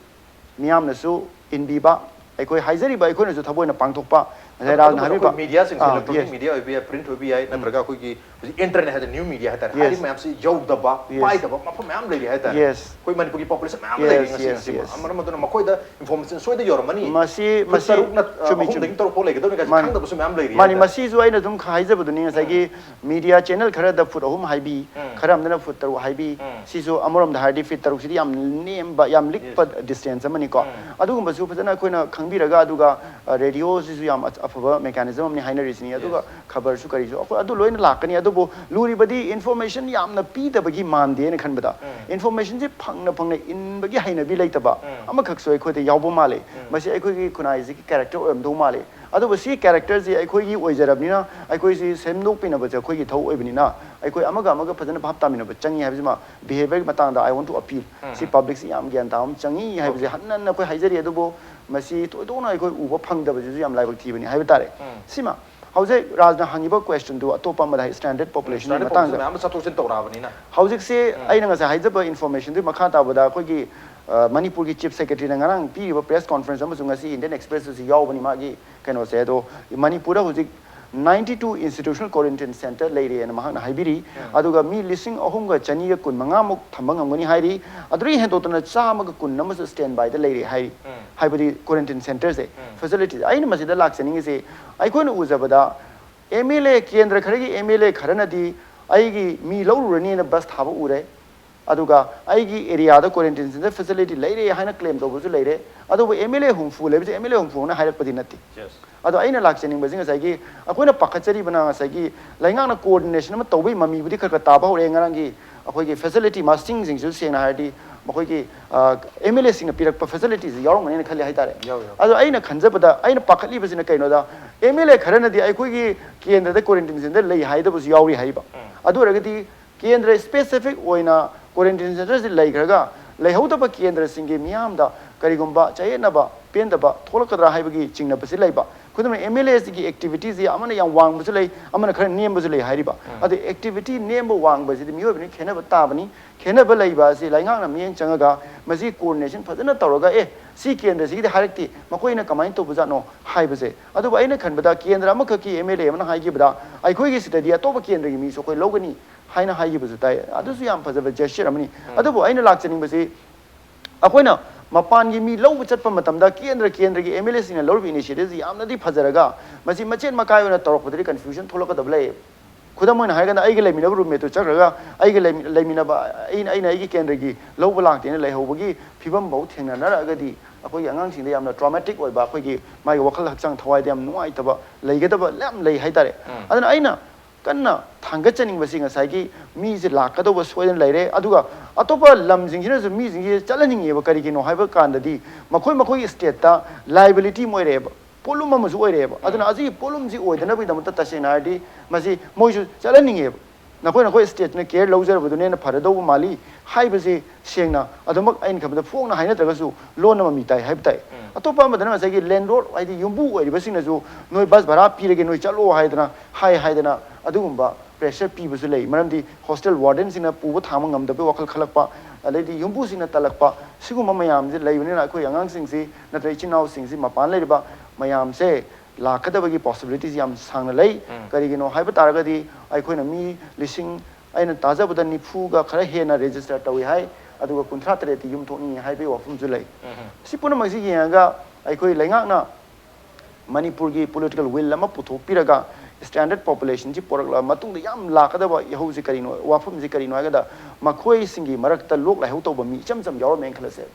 ꯃꯤꯌꯥꯝꯅꯁꯨ ꯏꯟꯕꯤꯕ, ꯑꯩꯈꯣꯏ ꯍꯥꯏꯖꯔꯤꯕ ꯑꯩꯈꯣꯏꯅꯁꯨ ꯊꯕꯛ ꯑꯣꯏꯅ ꯄꯥꯡꯊꯣꯛꯄ, ꯉꯁꯥꯏ ꯔꯥꯖꯅ ꯍꯥꯏꯕꯤꯕ ꯃꯤꯗꯤꯌꯥꯁꯤꯡꯁꯦ, ꯑꯥ, electronic media ꯑꯣꯏꯕ ꯌꯥꯏ, print ꯑꯣꯏꯕ ꯌꯥꯏ, ꯅꯠꯇ꯭ꯔꯒ ꯑꯩꯈꯣꯏꯒꯤ ꯍꯧꯖꯤꯛ internet ꯍꯥꯏꯗꯅ new media ꯍꯥꯏꯇꯥꯔꯦ, ꯍꯥꯏꯔꯤꯕ ꯃꯌꯥꯝꯁꯤ ꯌꯧꯗꯕ, ꯄꯥꯏꯗꯕ ꯃꯐꯝ ꯃꯌꯥꯝ ꯂꯩꯔꯤ ꯍꯥꯏꯇꯥꯔꯦ꯫ ꯑꯩꯈꯣꯏ ꯃꯅꯤꯄꯨꯔꯒꯤ population ꯃꯌꯥꯝ ꯂꯩꯔꯤ ꯉꯁꯤ, ꯉꯁꯤ꯫ ꯃꯔꯝ ꯑꯗꯨꯅ ꯃꯈꯣꯏꯗ information ꯁꯣꯏꯗꯅ ꯌꯧꯔꯝꯃꯅꯤ꯫ ꯃꯁꯤ ꯐꯨꯠ ꯃꯁꯤ ꯇꯔꯨꯛꯅ, ꯆꯨꯝꯃꯤ, ꯑꯍꯨꯝꯗꯒꯤ ꯆꯨꯝꯃꯤ꯫ ꯇꯔꯨꯛ ꯐꯥꯎ ꯂꯩꯒꯗꯕꯅꯤ ꯀꯥꯏꯁꯦ ꯃꯥꯅꯤ꯫ ꯈꯪꯗꯕꯁꯨ ꯃꯌꯥꯝ ꯂꯩꯔꯤ ꯃꯥꯅꯤ, ꯍꯥꯏꯇꯥꯔꯦ꯫ ꯃꯁꯤꯁꯨ ꯑꯩꯅ ꯑꯗꯨꯝ ꯍꯥꯏꯖꯕꯗꯨꯅꯤ ꯉꯁꯥꯏꯒꯤ media channel ꯈꯔꯗ ꯐꯨꯠ ꯑꯍꯨꯝ ꯍꯥꯏꯕꯤ, ꯈꯔ ꯑꯃꯗꯅ ꯐꯨꯠ ꯇꯔꯨꯛ ꯍꯥꯏꯕꯤ꯫ ꯁꯤꯁꯨ ꯑꯃꯔꯣꯝꯗ ꯍꯥꯏꯔꯗꯤ ꯐꯤꯠ ꯇꯔꯨꯛꯁꯤꯗꯤ ꯌꯥꯝ ꯅꯦꯝꯕ, ꯌꯥꯝ ꯂꯤꯛꯄ distance ꯑꯃꯅꯤꯀꯣ꯫ ꯑꯗꯨꯒꯨꯝꯕꯁꯨ ꯐꯖꯅ ꯑꯩꯈꯣꯏꯅ ꯈꯪꯕꯤꯔꯒ, ꯑꯗꯨꯒ, ꯑ, radioꯁꯤꯁꯨ ꯌꯥꯝ ꯑ-, ꯑꯐꯕ mechanism ꯑꯃꯅꯤ ꯍꯥꯏꯅꯔꯤꯁꯤꯅꯤ꯫ ꯑꯗꯨꯒ ꯈꯕꯔꯁꯨ ꯀꯔꯤꯁꯨ ꯑꯩꯈꯣꯏ ꯑꯗꯨ ꯂꯣꯏꯅ ꯂꯥꯛꯀꯅꯤ꯫ ꯑꯗꯨꯕꯨ ꯂꯨꯔꯤꯕꯗꯤ information ꯌꯥꯝꯅ ꯄꯤꯗꯕꯒꯤ ꯃꯥꯟꯗꯦꯅ ꯈꯟꯕꯗ, informationꯁꯤ ꯐꯪꯅ ꯐꯪꯅ ꯏꯟꯕꯒꯤ ꯍꯩꯅꯕꯤ ꯂꯩꯇꯕ ꯑꯃꯈꯛꯁꯨ ꯑꯩꯈꯣꯏꯗ ꯌꯥꯎꯕ ꯃꯥꯜꯂꯤ꯫ ꯃꯁꯤ ꯑꯩꯈꯣꯏꯒꯤ ꯈꯨꯟꯅꯥꯏꯁꯤꯒꯤ character ꯑꯣꯏꯔꯝꯗꯧ ꯃꯥꯜꯂꯤ꯫ ꯑꯗꯨꯕꯨ ꯁꯤ characterꯁꯤ ꯑꯩꯈꯣꯏꯒꯤ ꯑꯣꯏꯖꯔꯕꯅꯤꯅ, ꯑꯩꯈꯣꯏꯁꯤ ꯁꯦꯝꯗꯣꯛꯄꯤꯅꯕꯁꯦ ꯑꯩꯈꯣꯏꯒꯤ ꯊꯕꯛ ꯑꯣꯏꯕꯅꯤꯅ, ꯑꯩꯈꯣꯏ ꯑꯃꯒ ꯑꯃꯒ ꯐꯖꯅ ꯚꯥꯞ ꯇꯥꯃꯤꯟꯅꯕ ꯆꯪꯉꯤ ꯍꯥꯏꯕꯁꯤꯃ, behaviourꯒꯤ ꯃꯇꯥꯡꯗ I want to appeal꯫ ꯁꯤ publicꯁꯤ ꯌꯥꯝ ꯒ꯭ꯌꯥꯟ ꯇꯥꯕ ꯑꯃ ꯆꯪꯉꯤ ꯍꯥꯏꯕꯁꯦ ꯍꯟꯅ ꯍꯟꯅ ꯑꯩꯈꯣꯏ ꯍꯥꯏꯖꯔꯤ꯫ ꯑꯗꯨꯕꯨ ꯃꯁꯤ ꯊꯣꯏꯗꯣꯛꯅ ꯑꯩꯈꯣꯏ ꯎꯕ ꯐꯪꯗꯕꯁꯤꯁꯨ ꯌꯥꯝ ꯂꯥꯏꯕꯛ ꯊꯤꯕꯅꯤ ꯍꯥꯏꯕ ꯇꯥꯔꯦ꯫ ꯁꯤꯃ ꯍꯧꯖꯤꯛ ꯔꯥꯖꯅ ꯍꯪꯉꯤꯕ questionꯗꯨ ꯑꯇꯣꯞꯄ ꯑꯃꯗ ꯍꯥꯏ, stranded populationꯒꯤ ꯃꯇꯥꯡꯗ꯫ ꯃꯌꯥꯝ ꯑꯃ ꯆꯠꯊꯣꯛ ꯆꯠꯁꯤꯟ ꯇꯧꯔꯛꯑꯕꯅꯤꯅ꯫ ꯍꯧꯖꯤꯛꯁꯦ ꯑꯩꯅ ꯉꯁꯥꯏ ꯍꯥꯏꯖꯕ informationꯗꯨꯒꯤ ꯃꯈꯥ ꯇꯥꯕꯗ ꯑꯩꯈꯣꯏꯒꯤ, ꯑ, ꯃꯅꯤꯄꯨꯔꯒꯤ Chief Secretaryꯅ ꯉꯔꯥꯡ ꯄꯤꯔꯤꯕ press conference ꯑꯃꯁꯨ ꯉꯁꯤ Indian Expressꯇꯁꯨ ꯌꯥꯎꯕꯅꯤ꯫ ꯃꯥꯒꯤ ꯀꯩꯅꯣꯁꯦ, ꯑꯗꯣ ꯃꯅꯤꯄꯨꯔꯗ ꯍꯧꯖꯤꯛ ninety two institutional quarantine center ꯂꯩꯔꯦꯅ ꯃꯍꯥꯛꯅ ꯍꯥꯏꯕꯤꯔꯤ꯫ ꯑꯗꯨꯒ ꯃꯤ ꯂꯤꯁꯤꯡ ꯑꯍꯨꯝꯒ ꯆꯅꯤꯒ ꯀꯨꯟ ꯃꯉꯥꯃꯨꯛ ꯊꯝꯕ ꯉꯝꯒꯅꯤ ꯍꯥꯏꯔꯤ꯫ ꯑꯗꯨꯗꯒꯤ ꯍꯦꯟꯗꯣꯛꯇꯅ ꯆꯥꯝꯃꯒ ꯀꯨꯟ ꯑꯃꯁꯨ standbyꯗ ꯂꯩꯔꯦ ꯍꯥꯏꯔꯤ꯫ ꯍꯥꯏꯕꯗꯤ quarantine centerꯁꯦ, facilities꯫ ꯑꯩꯅ ꯃꯁꯤꯗ ꯂꯥꯛꯆꯅꯤꯡꯉꯤꯁꯤ, ꯑꯩꯈꯣꯏꯅ ꯎꯖꯕꯗ MLA, ꯀꯦꯟꯗ꯭ꯔ ꯈꯔꯒꯤ MLA ꯈꯔꯅꯗꯤ ꯑꯩꯒꯤ ꯃꯤ ꯂꯧꯔꯨꯔꯅꯤꯅ bus ꯊꯥꯕ ꯎꯔꯦ꯫ ꯑꯗꯨꯒ ꯑꯩꯒꯤ areaꯗ quarantine center facility ꯂꯩꯔꯦ ꯍꯥꯏꯅ claim ꯇꯧꯕꯁꯨ ꯂꯩꯔꯦ꯫ ꯑꯗꯨꯕꯨ MLA ꯍꯨꯝꯐꯨ ꯂꯩꯕꯁꯦ MLA ꯍꯨꯝꯐꯨꯅ ꯍꯥꯏꯔꯛꯄꯗꯤ ꯅꯠꯇꯦ꯫ ꯑꯗꯣ ꯑꯩꯅ ꯂꯥꯛꯆꯅꯤꯡꯕꯁꯤ ꯉꯁꯥꯏꯒꯤ ꯑꯩꯈꯣꯏꯅ ꯄꯥꯈꯠꯆꯔꯤꯕꯅ ꯉꯁꯥꯏꯒꯤ ꯂꯩꯉꯥꯛꯅ coordination ꯑꯃ ꯇꯧꯕꯒꯤ ꯃꯃꯤꯕꯨꯗꯤ ꯈꯔ ꯈꯔ ꯇꯥꯕ ꯍꯧꯔꯛꯑꯦ꯫ ꯉꯔꯥꯡꯒꯤ ꯑꯩꯈꯣꯏꯒꯤ facility ꯃꯁꯤꯡꯁꯤꯡꯁꯨ ꯁꯦꯡꯅ ꯍꯥꯏꯔꯗꯤ ꯃꯈꯣꯏꯒꯤ, ꯑ, MLAꯁꯤꯡꯅ ꯄꯤꯔꯛꯄ facilitiesꯁꯤ ꯌꯥꯎꯔꯝꯒꯅꯤꯅ ꯈꯜꯂꯤ ꯍꯥꯏꯇꯥꯔꯦ꯫ ꯌꯥꯎꯏ, ꯌꯥꯎꯏ꯫ ꯑꯗꯣ ꯑꯩꯅ ꯈꯟꯖꯕꯗ, ꯑꯩꯅ ꯄꯥꯈꯠꯂꯤꯕꯁꯤꯅ ꯀꯩꯅꯣꯗ, MLA ꯈꯔꯅꯗꯤ ꯑꯩꯈꯣꯏꯒꯤ ꯀꯦꯟꯗ꯭ꯔꯗ quarantine center ꯂꯩ ꯍꯥꯏꯗꯕꯁꯨ ꯌꯥꯎꯔꯤ ꯍꯥꯏꯔꯤꯕ꯫ ꯑꯗꯨ ꯑꯣꯏꯔꯒꯗꯤ ꯀꯦꯟꯗ꯭ꯔ specific ꯑꯣꯏꯅ quarantine centerꯁꯤ ꯂꯩꯈ꯭ꯔꯒ ꯂꯩꯍꯧꯗꯕ ꯀꯦꯟꯗ꯭ꯔꯁꯤꯡꯒꯤ ꯃꯤꯌꯥꯝꯗ ꯀꯔꯤꯒꯨꯝꯕ ꯆꯌꯦꯠꯅꯕ, ꯄꯦꯟꯗꯕ ꯊꯣꯛꯂꯛꯀꯗ꯭ꯔꯥ ꯍꯥꯏꯕꯒꯤ ꯆꯤꯡꯅꯕꯁꯤ ꯂꯩꯕ꯫ ꯈꯨꯗꯝ ꯑꯣꯏꯅ MLAꯁꯤꯒꯤ activityꯁꯤ ꯑꯃꯅ ꯌꯥꯝ ꯋꯥꯡꯕꯁꯨ ꯂꯩ, ꯑꯃꯅ ꯈꯔ ꯅꯦꯝꯕꯁꯨ ꯂꯩ ꯍꯥꯏꯔꯤꯕ꯫ ꯑꯗꯨ activity ꯅꯦꯝꯕ ꯋꯥꯡꯕꯁꯤꯗꯤ ꯃꯤꯑꯣꯏꯕꯅ ꯈꯦꯠꯅꯕ ꯇꯥꯕꯅꯤ꯫ ꯈꯦꯠꯅꯕ ꯂꯩꯕ ꯑꯁꯤ ꯂꯩꯉꯥꯛꯅ ꯃꯤꯠꯌꯦꯡ ꯆꯪꯉꯒ ꯃꯁꯤ coordination ꯐꯖꯅ ꯇꯧꯔꯒ, "ꯑꯦ, ꯁꯤ ꯀꯦꯟꯗ꯭ꯔꯁꯤꯒꯤꯗꯤ ꯍꯥꯏꯔꯛꯇꯦ, ꯃꯈꯣꯏꯅ ꯀꯃꯥꯏꯅ ꯇꯧꯕꯖꯥꯠꯅꯣ?" ꯍꯥꯏꯕꯁꯦ꯫ ꯑꯗꯨꯕꯨ ꯑꯩꯅ ꯈꯟꯕꯗ ꯀꯦꯟꯗ꯭ꯔ ꯑꯃꯈꯛꯀꯤ ꯑꯦꯝ ꯑꯦꯜ ꯑꯦ ꯑꯃꯅ ꯍꯥꯏꯈꯤꯕꯗ ꯑꯩꯈꯣꯏꯒꯤ ꯁꯤꯗꯗꯤ ꯑꯇꯣꯞꯄ ꯀꯦꯟꯗ꯭ꯔꯒꯤ ꯃꯤꯁꯨ ꯑꯩꯈꯣꯏ ꯂꯧꯒꯅꯤ ꯍꯥꯏꯅ ꯍꯥꯏꯈꯤꯕꯁꯨ ꯇꯥꯏ꯫ ꯑꯗꯨꯁꯨ ꯌꯥꯝ ꯐꯖꯕ ꯖꯦꯁꯆꯔ ꯑꯃꯅꯤ꯫ ꯑꯗꯨꯕꯨ ꯑꯩꯅ ꯂꯥꯛꯆꯅꯤꯡꯕꯁꯤ ꯑꯩꯈꯣꯏꯅ ꯃꯄꯥꯟꯒꯤ ꯃꯤ ꯂꯧꯕ ꯆꯠꯄ ꯃꯇꯝꯗ ꯀꯦꯟꯗ꯭ꯔ ꯀꯦꯟꯗ꯭ꯔꯒꯤ ꯑꯦꯝ ꯑꯦꯜ ꯑꯦꯁꯤꯡꯅ ꯂꯧꯔꯤꯕ ꯏꯅꯤꯁꯤꯌꯦꯇꯤꯚꯁꯤ ꯌꯥꯝꯅꯗꯤ ꯐꯖꯔꯒ ꯃꯁꯤ ꯃꯆꯦꯠ ꯃꯀꯥꯏ ꯑꯣꯏꯅ ꯇꯧꯔꯛꯄꯗꯗꯤ ꯀꯟꯐ꯭ꯌꯨꯖꯟ ꯊꯣꯛꯂꯛꯀꯗꯕ ꯂꯩꯌꯦꯕ꯫ ꯈꯨꯗꯝ ꯑꯣꯏꯅ ꯍꯥꯏꯔꯒꯅ ꯑꯩꯒ ꯂꯩꯃꯤꯟꯅꯕ ꯔꯨꯝꯃꯦꯠꯇꯨ ꯆꯠꯈ꯭ꯔꯒ ꯑꯩꯒ ꯂꯩꯃꯤ- ꯂꯩꯃꯤꯟꯅꯕ ꯑꯩꯅ ꯑꯩꯅ ꯑꯩꯒꯤ ꯀꯦꯟꯗ꯭ꯔꯒꯤ ꯂꯧꯕ ꯂꯥꯛꯇꯦꯅ ꯂꯩꯍꯧꯕꯒꯤ ꯐꯤꯕꯝ ꯐꯥꯎ ꯊꯦꯡꯅꯅꯔꯛꯑꯒꯗꯤ ꯑꯩꯈꯣꯏꯒꯤ ꯑꯉꯥꯡꯁꯤꯡꯗ ꯌꯥꯝꯅ ꯇ꯭ꯔꯣꯃꯦꯇꯤꯛ ꯑꯣꯏꯕ, ꯑꯩꯈꯣꯏꯒꯤ ꯃꯥꯒꯤ ꯋꯥꯈꯜ ꯍꯛꯆꯥꯡ ꯊꯋꯥꯏꯗ ꯌꯥꯝ ꯅꯨꯡꯉꯥꯏꯇꯕ ꯂꯩꯒꯗꯕ ꯌꯥꯝ ꯂꯩ ꯍꯥꯏꯇꯥꯔꯦ꯫ ꯑꯗꯨꯅ ꯑꯩꯅ ꯀꯟꯅ ꯊꯥꯡꯒꯠꯆꯅꯤꯡꯕꯁꯤ ꯉꯁꯥꯏꯒꯤ ꯃꯤꯁꯦ ꯂꯥꯛꯀꯗꯧꯕ ꯁꯣꯏꯗꯅ ꯂꯩꯔꯦ꯫ ꯑꯗꯨꯒ ꯑꯇꯣꯞꯄ ꯂꯝꯁꯤꯡꯁꯤꯅꯁꯨ ꯃꯤꯁꯤꯡꯁꯦ ꯆꯠꯍꯟꯅꯤꯡꯉꯦꯕ꯫ ꯀꯔꯤꯒꯤꯅꯣ ꯍꯥꯏꯕ ꯀꯥꯟꯗꯗꯤ ꯃꯈꯣꯏ ꯃꯈꯣꯏꯒꯤ ꯁ꯭ꯇꯦꯠꯇ ꯂꯥꯏꯕꯤꯂꯤꯇꯤ ꯑꯃ ꯑꯣꯏꯔꯛꯑꯦꯕ, ꯄꯣꯠꯂꯨꯝ ꯑꯃꯁꯨ ꯑꯣꯏꯔꯛꯑꯦꯕ꯫ ꯑꯗꯨꯅ ꯑꯁꯤꯒꯤ ꯄꯣꯠꯂꯨꯝꯁꯤ ꯑꯣꯏꯗꯅꯕꯒꯤꯗꯃꯛꯇ ꯇꯁꯦꯡꯅ ꯍꯥꯏꯔꯗꯤ ꯃꯁꯤ ꯃꯣꯏꯁꯨ ꯆꯠꯍꯟꯅꯤꯡꯉꯦꯕ꯫ ꯅꯈꯣꯏ ꯅꯈꯣꯏ ꯁ꯭ꯇꯦꯠꯅ ꯀꯦꯌꯔ ꯂꯧꯖꯔꯕꯗꯨꯅ ꯍꯦꯟꯅ ꯐꯔꯗꯧꯕ ꯃꯥꯜꯂꯤ ꯍꯥꯏꯕꯁꯤ ꯁꯦꯡꯅ ꯑꯗꯨꯃꯛ ꯑꯩꯅ ꯈꯟꯕꯗ ꯐꯣꯡꯅ ꯍꯥꯏꯅꯗ꯭ꯔꯒꯁꯨ ꯂꯣꯟꯅ ꯃꯃꯤ ꯇꯥꯏ ꯍꯥꯏꯕ ꯇꯥꯏ꯫ ꯑꯇꯣꯞꯄ ꯑꯃꯗꯅ ꯉꯁꯥꯏꯒꯤ ꯂꯦꯟꯂꯣꯔꯗ ꯍꯥꯏꯗꯤ ꯌꯨꯝꯕꯨ ꯑꯣꯏꯔꯤꯕꯁꯤꯡꯅꯁꯨ ꯅꯣꯏ ꯕꯁ ꯚꯔꯥ ꯄꯤꯔꯒꯦ ꯅꯣꯏ ꯆꯠꯂꯣ ꯍꯥꯏꯗꯅ ꯍꯥꯏ ꯍꯥꯏꯗꯅ ꯑꯗꯨꯒꯨꯝꯕ ꯄ꯭ꯔꯦꯁꯔ ꯄꯤꯕꯁꯨ ꯂꯩ꯫ ꯃꯔꯝꯗꯤ ꯍꯣꯁꯇꯦꯜ ꯋꯥꯔꯗꯦꯟꯁꯤꯡꯅ ꯄꯨꯕ ꯊꯥꯡꯕ ꯉꯝꯗꯕꯒꯤ ꯋꯥꯈꯜ ꯈꯜꯂꯛꯄ, ꯑꯗꯩꯗꯤ ꯌꯨꯝꯕꯨꯁꯤꯡꯅ ꯇꯜꯂꯛꯄ, ꯁꯤꯒꯨꯝꯕ ꯃꯌꯥꯝꯁꯦ ꯂꯩꯕꯅꯤꯅ ꯑꯩꯈꯣꯏ ꯑꯉꯥꯡꯁꯤꯡꯁꯤ ꯅꯠꯇ꯭ꯔꯒ ꯏꯆꯤꯟ ꯏꯅꯥꯎꯁꯤꯡꯁꯤ ꯃꯄꯥꯟ ꯂꯩꯔꯤꯕ ꯃꯌꯥꯝꯁꯦ ꯂꯥꯛꯀꯗꯕꯒꯤ ꯄꯣꯁꯤꯕꯤꯂꯤꯇꯤꯁꯤ ꯌꯥꯝ ꯁꯥꯡꯅ ꯂꯩ꯫ ꯀꯔꯤꯒꯤꯅꯣ ꯍꯥꯏꯕ ꯇꯥꯔꯒꯗꯤ ꯑꯩꯈꯣꯏꯅ ꯃꯤ ꯂꯤꯁꯤꯡ, ꯑꯩꯅ ꯇꯥꯖꯕꯗ ꯅꯤꯐꯨꯒ ꯈꯔ ꯍꯦꯟꯅ ꯔꯦꯖꯤꯁꯇꯔ ꯇꯧꯏ ꯍꯥꯏ, ꯑꯗꯨꯒ ꯀꯨꯟꯊ꯭ꯔꯥ ꯇꯔꯦꯠꯇꯤ ꯌꯨꯝ ꯊꯣꯛꯅꯤꯡꯉꯤ ꯍꯥꯏꯕꯒꯤ ꯋꯥꯐꯝꯁꯨ ꯂꯩ꯫ ꯁꯤ ꯄꯨꯝꯅꯃꯛꯁꯤ ꯌꯦꯡꯉꯒ ꯑꯩꯈꯣꯏ ꯂꯩꯉꯥꯛꯅ ꯃꯅꯤꯄꯨꯔꯒꯤ ꯄꯣꯂꯤꯇꯤꯀꯦꯜ ꯋꯤꯜ ꯑꯃ ꯄꯨꯊꯣꯛꯄꯤꯔꯒ ꯁ꯭ꯇꯦꯟꯗꯔꯗ ꯄꯣꯄꯨꯂꯦꯁꯟꯁꯤ ꯄꯨꯔꯛꯂꯕ ꯃꯇꯨꯡꯗ ꯌꯥꯝ ꯂꯥꯛꯀꯗꯕ ꯏꯍꯧꯁꯤ ꯀꯔꯤꯅꯣ, ꯋꯥꯐꯝꯁꯤ ꯀꯔꯤꯅꯣ ꯍꯥꯏꯔꯒꯗ ꯃꯈꯣꯏꯁꯤꯡꯒꯤ ꯃꯔꯛꯇ ꯂꯣꯛ ꯂꯥꯏꯍꯧ ꯇꯧꯕ ꯃꯤ ꯏꯆꯝ ꯆꯝ ꯌꯥꯎꯔꯝꯃꯦꯅ ꯈꯜꯂꯁꯦꯕ꯫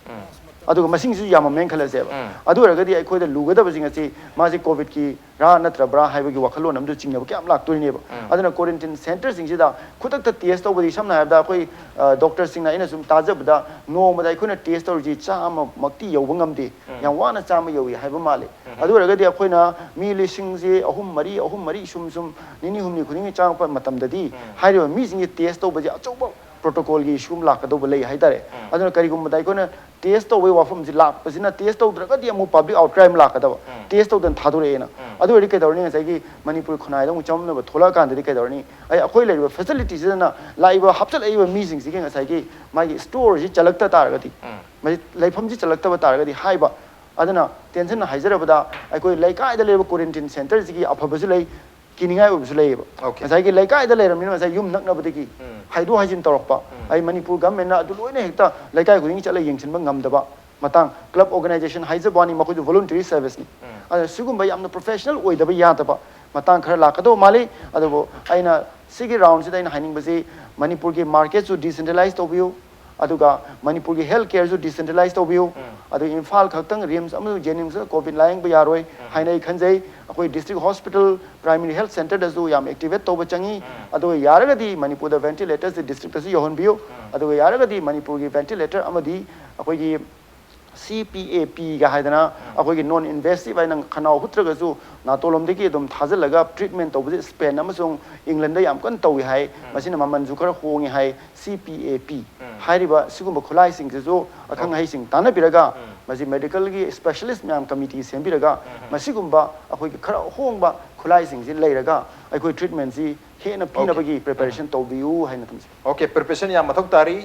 ꯑꯗꯨꯒ ꯃꯁꯤꯡꯁꯤꯁꯨ ꯌꯥꯝꯃꯝꯃꯦꯅ ꯈꯜꯂꯁꯦꯕ꯫ ꯑꯗꯨ ꯑꯣꯏꯔꯒꯗꯤ ꯑꯩꯈꯣꯏꯗ ꯂꯨꯒꯗꯕꯁꯤꯡ ꯑꯁꯤ ꯃꯥꯁꯤ ꯀꯣꯚꯤꯗꯀꯤ ꯔꯥ ꯅꯠꯇ꯭ꯔꯕ꯭ꯔꯥ ꯍꯥꯏꯕꯒꯤ ꯋꯥꯈꯜꯂꯣꯟ ꯑꯃꯗꯨ ꯆꯤꯡꯅꯕ ꯀꯌꯥꯝ ꯂꯥꯛꯇꯣꯔꯤꯅꯦꯕ꯫ ꯑꯗꯨꯅ ꯀ꯭ꯋꯥꯔꯦꯟꯇꯤꯟ ꯁꯦꯟꯇꯔꯁꯤꯡꯁꯤꯗ ꯈꯨꯗꯛꯇ ꯇꯦꯁ ꯇꯧꯕꯗꯤ ꯁꯝꯅ ꯍꯥꯏꯔꯕꯗ ꯑꯩꯈꯣꯏ, ꯑ, ꯗꯣꯛꯇꯔꯁꯤꯡꯅ ꯑꯩꯅ ꯁꯨꯝ ꯇꯥꯖꯕꯗ ꯅꯣꯡꯃꯗ ꯑꯩꯈꯣꯏꯅ ꯇꯦꯁ ꯇꯧꯔꯤꯁꯤ ꯆꯥꯝꯃꯃꯛꯇꯤ ꯌꯧꯕ ꯉꯝꯗꯦ꯫ ꯌꯥꯝ ꯋꯥꯅ ꯆꯥꯝꯃ ꯌꯧꯏ ꯍꯥꯏꯕ ꯃꯥꯜꯂꯤ꯫ ꯑꯗꯨ ꯑꯣꯏꯔꯒꯗꯤ ꯑꯩꯈꯣꯏꯅ ꯃꯤ ꯂꯤꯁꯤꯡꯁꯤ ꯑꯍꯨꯝ ꯃꯔꯤ, ꯑꯍꯨꯝ ꯃꯔꯤ ꯁꯨꯝ ꯁꯨꯝ ꯅꯤꯅꯤ ꯍꯨꯝꯅꯤ ꯈꯨꯗꯤꯡꯒꯤ ꯆꯪꯉꯛꯄ ꯃꯇꯝꯗꯗꯤ ꯍꯥꯏꯔꯤꯕ ꯃꯤꯁꯤꯡꯁꯤ ꯇꯦꯁ ꯇꯧꯕꯁꯦ ꯑꯆꯧꯕ ꯄ꯭ꯔꯣꯇꯣꯀꯣꯜꯒꯤ ꯏꯁꯨ ꯑꯃ ꯂꯥꯛꯀꯗꯧꯕ ꯂꯩ ꯍꯥꯏꯇꯥꯔꯦ꯫ ꯑꯗꯨꯅ ꯀꯔꯤꯒꯨꯝꯕꯗ ꯑꯩꯈꯣꯏꯅ ꯇꯦꯁ ꯇꯧꯕꯒꯤ ꯋꯥꯐꯝꯁꯤ ꯂꯥꯛꯄꯁꯤꯅ ꯇꯦꯁ ꯇꯧꯗ꯭ꯔꯒꯗꯤ ꯑꯃꯨꯛ ꯄꯕ꯭ꯂꯤꯛ ꯑꯥꯎꯠꯀ꯭ꯔꯥꯏ ꯑꯃ ꯂꯥꯛꯀꯗꯕ꯫ ꯇꯦꯁ ꯇꯧꯗꯅ ꯊꯥꯗꯣꯔꯛꯑꯦꯅ꯫ ꯑꯗꯨ ꯑꯣꯏꯔꯗꯤ ꯀꯩꯗꯧꯔꯅꯤ? ꯉꯁꯥꯏꯒꯤ ꯃꯅꯤꯄꯨꯔ ꯈꯨꯟꯅꯥꯏꯗ ꯑꯃꯨꯛ ꯆꯃꯝꯅꯕ ꯊꯣꯛꯂꯛꯑꯀꯥꯟꯗꯗꯤ ꯀꯩꯗꯧꯔꯅꯤ? ꯑꯩ, ꯑꯩꯈꯣꯏ ꯂꯩꯔꯤꯕ ꯐꯦꯁꯤꯂꯤꯇꯤꯁꯤꯗꯅ ꯂꯥꯛꯏꯕ, ꯍꯥꯞꯆꯤꯜꯂꯛꯏꯕ ꯃꯤꯁꯤꯡꯁꯤꯒꯤ ꯉꯁꯥꯏꯒꯤ ꯃꯥꯒꯤ ꯁ꯭ꯇꯣꯔꯁꯤ ꯆꯜꯂꯛꯇ ꯇꯥꯔꯒꯗꯤ, ꯃꯁꯤ ꯂꯩꯐꯝꯁꯤ ꯆꯜꯂꯛꯇꯕ ꯇꯥꯔꯒꯗꯤ ꯍꯥꯏꯕ ꯑꯗꯨꯅ ꯇꯦꯟꯁꯟ ꯍꯥꯏꯖꯔꯕꯗ ꯑꯩꯈꯣꯏ ꯂꯩꯀꯥꯏꯗ ꯂꯩꯔꯤꯕ quarantine centreꯁꯤꯒꯤ ꯑꯐꯕꯁꯨ ꯂꯩ, ꯀꯤꯅꯤꯡꯉꯥꯏ ꯑꯣꯏꯕꯁꯨ ꯂꯩꯌꯦꯕ꯫ Okay. ꯉꯁꯥꯏꯒꯤ ꯂꯩꯀꯥꯏꯗ ꯂꯩꯔꯕꯅꯤꯅ ꯉꯁꯥꯏ ꯌꯨꯝ ꯅꯛꯅꯕꯗꯒꯤ ꯍꯥꯏꯗꯣꯛ ꯍꯥꯏꯖꯤꯟ ꯇꯧꯔꯛꯄ, ꯑꯩ ꯃꯅꯤꯄꯨꯔ ꯒꯚꯔꯟꯃꯦꯟꯠꯅ ꯑꯗꯨ ꯂꯣꯏꯅ ꯍꯦꯛꯇ ꯂꯩꯀꯥꯏ ꯈꯨꯗꯤꯡꯒꯤ ꯆꯠꯂꯒ ꯌꯦꯡꯁꯤꯟꯕ ꯉꯝꯗꯕ ꯃꯇꯥꯡ꯫ Club organisation ꯍꯥꯏꯖꯕ ꯋꯥꯅꯤ, ꯃꯈꯣꯏꯁꯨ voluntary serviceꯅꯤ꯫ ꯑꯗꯨꯅ ꯁꯤꯒꯨꯝꯕ ꯌꯥꯝꯅ professional ꯑꯣꯏꯗꯕ ꯌꯥꯗꯕ ꯃꯇꯥꯡ ꯈꯔ ꯂꯥꯛꯀꯗꯧꯕ ꯃꯥꯜꯂꯤ꯫ ꯑꯗꯨꯕꯨ ꯑꯩꯅ ꯁꯤꯒꯤ roundꯁꯤꯗ ꯑꯩꯅ ꯍꯥꯏꯅꯤꯡꯕꯁꯤ ꯃꯅꯤꯄꯨꯔꯒꯤ marketꯁꯨ decentralize ꯇꯧꯕꯤꯌꯨ, ꯑꯗꯨꯒ ꯃꯅꯤꯄꯨꯔꯒꯤ health careꯁꯨ decentralize ꯇꯧꯕꯤꯌꯨ꯫ ꯑꯗꯨꯒ ꯏꯝꯐꯥꯜ ꯈꯛꯇꯪ RIMS ꯑꯃꯁꯨꯡ JNIMS ꯈꯛꯇꯪ COVID ꯂꯥꯌꯦꯡꯕ ꯌꯥꯔꯣꯏ ꯍꯥꯏꯅ ꯑꯩ ꯈꯟꯖꯩ꯫ ꯑꯩꯈꯣꯏ district hospital, primary health centreꯗꯁꯨ ꯌꯥꯝ activate ꯇꯧꯕ ꯆꯪꯉꯤ꯫ ꯑꯗꯨꯒ ꯌꯥꯔꯒꯗꯤ ꯃꯅꯤꯄꯨꯔꯗ ventilatorꯁꯦ districtꯇꯁꯨ ꯌꯧꯍꯟꯕꯤꯌꯨ꯫ ꯑꯗꯨꯒ ꯌꯥꯔꯒꯗꯤ ꯃꯅꯤꯄꯨꯔꯒꯤ ventilator ꯑꯃꯗꯤ ꯑꯩꯈꯣꯏꯒꯤ CPAPꯒ ꯍꯥꯏꯗꯅ ꯑꯩꯈꯣꯏꯒꯤ non invasive ꯍꯥꯏꯅ ꯈꯅꯥꯎ ꯍꯨꯠꯇ꯭ꯔꯒꯁꯨ ꯅꯥꯇꯣꯟꯂꯣꯝꯗꯒꯤ ꯑꯗꯨꯝ ꯊꯥꯖꯤꯜꯂꯒ treatment ꯇꯧꯕꯁꯦ Spain ꯑꯃꯁꯨꯡ Englandꯗ ꯌꯥꯝ ꯀꯟꯅ ꯇꯧꯏ ꯍꯥꯏ꯫ ꯃꯁꯤꯅ ꯃꯃꯜꯁꯨ ꯈꯔ ꯍꯣꯡꯉꯤ ꯍꯥꯏ꯫ CPAP ꯍꯥꯏꯔꯤꯕ ꯁꯤꯒꯨꯝꯕ ꯈꯨꯠꯂꯥꯏꯁꯤꯡꯁꯤꯁꯨ ꯑꯈꯪ ꯑꯍꯩꯁꯤꯡ ꯇꯥꯟꯅꯕꯤꯔꯒ ꯃꯁꯤ medicalꯒꯤ specialist ꯃꯌꯥꯝ committee ꯁꯦꯝꯕꯤꯔꯒ ꯃꯁꯤꯒꯨꯝꯕ ꯑꯩꯈꯣꯏꯒꯤ ꯈꯔ ꯑꯍꯣꯡꯕ ꯈꯨꯠꯂꯥꯏꯁꯤꯡꯁꯤ ꯂꯩꯔꯒ ꯑꯩꯈꯣꯏ treatmentꯁꯤ ꯍꯦꯟꯅ ꯄꯤꯅꯕꯒꯤ preparation ꯇꯧꯕꯤꯌꯨ ꯍꯥꯏꯅ ꯊꯝꯖꯩ꯫ Okay, preparation ꯌꯥꯝ ꯃꯊꯧ ꯇꯥꯔꯤ꯫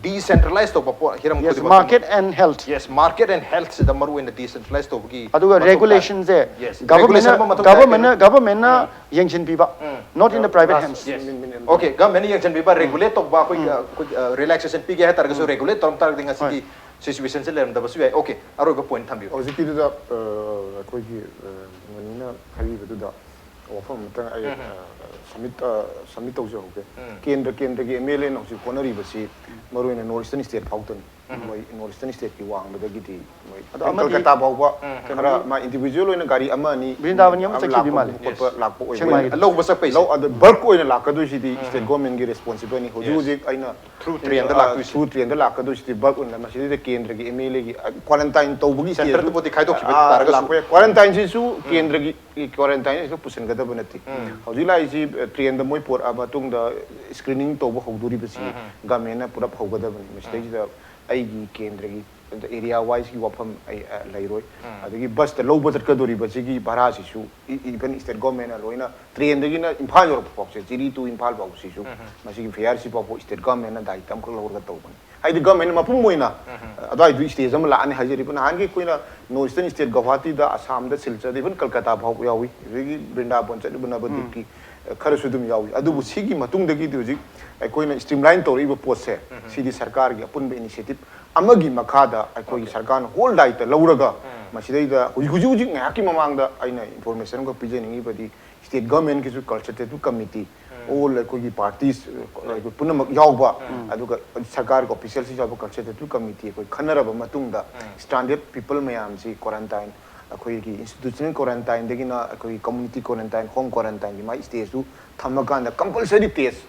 Decentralize ꯇꯧꯕ ꯄꯣꯠ ꯍꯤꯔꯝ Yes, ꯈꯨꯗꯤꯡꯃꯛꯇ market and health. Yes, market and healthꯁꯤꯗ ꯃꯔꯨ ꯑꯣꯏꯅ decentralize ꯇꯧꯕꯒꯤ ꯑꯗꯨꯒ ꯃꯊꯧ ꯇꯥꯏ꯫ regulationꯁꯦ Yes, governmentꯅ regulation ꯑꯃ ꯃꯊꯧ ꯇꯥꯏ꯫ governmentꯅ governmentꯅ ꯌꯦꯡꯁꯤꯟꯕꯤꯕ, not in the private hands. Yes. Okay, governmentꯅ ꯌꯦꯡꯁꯤꯟꯕꯤꯕ, regulate ꯇꯧꯕ, ꯑꯩꯈꯣꯏ ꯑꯩꯈꯣꯏ relaxation ꯄꯤꯒꯦ ꯍꯥꯏꯇꯥꯔꯒꯁꯨ regulate ꯇꯧꯔꯝ ꯇꯥꯔꯒꯗꯤ ꯉꯁꯤꯒꯤ situationꯁꯦ ꯂꯩꯔꯝꯗꯕꯁꯨ ꯌꯥꯏ꯫ Okay, ꯑꯔꯣꯏꯕ point ꯊꯝꯕꯤꯌꯨ꯫ ꯍꯧꯖꯤꯛꯀꯤꯗꯨꯗ ꯑ, ꯑꯩꯈꯣꯏꯒꯤ ꯑ, ꯃꯅꯤꯅ ꯍꯥꯏꯕꯤꯕꯗꯨꯗ ꯋꯥꯐꯝ ꯑꯃꯇꯪ ꯑꯩ ꯑ, submit ꯑ, submit ꯇꯧꯖꯍꯧꯒꯦ꯫ ꯀꯦꯟꯗ꯭ꯔ ꯀꯦꯟꯗ꯭ꯔꯒꯤ MLAꯅ ꯍꯧꯖꯤꯛ ꯍꯣꯠꯅꯔꯤꯕꯁꯤ ꯃꯔꯨꯑꯣꯏꯅ North Eastern state ꯐꯥꯎꯗꯅꯤ꯫ ꯃꯣꯏ North Eastern stateꯀꯤ ꯋꯥꯡꯃꯗꯒꯤꯗꯤ ꯃꯣꯏ ꯑꯗꯣ ꯑꯃꯗꯤ ꯀꯜꯀꯇꯥ ꯐꯥꯎꯕ ꯈꯔ ꯃꯥ individual ꯑꯣꯏꯅ ꯒꯥꯔꯤ ꯑꯃ ꯑꯅꯤ ꯕ꯭ꯔꯤꯟꯗꯥꯕꯟ ꯌꯥꯝ ꯑꯃ ꯆꯠꯈꯤꯕꯤ ꯂꯥꯛꯄ ꯃꯥꯜꯂꯦ꯫ ꯈꯣꯠꯄ ꯂꯥꯛꯄ ꯑꯣꯏꯕ ꯁꯦꯛꯃꯥꯏꯗ꯫ ꯂꯧꯕ ꯆꯠꯄꯩꯁꯦ꯫ ꯂꯧ ꯑꯗꯨ bulk ꯑꯣꯏꯅ ꯂꯥꯛꯀꯗꯣꯏꯁꯤꯗꯤ state governmentꯀꯤ responsibilityꯅꯤ꯫ ꯍꯧꯖꯤꯛ ꯍꯧꯖꯤꯛ ꯑꯩꯅ Through trainꯗ ꯑ, ꯂꯥꯛꯇꯣꯏꯁꯤ꯫ Through trainꯗ ꯂꯥꯛꯀꯗꯣꯏꯁꯤꯗꯤ bulk ꯑꯣꯏꯅ ꯃꯁꯤꯗꯩꯗ ꯀꯦꯟꯗ꯭ꯔꯒꯤ MLAꯒꯤ ꯑ, quarantine Centreꯗꯨꯕꯨꯗꯤ ꯈꯥꯏꯗꯣꯛꯈꯤꯕ ꯑ, ꯇꯥꯔꯒꯁꯨ꯫ ꯂꯥꯛꯄ ꯌꯥꯏ꯫ Quarantineꯁꯤꯁꯨ ꯀꯦꯟꯗ꯭ꯔꯒꯤ quarantine ꯍꯦꯛꯇ ꯄꯨꯁꯤꯟꯒꯗꯕ ꯅꯠꯇꯦ꯫ ꯍꯧꯖꯤꯛ ꯂꯥꯛꯏꯁꯤ ꯑ, trainꯗ ꯃꯣꯏ ꯄꯣꯔꯛꯑ ꯃꯇꯨꯡꯗ screening ꯇꯧꯕ ꯍꯧꯗꯣꯔꯤꯕꯁꯤ governmentꯅ ꯄꯨꯔꯞ ꯍꯧꯒꯗꯕꯅꯤ꯫ ꯃꯁꯤꯗꯩꯁꯤꯗ ꯑꯩꯒꯤ ꯀꯦꯟꯗ꯭ꯔꯒꯤ ꯑꯗ area wiseꯀꯤ ꯋꯥꯐꯝ ꯑꯩ ꯑ, ꯂꯩꯔꯣꯏ꯫ ꯑꯗꯒꯤ busꯇ ꯂꯧꯕ ꯆꯠꯀꯗꯣꯔꯤꯕꯁꯤꯒꯤ ꯚꯔꯥꯁꯤꯁꯨ ꯏ- even state governmentꯅ ꯂꯣꯏꯅ trainꯗꯒꯤꯅ ꯏꯝꯐꯥꯜ ꯌꯧꯔꯛꯄ ꯐꯥꯎꯁꯦ, ꯖꯤꯔꯤ to ꯏꯝꯐꯥꯜ ꯐꯥꯎꯁꯤꯁꯨ ꯃꯁꯤꯒꯤ fareꯁꯤ ꯐꯥꯎꯕ state governmentꯅ ꯗꯥꯏꯇ ꯑꯃꯈꯛ ꯂꯧꯔꯒ ꯇꯧꯕꯅꯤ꯫ ꯍꯥꯏꯗꯤ ꯒꯚꯔꯟꯃꯦꯟ ꯃꯄꯨꯝ ꯑꯣꯏꯅ ꯑꯗꯨꯋꯥꯏꯗꯨ ꯏꯁꯇꯦꯖ ꯑꯃ ꯂꯥꯛꯑꯅꯤ ꯍꯥꯏꯖꯔꯤꯕ꯫ ꯅꯍꯥꯟꯒꯤ ꯑꯩꯈꯣꯏꯅ ꯅꯣꯔꯠ ꯏꯁꯇꯔꯟ ꯁ꯭ꯇꯦꯠ ꯒꯧꯍꯥꯇꯤꯗ, ꯑꯁꯥꯝꯗ, ꯁꯤꯜꯆꯔꯗ, ꯏꯚꯟ ꯀꯜꯀꯇꯥ ꯐꯥꯎꯕ ꯌꯥꯎꯏ, ꯑꯗꯒꯤ ꯕ꯭ꯔꯤꯟꯗꯥꯕꯣꯟ ꯆꯠꯂꯤꯕ ꯅꯕꯗꯤꯞꯀꯤ ꯈꯔꯁꯨ ꯑꯗꯨꯝ ꯌꯥꯎꯏ꯫ ꯑꯗꯨꯕꯨ ꯁꯤꯒꯤ ꯃꯇꯨꯡꯗꯒꯤꯗꯤ ꯍꯧꯖꯤꯛ ꯑꯩꯈꯣꯏꯅ ꯁ꯭ꯇ꯭ꯔꯤꯝꯂꯥꯏꯟ ꯇꯧꯔꯛꯏꯕ ꯄꯣꯠꯁꯦ, ꯁꯤꯗꯤ ꯁꯔꯀꯥꯔꯒꯤ ꯑꯄꯨꯟꯕ ꯏꯅꯤꯁꯤꯌꯦꯇꯤꯚ ꯑꯃꯒꯤ ꯃꯈꯥꯗ ꯑꯩꯈꯣꯏꯒꯤ ꯁꯔꯀꯥꯔꯅ ꯍꯣꯜ ꯗꯥꯏꯇ ꯂꯧꯔꯒ, ꯃꯁꯤꯗꯩꯗ ꯍꯧꯖꯤꯛ ꯍꯧꯖꯤꯛ ꯍꯧꯖꯤꯛ ꯉꯥꯏꯍꯥꯛꯀꯤ ꯃꯃꯥꯡꯗ ꯑꯩꯅ ꯏꯟꯐꯣꯔꯃꯦꯁꯟ ꯑꯃꯈꯛ ꯄꯤꯖꯅꯤꯡꯉꯤꯕꯗꯤ, ꯁ꯭ꯇꯦꯠ ꯒꯚꯔꯟꯃꯦꯟꯒꯤꯁꯨ ꯀꯟꯁꯜꯇꯦꯇꯤꯚ ꯀꯃꯤꯇꯤ, ꯑꯣꯜ ꯑꯩꯈꯣꯏꯒꯤ ꯄꯥꯔꯇꯤꯁ, ꯑꯩꯈꯣꯏ ꯄꯨꯝꯅꯃꯛ ꯌꯥꯎꯕ, ꯑꯗꯨꯒ ꯁꯔꯀꯥꯔꯒꯤ ꯑꯣꯐꯤꯁꯤꯌꯦꯜꯁꯤꯡ ꯌꯥꯎꯕ ꯀꯟꯁꯜꯇꯦꯇꯤꯚ ꯀꯃꯤꯇꯤ ꯑꯩꯈꯣꯏ ꯈꯟꯅꯔꯕ ꯃꯇꯨꯡꯗ, ꯁ꯭ꯇ꯭ꯔꯥꯟꯗꯦꯗ ꯄꯤꯄꯜ ꯃꯌꯥꯝꯁꯤ ꯀ꯭ꯋꯥꯔꯟꯇꯥꯏꯟ, ꯑꯩꯈꯣꯏꯒꯤ ꯏꯟꯁꯇꯤꯇ꯭ꯌꯨꯁꯅꯦꯜ ꯀ꯭ꯋꯥꯔꯟꯇꯥꯏꯟꯗꯒꯤꯅ ꯑꯩꯈꯣꯏꯒꯤ ꯀꯝꯃ꯭ꯌꯨꯅꯤꯇꯤ ꯀ꯭ꯋꯥꯔꯟꯇꯥꯏꯟ, ꯍꯣꯝ ꯀ꯭ꯋꯥꯔꯟꯇꯥꯏꯟꯒꯤ ꯃꯥꯒꯤ ꯁ꯭ꯇꯦꯖꯇꯨ ꯊꯝꯃꯀꯥꯟꯗ ꯀꯝꯄꯜꯁꯔꯤ ꯇꯦꯁ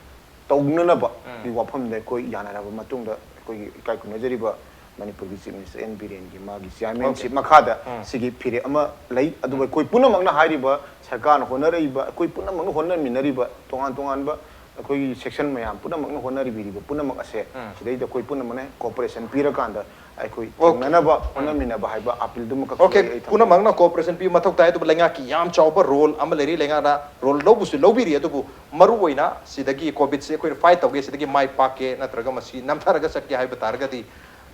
ꯇꯧꯅꯅꯕꯒꯤ ꯋꯥꯐꯝꯗ ꯑꯩꯈꯣꯏ ꯌꯥꯅꯔꯕ ꯃꯇꯨꯡꯗ, ꯑꯩꯈꯣꯏꯒꯤ ꯏꯀꯥꯏ ꯈꯨꯝꯅꯖꯔꯤꯕ ꯃꯅꯤꯄꯨꯔꯒꯤ ꯆꯤꯐ ꯃꯤꯅꯤꯁꯇꯔ ꯑꯦꯟ ꯕꯤꯔꯦꯟꯒꯤ ꯃꯥꯒꯤ ꯆꯤꯌꯥꯔꯃꯦꯟꯁꯤꯞ ꯃꯈꯥꯗ ꯁꯤꯒꯤ ꯐꯤꯔꯦꯞ ꯑꯃ ꯂꯩ꯫ ꯑꯗꯨꯕꯨ ꯑꯩꯈꯣꯏ ꯄꯨꯝꯅꯃꯛꯅ ꯍꯥꯏꯔꯤꯕ ꯁꯔꯀꯥꯔꯅ ꯍꯣꯠꯅꯔꯛꯏꯕ, ꯑꯩꯈꯣꯏ ꯄꯨꯝꯅꯃꯛꯅ ꯍꯣꯠꯅꯃꯤꯟꯅꯔꯤꯕ, ꯇꯣꯉꯥꯟ ꯇꯣꯉꯥꯟꯕ ꯑꯩꯈꯣꯏꯒꯤ ꯁꯦꯛꯁꯟ ꯃꯌꯥꯝ ꯄꯨꯝꯅꯃꯛꯅ ꯍꯣꯠꯅꯔꯤꯕꯤꯔꯤꯕ ꯄꯨꯝꯅꯃꯛ ꯑꯁꯦ ꯁꯤꯗꯩꯗ ꯑꯩꯈꯣꯏ ꯄꯨꯝꯅꯃꯛꯅ ꯀꯣꯑꯣꯄꯔꯦꯁꯟ ꯄꯤꯔꯀꯥꯟꯗ ꯑꯩꯈꯣꯏ ꯊꯦꯡꯅꯅꯕ ꯍꯣꯠꯅꯃꯤꯟꯅꯕ ꯍꯥꯏꯕ ꯑꯄꯤꯜꯗꯨꯃꯈꯛ ꯑꯣꯀꯦ, ꯑꯩ ꯊꯝꯖꯒꯦ꯫ ꯄꯨꯝꯅꯃꯛꯅ ꯀꯣꯑꯣꯄꯔꯦꯁꯟ ꯄꯤꯕ ꯃꯊꯧ ꯇꯥꯏ꯫ ꯑꯗꯨꯕꯨ ꯂꯩꯉꯥꯛꯀꯤ ꯌꯥꯝ ꯆꯥꯎꯕ ꯔꯣꯜ ꯑꯃ ꯂꯩꯔꯤ, ꯂꯩꯉꯥꯛꯅ ꯔꯣꯜ ꯂꯧꯕꯁꯨ ꯂꯧꯕꯤꯔꯤ꯫ ꯑꯗꯨꯕꯨ ꯃꯔꯨ ꯑꯣꯏꯅ ꯁꯤꯗꯒꯤ ꯀꯣꯚꯤꯗꯁꯦ ꯑꯩꯈꯣꯏꯅ ꯐꯥꯏꯠ ꯇꯧꯒꯦ, ꯁꯤꯗꯒꯤ ꯃꯥꯏ ꯄꯥꯛꯀꯦ ꯅꯠꯇ꯭ꯔꯒ ꯃꯁꯤ ꯅꯝꯊꯔꯒ ꯆꯠꯀꯦ ꯍꯥꯏꯕ ꯇꯥꯔꯒꯗꯤ,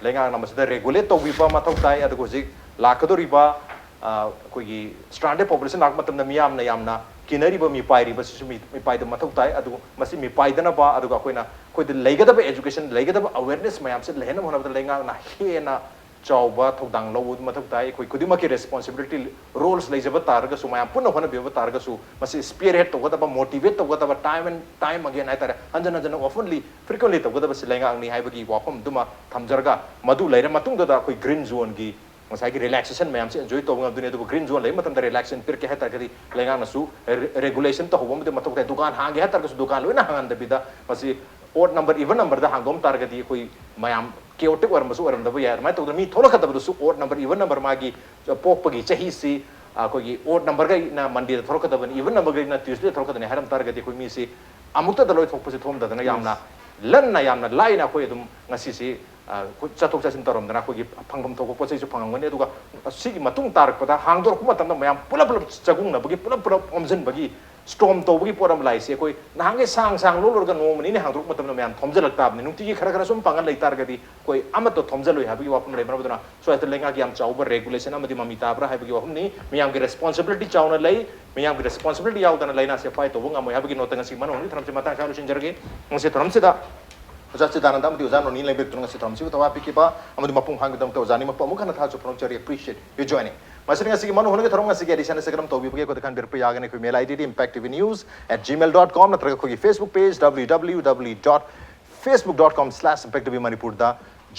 ꯂꯩꯉꯥꯛꯅ ꯃꯁꯤꯗ ꯔꯦꯒꯨꯂꯦꯠ ꯇꯧꯕꯤꯕ ꯃꯊꯧ ꯇꯥꯏ꯫ ꯑꯗꯨꯒ ꯍꯧꯖꯤꯛ ꯂꯥꯛꯀꯗꯧꯔꯤꯕ, ꯑ, ꯑꯩꯈꯣꯏꯒꯤ ꯁ꯭ꯇ꯭ꯔꯥꯟꯗꯦꯗ ꯄꯣꯄꯨꯂꯦꯁꯟ ꯂꯥꯛꯄ ꯃꯇꯝꯗ ꯃꯤꯌꯥꯝꯅ ꯌꯥꯝꯅ ꯀꯤꯅꯔꯤꯕ, ꯃꯤꯄꯥꯏꯔꯤꯕꯁꯤꯁꯨ ꯃꯤ-, ꯃꯤꯄꯥꯏꯗꯕ ꯃꯊꯧ ꯇꯥꯏ꯫ ꯑꯗꯨ ꯃꯁꯤ ꯃꯤꯄꯥꯏꯗꯅꯕ, ꯑꯗꯨꯒ ꯑꯩꯈꯣꯏꯅ, ꯑꯩꯈꯣꯏꯗ ꯂꯩꯒꯗꯕ ꯑꯦꯖꯨꯀꯦꯁꯟ, ꯂꯩꯒꯗꯕ ꯑꯋꯦꯔꯅꯦꯁ ꯃꯌꯥꯝꯁꯦ ꯂꯩꯍꯟꯅꯕ ꯍꯣꯠꯅꯕꯗ ꯂꯩꯉꯥꯛꯅ ꯍꯦꯟꯅ ꯆꯥꯎꯕ ꯊꯧꯗꯥꯡ ꯂꯧꯕ ꯃꯊꯧ ꯇꯥꯏ꯫ ꯑꯩꯈꯣꯏ ꯈꯨꯗꯤꯡꯃꯛꯀꯤ ꯔꯦꯁꯄꯣꯟꯁꯤꯕꯤꯂꯤꯇꯤ, ꯔꯣꯜꯁ ꯂꯩꯖꯕ ꯇꯥꯔꯒꯁꯨ, ꯃꯌꯥꯝ ꯄꯨꯟꯅ ꯍꯣꯠꯅꯕꯤꯕ ꯇꯥꯔꯒꯁꯨ, ꯃꯁꯤ ꯁ꯭ꯄꯤꯌꯔꯍꯦꯗ ꯇꯧꯒꯗꯕ, ꯃꯣꯇꯤꯚꯦꯠ ꯇꯧꯒꯗꯕ, time and time again ꯍꯥꯏꯇꯥꯔꯦ, ꯍꯟꯖꯟ ꯍꯟꯖꯟꯅ, oftenly, frequently ꯇꯧꯒꯗꯕꯁꯤ ꯂꯩꯉꯥꯛꯅꯤ ꯍꯥꯏꯕꯒꯤ ꯋꯥꯐꯝꯗꯨꯃ ꯊꯝꯖꯔꯒ, ꯃꯗꯨ ꯂꯩꯔ ꯃꯇꯨꯡꯗꯗ ꯑꯩꯈꯣꯏ ꯒ꯭ꯔꯤꯟ ꯖꯣꯟꯒꯤ ꯉꯁꯥꯏꯒꯤ ꯔꯤꯂꯦꯛꯁꯦꯁꯟ ꯃꯌꯥꯝꯁꯦ ꯑꯦꯟꯖꯣꯏ ꯇꯧꯕ ꯉꯝꯗꯣꯏꯅꯤ꯫ ꯑꯗꯨꯕꯨ ꯒ꯭ꯔꯤꯟ ꯖꯣꯟ ꯂꯩꯕ ꯃꯇꯝꯗ ꯔꯤꯂꯦꯛꯁꯦꯁꯟ ꯄꯤꯔꯛꯀꯦ ꯍꯥꯏ ꯇꯥꯔꯒꯗꯤ, ꯂꯩꯉꯥꯛꯅꯁꯨ ꯔꯦ-, ꯔꯦꯒꯨꯂꯦꯁꯟ ꯇꯧꯍꯧꯕ ꯑꯃꯗꯤ ꯃꯊꯧ ꯇꯥꯏ꯫ ꯗꯨꯀꯥꯟ ꯍꯥꯡꯒꯦ ꯍꯥꯏ ꯇꯥꯔꯒꯁꯨ ꯗꯨꯀꯥꯟ ꯂꯣꯏꯅ ꯍꯥꯡꯍꯟꯗꯕꯤꯗ, ꯃꯁꯤ ꯑꯣꯗ ꯅꯝꯕꯔ, ꯏꯚꯟ ꯅꯝꯕꯔꯗ ꯍꯥꯡꯗꯣꯛꯑꯝ ꯇꯥꯔꯒꯗꯤ ꯑꯩꯈꯣꯏ ꯃꯌꯥꯝ ꯀꯦꯑꯣꯇꯤꯛ ꯑꯣꯏꯔꯝꯕꯁꯨ ꯑꯣꯏꯔꯝꯗꯕ ꯌꯥꯏ꯫ ꯑꯗꯨꯃꯥꯏꯅ ꯇꯧꯗꯅ ꯃꯤ ꯊꯣꯛꯂꯛꯀꯗꯕꯗꯁꯨ ꯑꯣꯗ ꯅꯝꯕꯔ, ꯏꯚꯟ ꯅꯝꯕꯔ, ꯃꯥꯒꯤ ꯄꯣꯛꯄꯒꯤ ꯆꯍꯤꯁꯤ ꯑꯩꯈꯣꯏꯒꯤ ꯑꯣꯗ ꯅꯝꯕꯔꯒꯩꯅ ꯃꯟꯗꯦꯗ ꯊꯣꯛꯂꯛꯀꯗꯕꯅꯤ, ꯏꯚꯟ ꯅꯝꯕꯔꯒꯩꯅ ꯇ꯭ꯌꯨꯁꯗꯦꯗ ꯊꯣꯛꯂꯛꯀꯗꯕꯅꯤ ꯍꯥꯏꯔꯝ ꯇꯥꯔꯒꯗꯤ, ꯑꯩꯈꯣꯏ ꯃꯤꯁꯤ ꯑꯃꯨꯛꯇꯗ ꯂꯣꯏ ꯊꯣꯛꯄꯁꯤ ꯊꯣꯛꯑꯝꯗꯗꯅ ꯌꯥꯝꯅ ꯂꯟꯅ, ꯌꯥꯝꯅ ꯂꯥꯏꯅ ꯑꯩꯈꯣꯏ ꯑꯗꯨꯝ ꯉꯁꯤꯁꯤ ꯑ, ꯆꯠꯊꯣꯛ ꯆꯠꯁꯤꯟ ꯇꯧꯔꯝꯗꯅ ꯑꯩꯈꯣꯏꯒꯤ ꯐꯪꯐꯝ ꯊꯣꯛꯄ ꯄꯣꯠ ꯆꯩꯁꯨ ꯐꯪꯉꯝꯒꯅꯤ꯫ ꯑꯗꯨꯒ ꯁꯤꯒꯤ ꯃꯇꯨꯡ ꯇꯥꯔꯛꯄꯗ ꯍꯥꯡꯗꯣꯔꯛꯄ ꯃꯇꯝꯗ ꯃꯌꯥꯝ ꯄꯨꯂꯞ ꯄꯨꯂꯞ ꯆꯒꯨꯡꯅꯕꯒꯤ, ꯄꯨꯂꯞ ꯄꯨꯂꯞ ꯑꯣꯝꯁꯤꯟꯕꯒꯤ, ꯁ꯭ꯇꯣꯝ ꯇꯧꯕꯒꯤ ꯄꯣꯠ ꯑꯃ ꯂꯥꯛꯏꯁꯦ꯫ ꯑꯩꯈꯣꯏ ꯅꯍꯥꯟꯒꯩ ꯁꯥꯡ ꯁꯥꯡ ꯂꯣꯜꯂꯨꯔꯒ ꯅꯣꯡꯃ ꯅꯤꯅꯤ ꯍꯥꯡꯗꯣꯔꯛꯄ ꯃꯇꯝꯗ ꯃꯌꯥꯝ ꯊꯣꯝꯖꯤꯜꯂꯛ ꯇꯥꯕꯅꯤ꯫ ꯅꯨꯡꯇꯤꯒꯤ ꯈꯔ ꯈꯔ ꯁꯨꯝ ꯄꯥꯡꯒꯜ ꯂꯩ ꯇꯥꯔꯒꯗꯤ ꯑꯩꯈꯣꯏ ꯑꯃꯠꯇ ꯊꯣꯝꯖꯤꯜꯂꯣꯏ ꯍꯥꯏꯕꯒꯤ ꯋꯥꯐꯝ ꯂꯩ꯫ ꯃꯔꯝ ꯑꯗꯨꯅ ꯁ꯭ꯋꯥꯏꯗ ꯂꯩꯉꯥꯛꯀꯤ ꯌꯥꯝ ꯆꯥꯎꯕ ꯔꯦꯒꯨꯂꯦꯁꯟ ꯑꯃꯗꯤ ꯃꯃꯤ ꯇꯥꯕ꯭ꯔꯥ ꯍꯥꯏꯕꯒꯤ ꯋꯥꯐꯝꯅꯤ꯫ ꯃꯤꯌꯥꯝꯒꯤ ꯔꯦꯁꯄꯣꯟꯁꯤꯕꯤꯂꯤꯇꯤ ꯆꯥꯎꯅ ꯂꯩ꯫ ꯃꯤꯌꯥꯝꯒꯤ ꯔꯦꯁꯄꯣꯟꯁꯤꯕꯤꯂꯤꯇꯤ ꯌꯥꯎꯗꯅ ꯂꯥꯏꯅꯥꯁꯦ ꯐꯥꯏꯠ ꯇꯧꯕ ꯉꯝꯃꯣꯏ ꯍꯥꯏꯕꯒꯤ ꯅꯣꯠꯇ ꯉꯁꯤ ꯃꯅꯨꯡ ꯍꯨꯠꯅ ꯊꯝꯁꯤ꯫ ꯃꯇꯥꯡ ꯆꯥꯅ ꯂꯣꯏꯁꯤꯟꯖꯔꯒꯦ꯫ ꯉꯁꯤ ꯊꯧꯔꯝꯁꯤꯗ ꯑꯣꯖꯥ ꯆꯤꯗꯥꯅꯟꯗ ꯑꯃꯗꯤ ꯑꯣꯖꯥ ꯅꯣꯅꯤ ꯂꯩꯕꯤꯔꯛꯇꯨꯅ ꯉꯁꯤ ꯊꯧꯔꯝꯁꯤꯕꯨ ꯊꯋꯥ ꯄꯤꯈꯤꯕ ꯑꯃꯗꯤ ꯃꯄꯨꯡ ꯐꯥꯍꯟꯈꯤꯕꯗꯃꯛꯇ ꯑꯣꯖꯥ ꯑꯅꯤꯃꯛꯄꯨ ꯑꯃꯨꯛ ꯍꯟꯅ ꯊꯥꯒꯠꯆꯕ ꯐꯣꯡꯗꯣꯛꯆꯔꯤ꯫ Appreciate you joining꯫ ꯃꯁꯤꯅ ꯉꯁꯤꯒꯤ ꯃꯅꯨꯡ ꯍꯨꯠꯅꯒꯤ ꯊꯧꯔꯝ ꯉꯁꯤꯒꯤ ꯑꯦꯗꯤꯁꯟ ꯑꯁꯤ ꯀꯔꯝ ꯇꯧꯕꯤꯕꯒꯦ ꯑꯩꯈꯣꯏꯗ ꯈꯟꯕꯤꯔꯛꯄ ꯌꯥꯒꯅꯤ꯫ ꯑꯩꯈꯣꯏ ꯃꯦꯜ ꯑꯥꯏ ꯗꯤꯗꯤ impact T V news at gmail dot com ꯅꯠꯇ꯭ꯔꯒ ꯑꯩꯈꯣꯏꯒꯤ Facebook page W W W dot facebook dot com slash impact T V ꯃꯅꯤꯄꯨꯔꯗ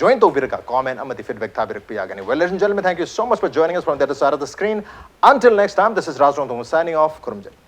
join ꯇꯧꯕꯤꯔꯒ comment ꯑꯃꯗꯤ feedback ꯊꯥꯕꯤꯔꯛꯄ ꯌꯥꯒꯅꯤ꯫ Well, ladies and gentlemen, thank you so much for joining us from the other side of the screen. Until next time, this is Raj Rongthong signing off. ꯈꯨꯔꯨꯝꯖꯔꯤ꯫